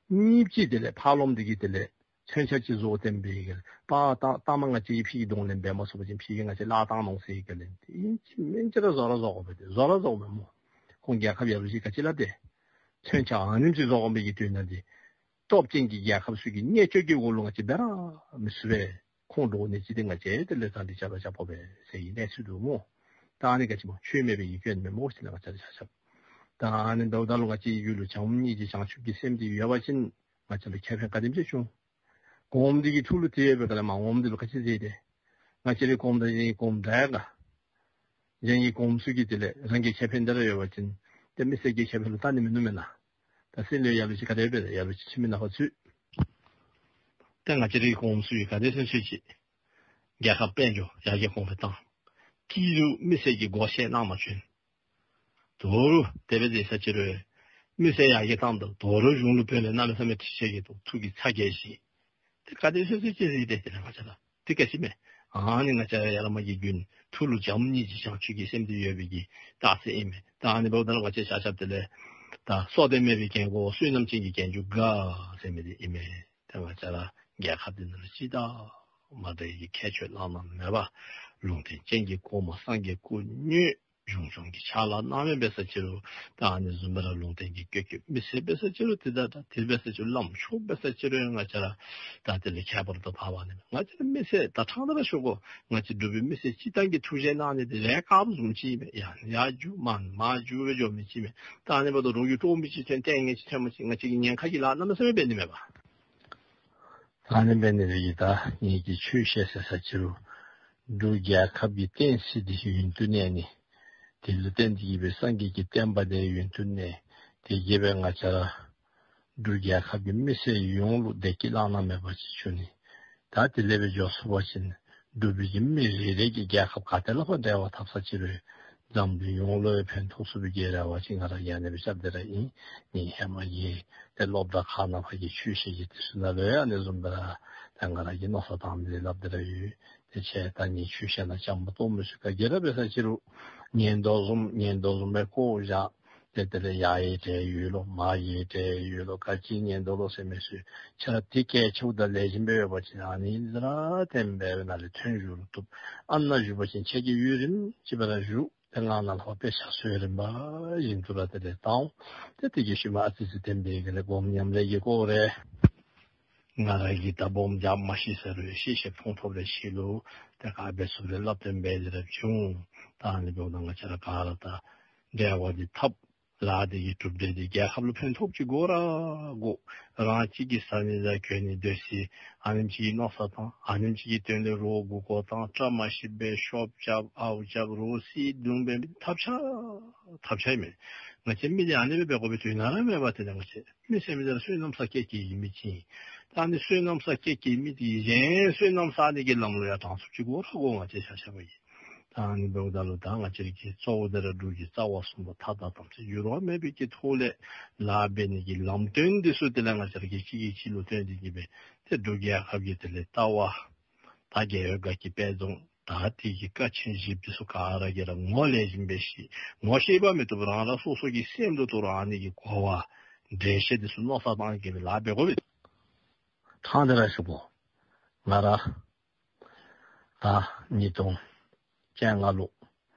གཉིས་པ་ཅིག་དེ་ལས་ཕར་ལོགམ་འདི་གིས་དེ་ལས་མཚོན་ཆ་ཅིག་བཟོ་སྟེ་འབད་ཡི་ག་ལས་པ་ད་ལྟ་མ་ང་བཅས་ཀྱིས་ཕྱི་གི་གདོང་ལེན་འབད་མ་ཚུགས་པ་ཅིན་ཕྱི་གིས་ང་བཅས་ལཱ་བཏང་ནི་འོང་ཟེར་ཡི་ག་ལས་ཏེ་ཨིན་ཅི་མིན་ཅི་ར་བཟོ་ར་བཟོ་དགོ་པས། ཏེ་བཟོ་ར་བཟོ་དགོ་པས་སྨོ། ཁོང་རྒྱལ་ཁབ་ཡ་ལུ་ཅིག་ག་ཅི་སླབ་སྟེ། མཚོན་ཆ་ཨ་ནེམ་ཅིག་བཟོ་དགོ་པའི་གི་དོན་དག་འདི་སྟོབས་ཅན་གྱི་རྒྱལ་ཁབ་ཚུ་གི་བརྙས་བཅོས་ཀྱི་འོག་ལུ་ང་བཅས་འབད་ར་མི་ཚུགས་པས། ཁོང་འདྲོག་ནི་ཅིག་འདི་ང་བཅས་དེ་ལས་ད་འདི་རྐྱབ་ར་རྐྱབ་དགོ་པས་ཟེར་བའི་གནས་ཚུལ་འདུག་སྨོ། ད་ཨ་ནི་ག་ཅི་སྨོ། ཆོས་མེད་པའི་གི་སྐྱོན་མེན་སྨོ་ཟེར་ང་བཅས་ར་ཆ་ཁྱབ། ད་ཨ་ནི་འབདཝ་ད་ལུ་ང་བཅས་ཀྱི་རྒྱུད་ལུ་བྱམས་སྙིང་རྗེ་བྱང་ཆུབ་ཀྱི་སེམས་འདི་ཡོད་པ་ཅིན་ང་བཅས་ལུ་ཁེ་ཕན་ག་དེམ་ཅིག་བྱུང་། གོངམ་འདི་གི་ཐུགས་ལུ་དེ་ཡོད་པའི་སྒང་ལས་མར་ངོམ་འདི་ལུ་ག་ཅི་ཟེར་ཏེ། ང་བཅས་རའི་གོངམ་དང་གཞན་གྱི་གོངམ་འདྲ་ག། གཞན་གྱི་གོངམ་ཚུ་གིས་དེ་ལས་རང་གི་ཁེ་ཕན་འདི་ར་ཡོད་པ་ཅིན་ཏེ་མི་སེར་གྱི་ཁེ་ཕན་ལུ་བལྟ་ནི་མིན་ནུག་མེན་ན། ད་སྲིད་ལུ་ཡ་ལུ་ཅིག་ག་དེ་སྦེ་ཡ་ལུ་ཅིག་ཁྱིམ་གྱི་ནང་ཕར་ཚུད། ཏེ་ང་བཅས་རའི་གོངམ་ཚུ་གིས་ག་དེ་སེམས་ཤུགས་ཅིག་རྒྱལ་ཁབ་དཔལ་འབྱོར་ཡར་རྒྱས་གོང་འཕེལ་བཏང་། སྐྱིད་སྡུག་མི་སེར་གྱི་སྒོ་ཕྱེ་གནང་མ་བྱོན། དོ་རུང་དེ་སྦེ་མཛད་ས་ཅིག་རུང་མི་སེར་ཡར་རྒྱས་བཏང་དོ་དོ་རུང་གཞུང་ལུ་དཔོན་ལས་གནམ་མེད་ས་མེད་ཁྲི་ཆེ་གི་དོ་ཐུགས་ཀྱི་ཚ་གྱང་ཞིག། ཏེ་ག་དེ་སེམས་ཤུགས་ཅིག་རེ་ཏེ་དེ་ལས་ང་བཅས་ར་ཏེ་ག་ཅི་མས། ཨ་ནི་ང་བཅས་ར་ཡར་མ་གི་རྒྱུན་ཐུགས་ལུ་བྱམས་སྙིང་རྗེ་བྱང་ཆུབ་ཀྱི་སེམས་འདི་ཡོད་པའི་གི་རྟགས་མཚན་ཨིན་མས། ད་ཨ་ནི་འབདཝ་ད་ལུ་ང་བཅས་ཆ་ཁྱབ་དེ་ལས་ ད་སྲོག་ལྡན་མེད་པའི་རྒྱན་གོ་བསོད་ནམས་ཅན་གྱི་རྒྱན་གྱུར་དགའ་ཟེར་མི་འདི་ཨིན་མས། ཏེ་ང་བཅས་ར་རྒྱལ་ཁབ་འདི་ནང་ལུ་ཅི་དང་མ་འདྲ་བའི་ཁྱད་ཆོས་བླ་ན་མེད་པ་ལུང་བསྟན་ཅན་གྱི་གོ་མ་སངས་རྒྱས་སྐུ་དངོས་གཞུང་སྐྱོང་གི་ཕྱག་ལཱ་གནང་མི་འབད་ས་ཅི་རུང་ད་ཨ་ནི་བཟུམ་སྦེ་ར་ལུང་བསྟན་གྱི་བཀོད་བཀོད་མི་སེར་འབད་ས་ཅི་རུང་དེ་ད་ད་དེ་འབད་ས་ཅི་རུང་བླམ་ཆོསཔ་འབད་ས་ཅི་རུང་ང་བཅས་ར་ད་དེ་ལས་ཁྱད་པར་དུ་འཕགས་པ་ནི་ང་བཅས་ར་མི་སེར་ད་ཕྲང་སྟེ་ར་ཞུ་དགོ། ང་བཅས་འབྲུག་པའི་མི་སེར་སྤྱིར་བཏང་གི་ཐུགས་བཞེད་གནང་ནི་དེ་རས་དཀརཔོ་བཟུམ་ཅིག་ཨིན་མས། ཡར་ཡར་རྒྱུག་མར་མར་རྒྱུག་སྦེ་འགྱོ་མི་ཅིག་ཨིན་མས། ད་ཨ་ནི་འབདཝ་ད་རོགས་ཀྱིས་དཀྲོག་མི་ཅིག་ཐོན་ལྟས་ངན་ཅིག་ཐོན་མི་ཅིག་ང་བཅས་ཀྱིས་ཉེན་ཁ་གི་ལཱ་གནམ་མེད་ས་མེད་འབད་ནི་མས་པ། ད་ཨ་ནི་འབད་ནི་དེ་གིས་ད་ངེ་གི་ཆོས་བཤད་ཟེར་ས་ཅི་རུང་འབྲུག་རྒྱལ་ཁབ་ཀྱི་བསྟན་སྲིད་འདི་ཡུན་དུ་གནས་ནི། དེ་ལུ་བརྟེན་ཏེ་གིས་སྦེ་སངས་རྒྱས་ཀྱི་བསྟན་པ་འདི་ཡུན་དུ་གནས། དེ་གིས་སྦེ་ང་བཅས་ར་འབྲུག་རྒྱལ་ཁབ་ཀྱི་མི་སེར་ཡོངས་ལུ་བདེ་སྐྱིད་བླ་ན་མེད་པ་ཅིག་བྱུང་ནི། ད་དེ་ལས་སྦེ་འགྱོ་ཚུགས་པ་ཅིན་འབྲུག་པའི་གི་མི་རེ་རེ་གིས་རྒྱལ་ཁབ་ག་ཏེ་ལས་ཕར་འབྲེལ་བ་འཐབ་ས་ཅི་རུང་འཛམ་གླིང་ཡོངས་ལུ་ཕན་ཐོགས་ཚུགས་པའི་གི་རེ་བ་ཅིག་ང་ར་གིས་ཨ་ནི་སྦེ་རྐྱབ་སྟེ་ར་ཨིན། ངེའི་ཧེ་མ་གི་ཏེ་སློབ་གྲྭ་ཁག་ནང་ཕར་གྱི་ཆོས་བཤད་ཀྱི་དུས་སུ་ནང་ལུ་ཡང་ཨ་ནི་བཟུམ་སྦེ་ར་ད་ང་ར་གིས་མནོ་བསམ་བཏང་སྟེ་སླབ་སྟེ་ར་ཡོད། ཏེ་ཁྱེད་ད་ངེའི་ཆོས་བཤད་ནང་བཅའ་མར་གཏོགས་མི་ཚུ་ག་གིས་ར་འབད་ས་ཅི་རུང་ཉན་དོ་བཟུམ་ཉན་དོ་བཟུམ་སྦེ་བཀོ་བཞག། ཏེ་དེ་ལས་ཡར་གྱི་གྲས་ཡོད་ལོ་མར་གྱི་གྲས་ཡོད་ལོ་ག་ཅི་ཉན་དོ་ལོ་ཟེར་མི་ཚུ་ཁྱེད་ར་དེ་གལ་ཆེཝ་ད་ལེགས་ཤོམ་སྦེ་ཡོད་པ་ཅིན་ཨ་ནི་ར་དེ་སྦེ་ནང་ལས་ཐོན་བཞུགས་རུང་བཏུབ། ཨ་ནཱ་བཞུགས་པ་ཅིན་ཁྱེད་ཀྱིས་ཡུན་རིངམོ་ཅིག་སྦེ་ར་བཞུགས། ཏེ་ང་ནཱ་ལས་ཕར་དཔེ་ཆ་སྲོལ་རིམ་པ་བཞིན་དུ་ར་དེ་ལས་བཏང་། ཏེ་དེ་གི་ཤུལ་མ་ཨ་ཙི་ཙི་དེ་སྦེ་གི་ལས་སྒོམ་ཉམས་ལེན་གྱི་སྐོར་རེ་ང་ར་གིས་ད་སྦོམ་རྒྱབ་མ་ཤེས་ཟེར་རུང་ཤེས་ཤེས་མཐོང་མཐོངམ་རེ་ཤེས་ལོ། ཏེ་ག་འབད་ཚུགས་རུང་སླབ་སྟེ་འབད་དེ་ར་བྱུང་། ད་ཨ་ནི་འབདཝ་ད་ང་བཅས་ར་ག་ར་ད་འབྲེལ་བ་འདི་འཐབ། ལཱ་འདི་གི་གྲུབ་འབྲས་འདི་རྒྱལ་ཁབ་ལུ་ཕན་ཐོགས་ཅིག་དགོ་ར་དགོ། རང་གཅིག་གིས་ཟ་ནི་དང་གྱོན་ནི་སྡོད་ས་ཨ་ནེམ་ཅིག་གི་མནོ་བསམ་བཏང་། ཨ་ནེམ་ཅིག་གི་དོན་ལས་རོགས་མགུ་སྐོར་བཏང་། བཀྲ་མ་ཤིསཔ་སྦེ་ཤོབ་རྐྱབ་ཨརཝ་རྐྱབ་རོ་སི་བརྡུང་སྦེ་ཐབས་ཆག་ཐབས་ཆག་ཨིན་མས། ང་བཅས་མི་འདི་ཨ་ནི་སྦེ་འབད་དགོ་པའི་དོན་ནང་ར་མེད་པ། དེ་ལས་ང་བཅས་མི་ཟེར་མི་འདི་ར་བསོད་ནམས་བསགས་བསྐྱེད་བསྐྱེད་ཀྱི་མི་ཅིག་ཨིན། ད་ཨ་ནི་བསོད་ནམས་བསགས་བསྐྱེད་ཀྱི་མི་འདི་གཞན་བསོད་ནམས་བསགས་ནི་གི་ལམ་ལུ་ཡང་དྲང་ཚུགསཔ་ཅིག་དགོ་ར་དགོ། ང་བཅས་ཆ་ཁྱབ་ཀྱིས། ད་ཨ་ནི་འབདཝ་ད་ལུ་ད་ང་བཅས་ར་གི་གཙོ་བོ་འདི་ར་འབྲུག་གི་རྩ་བ་གསུམ་པོ་མཐའ་དག་དམ་ཚིག་འགྱུར་བ་མེད་པའི་གི་ཐོག་ལས་ལཱ་འབད་ནི་གི་ལམ་སྟོན་འདི་ཚུ་དེ་ལས་ང་བཅས་ར་གིས་གཅིག་གིས་གཅིག་ལུ་སྟོན་ཏེ་གིས་སྦེ་ཏེ་འབྲུག་རྒྱལ་ཁབ་ཀྱི་དེ་ལས་ལྟ་བ་ད་རྒྱལ་བའི་བཀའ་བརྒྱུད་པད་སྡོང་ད་དེ་གི་བཀའ་ཆེན་བཞི་པོ་འདི་ཚུ་ག་ར་གིས་ར་ངོ་ལེགས་ཤོམ་སྦེ་ཤེས། ངོ་ཤེས་པ་མི་བཏུབ། རང་རང་སོ་སོ་གི་སེམས་ལུ་ཐུག་རུང་ཨ་ནི་གི་གོ་བ་འགྲེལ་བཤད་འདི་ཚུ་མནོ་བསམ་བཏང་སྟེ་གིས་སྦེ་ལཱ་འབད་དགོ་པས། ཕྲང་སྟེ་ར་ཞུ་དགོ། ང་ར་ད་ཉིས་སྟོང་བཅོ་ལྔ་ལུ་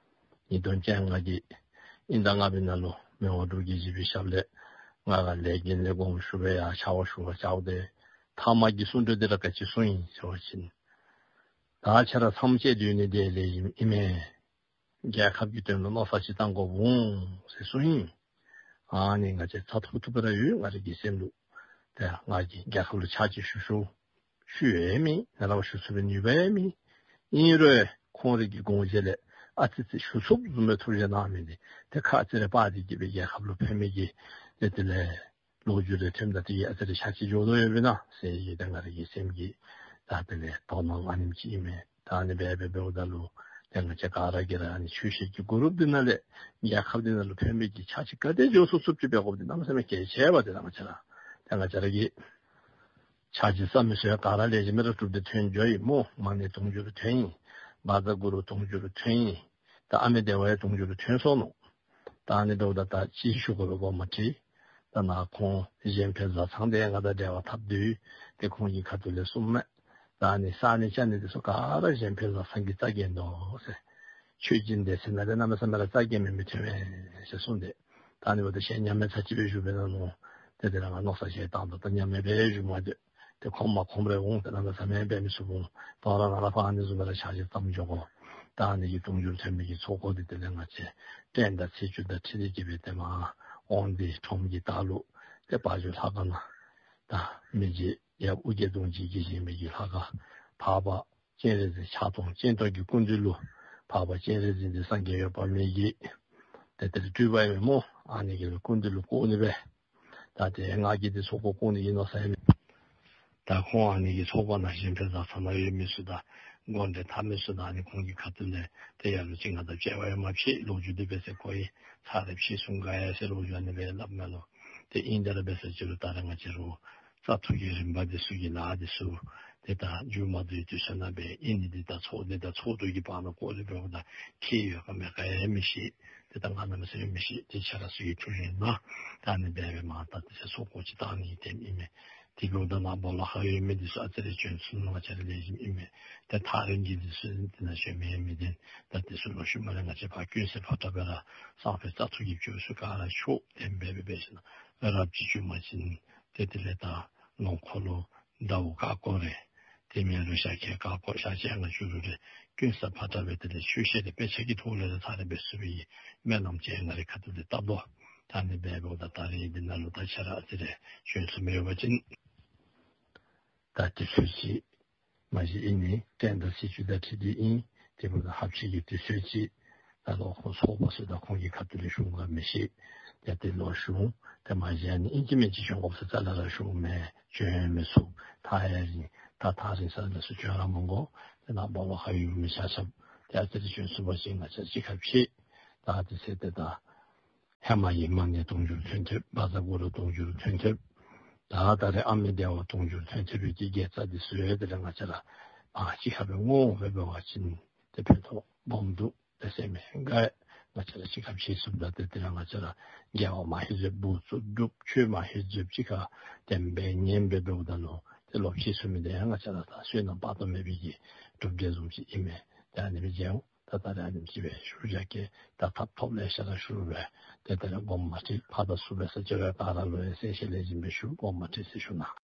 ཉིས་སྟོང་བཅོ་ལྔ་གི་དབྱིན་ཟླ་ལྔ་པའི་ནང་ལུ་མི་དབང་འབྲུག་རྒྱལ་བཞི་པའི་ཞབས་ལས་ང་ར་ལས་འགན་ལས་དགོངས་ཞུ་སྦེ་ཡར་ཕྱག་ཞུ་བར་བཅརཝ་ད་མཐའ་མ་གི་གསུང་གྲོས་འདི་ར་ག་ཅི་གསུངས་ཡི་ཟེར་བ་ཅིན་ད་ཁྱེད་ར་མཚམས་བཅད་སྡོད་ནི་འདི་ལེགས་ཤོམ་ཨིན་མས། རྒྱལ་ཁབ་ཀྱི་དོན་ལུ་མནོ་བསམ་ཅིག་བཏང་དགོཔ་འོང་ཟེར་གསུངས་ཡི། ཨ་ནི་ང་བཅས་ཚ་ཐུབ་ཐུབ་སྦེ་ར་ཡོད། ང་ར་གི་སེམས་ལུ་ཏེ་ང་གིས་རྒྱལ་ཁབ་ལུ་ཕྱག་ཅིག་ཞུ་ཞུ་ཞུ་ཡང་མེད། ང་ར་བ་ཞུ་ཚུགས་པའི་ནུས་པ་ཡང་མེད། ཨིན་རུང་ཁོང་རའི་གི་དགོངས་བཞེད་ལས་ཨ་ཙི་ཙི་ཞུ་ཚུགསཔ་བཟུམ་སྦེ་ཐུགས་བཞེད་གནང་མི་འདི་ཏེ་ཁ་ཙ་རེ་པ་འདི་གིས་སྦེ་རྒྱལ་ཁབ་ལུ་ཕན་མི་གི་ཏེ་དེ་ལས་ལོ་རྒྱུས་རེ་ཐོནམ་ད་དེ་གིས་ཨ་ཙི་རེ་ཤ་ཅིག་འགྱོ་དོ་ཡོདཔ་ཨིན་ན་ཟེར་ཡི། ཏེ་ང་ར་གི་སེམས་ཀྱི་ད་དེ་ལས་དོ་སྣང་ཨ་ནེམ་ཅིག་ཨིན་མས། ད་ཨ་ནི་སྦེ་སྦེ་འབདཝ་ད་ལུ་ཏེ་ང་བཅས་ག་ར་གིས་ར་ཨ་ནི་ཆོས་བཤད་ཀྱི་གུ་རུབ་འདི་ནང་ལས་རྒྱལ་ཁབ་འདི་ནང་ལུ་ཕན་མི་གི་ཕྱག་ཅིག་ག་དེ་འགྱོ་ཚུགས་ཚུགསཔ་ཅིག་འབད་དགོཔ་འདི་གནམ་མེད་ས་མེད་གལ་ཆེ་བས། ཏེ་ད་ང་བཅས་ར་ཏེ་ང་བཅས་ར་གིས་ཕྱག་ཅིག་བསམ་མི་ཚུ་ཡང་ག་ར་ལེགས་ཤོམ་སྦེ་ར་གྲུབ་སྟེ་ཐོན་འགྱོ་ཡི་སྨོ། མ་ཎི་དུང་ཕྱུར་ཐོན་ཡི། བཛྲ་གུ་རུ་དུང་ཕྱུར་ཐོན་ཡི། ད་ཨ་མི་བདེ་བ་ཡང་དུང་ཕྱུར་ཐོན་སོ་ནུག། ད་ཨ་ནི་འབདཝ་ད་ད་ཅི་ཞུ་དགོ་པའི་དགོངསམ་མ་ཁྲེལ། ད་ནཱ་ཁོང་གཞན་ཕན་བཟའ་ཚང་འདི་ང་དང་འབྲེལ་བ་འཐབ་སྡོད་དེ་ཁོང་གི་ཁ་ཐུག་ལས་གསུངམ་མས། ད་ཨ་ནི་བཟའ་ནི་བཅའ་ནི་འདི་ཚུ་ག་ར་གཞན་ཕན་བཟའ་ཚང་གིས་བཙག་གེ་འདུག་ཟེར། ཆོས་སྦྱིན་སྡེ་ཚན་ནང་ལས་གནམ་མེད་ས་མེད་ར་བཙག་གེ་མེད་མི་ཐོན་པས་ཟེར་གསུངས་ཏེ། ད་ཨ་ནི་འབདཝ་ད་ཁྱེད་མཉམ་མེད་ཚར་གཅིག་སྦེ་བཞུགས་པས་ན་མནོ། ཏེ་དེ་ར་ང་མནོ་བསམ་བཞེས་བཏང་དོ། ད་མཉམ་མེད་སྦེ་བཞུགས་མ་སྡོད། ཏེ་ཁོམ་མ་ཁོམ་རེ་འོང་། ཏེ་གནམ་མེད་ས་མེད་འབད་མི་ཚུགས་འོང་། ད་རུང་ནཱ་ལས་ཕར་ཨ་ནི་བཟུམ་སྦེ་ར་ཕྱག་ཅིག་བརྩམ་འགྱོ་དགོ། ད་ཨ་ནི་གི་དུང་ཕྱུར་ཐོན་མི་གི་ཚོགས་འཁོར་འདི་དེ་ལས་ང་བཅས་ཏན་དང་ཚེས་བཅུ་དང་འཁྲིལ་ཏེ་གིས་སྦེ་ཏེ་མར་དབང་འདུས་ཁྲོམ་གྱི་ལྟག་ལུ་ཏེ་དཔལ་འབྱོར་ལྷ་ཁང་ནང་ད་མི་རྗེ་ཡབ་ཨོ་རྒྱན་གདུང་བརྒྱུད་ཀྱིས་བཞེངས་མི་གི་ལྷ་ཁང་འཕགས་པ་སྤྱན་རས་གཟིགས་ཕྱག་སྟོང་སྤྱན་སྟོང་གི་སྐུ་མདུན་ལུ་འཕགས་པ་སྤྱན་རས་གཟིགས་འདི་སངས་རྒྱས་འོད་དཔག་མེད་ཀྱི་ཏེ་དེ་ལས་སྤྲུལ་པ་ཨིན་མས་སྨོ། ཨ་ནི་གི་སྐུ་མདུན་ལུ་བསྐོར་ནི་སྦེ་ད་ཏེ་ང་གིས་འདི་ཚོགས་འཁོར་བསྐོར་ནི་གི་མནོ་བསམ་ཨིན་མས། ད་ཁོང་ཨ་ནི་གི་ཚོགས་པ་ནང་གཞན་ཕན་བཟའ་ཚང་ནང་ཡོད་མི་ཚུ་དང་དགོན་སྡེ་འཐབ་མི་ཚུ་དང་ཨ་ནི་ཁོང་གི་ཁ་ཐུག་ལས་ཏེ་ལ་ལུ་ཅིག་ང་དང་དཔྱད་པ་ཡང་མ་ཕྱེ། ལོ་རྒྱུས་འདི་འབད་ཟེར་ཁོ་གིས་ཚར་རེ་ཕྱེ་གསུང་ག་ཡ་ཟེར་ལོ་རྒྱུས་ཨ་ནི་སྦེ་སླབ་མས་ལོ། ཏེ་ཨིན་ད་ར་འབད་ས་ཅི་རུང་ད་ར་ང་བཅས་ར་བཙག་འཐུ་གི་རིམ་པ་འདི་ཚུ་གི་ལཱ་འདི་ཚུ་ ཏེ་ད་མཇུག་མ་བསྡུ་བའི་དུས་ཚོད་ནང་སྦེ་ཨིན་ནི་འདི་ད་ཚོགས་འདི་ད་ཚོགས་འདུ་གི་བར་ན་སྐོར་ལས་འབདཝ་ད་ཁེལ་ཡོད་ག་མེད་ག་ཡང་མི་ཤེས། ཏེ་ད་ང་གནམ་མེད་ས་མེད་མི་ཤེས། ཏེ་ཁྱེད་ར་ཚུ་གི་ཐུགས་ལས་ན་ད་ཨ་ནི་སྦེ་སྦེ་མ་ད་ཏེ་ཚེ་སྲོག་སྐོར་ཅིག་བཏང་ནི་དེམ་ཨིན་མས། དེ་འབདཝ་ད་ནཱ་སྦོ་ལོགས་ཁར་ཡོད་མི་འདི་ཚུ་ཨ་ཙི་རེ་བྱོན་ཚུགས་ན་ང་བཅས་ར་ལེགས་ཤོམ་ཨིན་མས། ཏེ་ཐག་རིང་གི་འདི་ཚུ་འདི་ནང་བྱོན་མི་ཡོད་མི་འདི་ད་འདི་ཚུ་ལོག་ཤུལ་མ་ལས་ང་བཅས་ཕར་ཀུན་གསལ་ཕོ་བྲང་སྦེ་ར་སང་ཕོད་བཙག་འཐུ་གི་བྱོན་ཚུགས་ག་ར་ཆོག། དེམ་སྦེ་སྦེ་འབད་ཞིན་ན་རབ་ཅིག་བྱོན་པ་ཅིན་ཏེ་དེ་ལས་ད་ལོ་འཁོར་ལོ་ཟླཝ་ཁ་སྐོར་རེ་དེ་མེན་རུང་ཞག་ཁལ་ཁ་སྐོར་ཞག་བཅོ་ལྔ་བཅུ་དྲུག་རེ་ཀུན་གསལ་ཕོ་བྲང་སྦེ་དེ་ལས་ཆོས་བཤད་དེ་དཔེ་ཆ་གི་ཐོག་ལས་ར་ད་རེས་འབད་ཚུགས་པའི་སྨོན་ལམ་ཅིག་ང་རའི་ཁ་ཐུག་ལས་བཏབ་དོ། ད་ཨ་ནི་སྦེ་འབདཝ་ད་ད་རེས་འདི་ནང་ལུ་ད་ཁྱེད་ར་ཨ་ཙི་རེ་བྱོན་ཚུགས་མི་ཡོད་པ་ཅིན་ད་དུས་ཚོད་ཅིག་མ་གཞི་ཨིན་ནི་ཏན་ཏན་སྲིད་བྱུས་དང་འཁྲིལ་ཏེ་ཨིན། དེ་འབདཝ་ད་ཧབ་ཆི་གི་དུས་ཚོད་ཅིག་ད་ལོག་ཁོང་ཚོགས་པ་ཚུ་དང་ཁོང་གི་ཁ་ཐུག་ལས་ཞུ་དགོ་ག་མི་ཤེས། ཏེ་དེ་ལོག་ཞུ་ཏེ་མ་གཞི་ཨ་ནི་ཨིན་ཅི་མིན་ཅི་བྱོན་དགོཔ་ས་ཙ་ལ་ར་ཞུ་མས། བྱོན་མི་ཚུགས། ཐག་ཡང་རིང་། ད་ཐག་རིང་ས་ལས་ཚུར་བྱོན་ར་མ་དགོ། ཏེ་ནཱ་སྦོ་ལོགས་ཁར་ཡོད་མི་ཆ་ཁྱབ་ཏེ་ཨ་ཙི་རེ་བྱོན་ཚུགས་པ་ཅིན་ང་བཅས་གཅིག་ཁར་ཕྱད། ད་དེ་ཚེ་ཏེ་ད་ཧེ་མ་གི་མ་ཎི་དུང་ཕྱུར་ཐོན་ཐེབས། བཛྲ་གུ་རུ་དུང་ཕྱུར་ཐོན་ཐེབས། ད་ད་རེས་ཨ་མི་བདེ་བ་དུང་ཕྱུར་ཐོན་ཐེབས་པའི་གི་དགེ་རྩ་འདི་ཚུ་ཡང་དེ་ལས་ང་བཅས་ར་ཨ་གཅིག་ཁར་སྦེ་བསྔོ་སྦེ་འབད་བ་ཅིན་ཏེ་ཕན་ཐོགས་སྦོམ་འདུག། ཏེ་ཟེར་མི་ག་ང་བཅས་ར་གཅིག་ཁར་ཕྱད་ཚུགསཔ་ད་ཏེ་དེ་ལས་ང་བཅས་ར་དགེ་བ་མ་ཧེ་ཟེར་བུ་ཚུ་སྒྲུབ། ཆོས་མ་ཧེ་ཟེར་གཅིག་ཁར་དེམ་སྦེ་ཉན་སྦེ་འབདཝ་ད་ལུ་ཏེ་ལོག་ཕྱད་ཚུགས་མི་འདི་ཡང་ང་བཅས་ར་ད་བསོད་ནམས་དཔག་ཏུ་མེད་པའི་གི་གྲུབ་འབྲས་བཟུམ་ཅིག་ཨིན་མས། ཏེ་ཨ་ནི་སྦེ་མཇལ་འོང་། ད་ད་རེས་ཨ་ནེམ་ཅིག་སྦེ་ཞུ་བཞག་གེ། ད་ཐབ་ཐོབ་ལེ་ཤ་ར་ཞུ་སྦེ་ཏེ་ད་རེས་དགོངསམ་མ་ཁྲེལ། ཕར་དང་ཚུར་འབད་ས་ཅིག་རུང་ད་ར་ལུ་ཡང་གསལ་བཤད་ལེགས་ཤོམ་སྦེ་ཞུ། དགོངསམ་མ་ཁྲེལ་ཟེར་ཞུ་གནང་།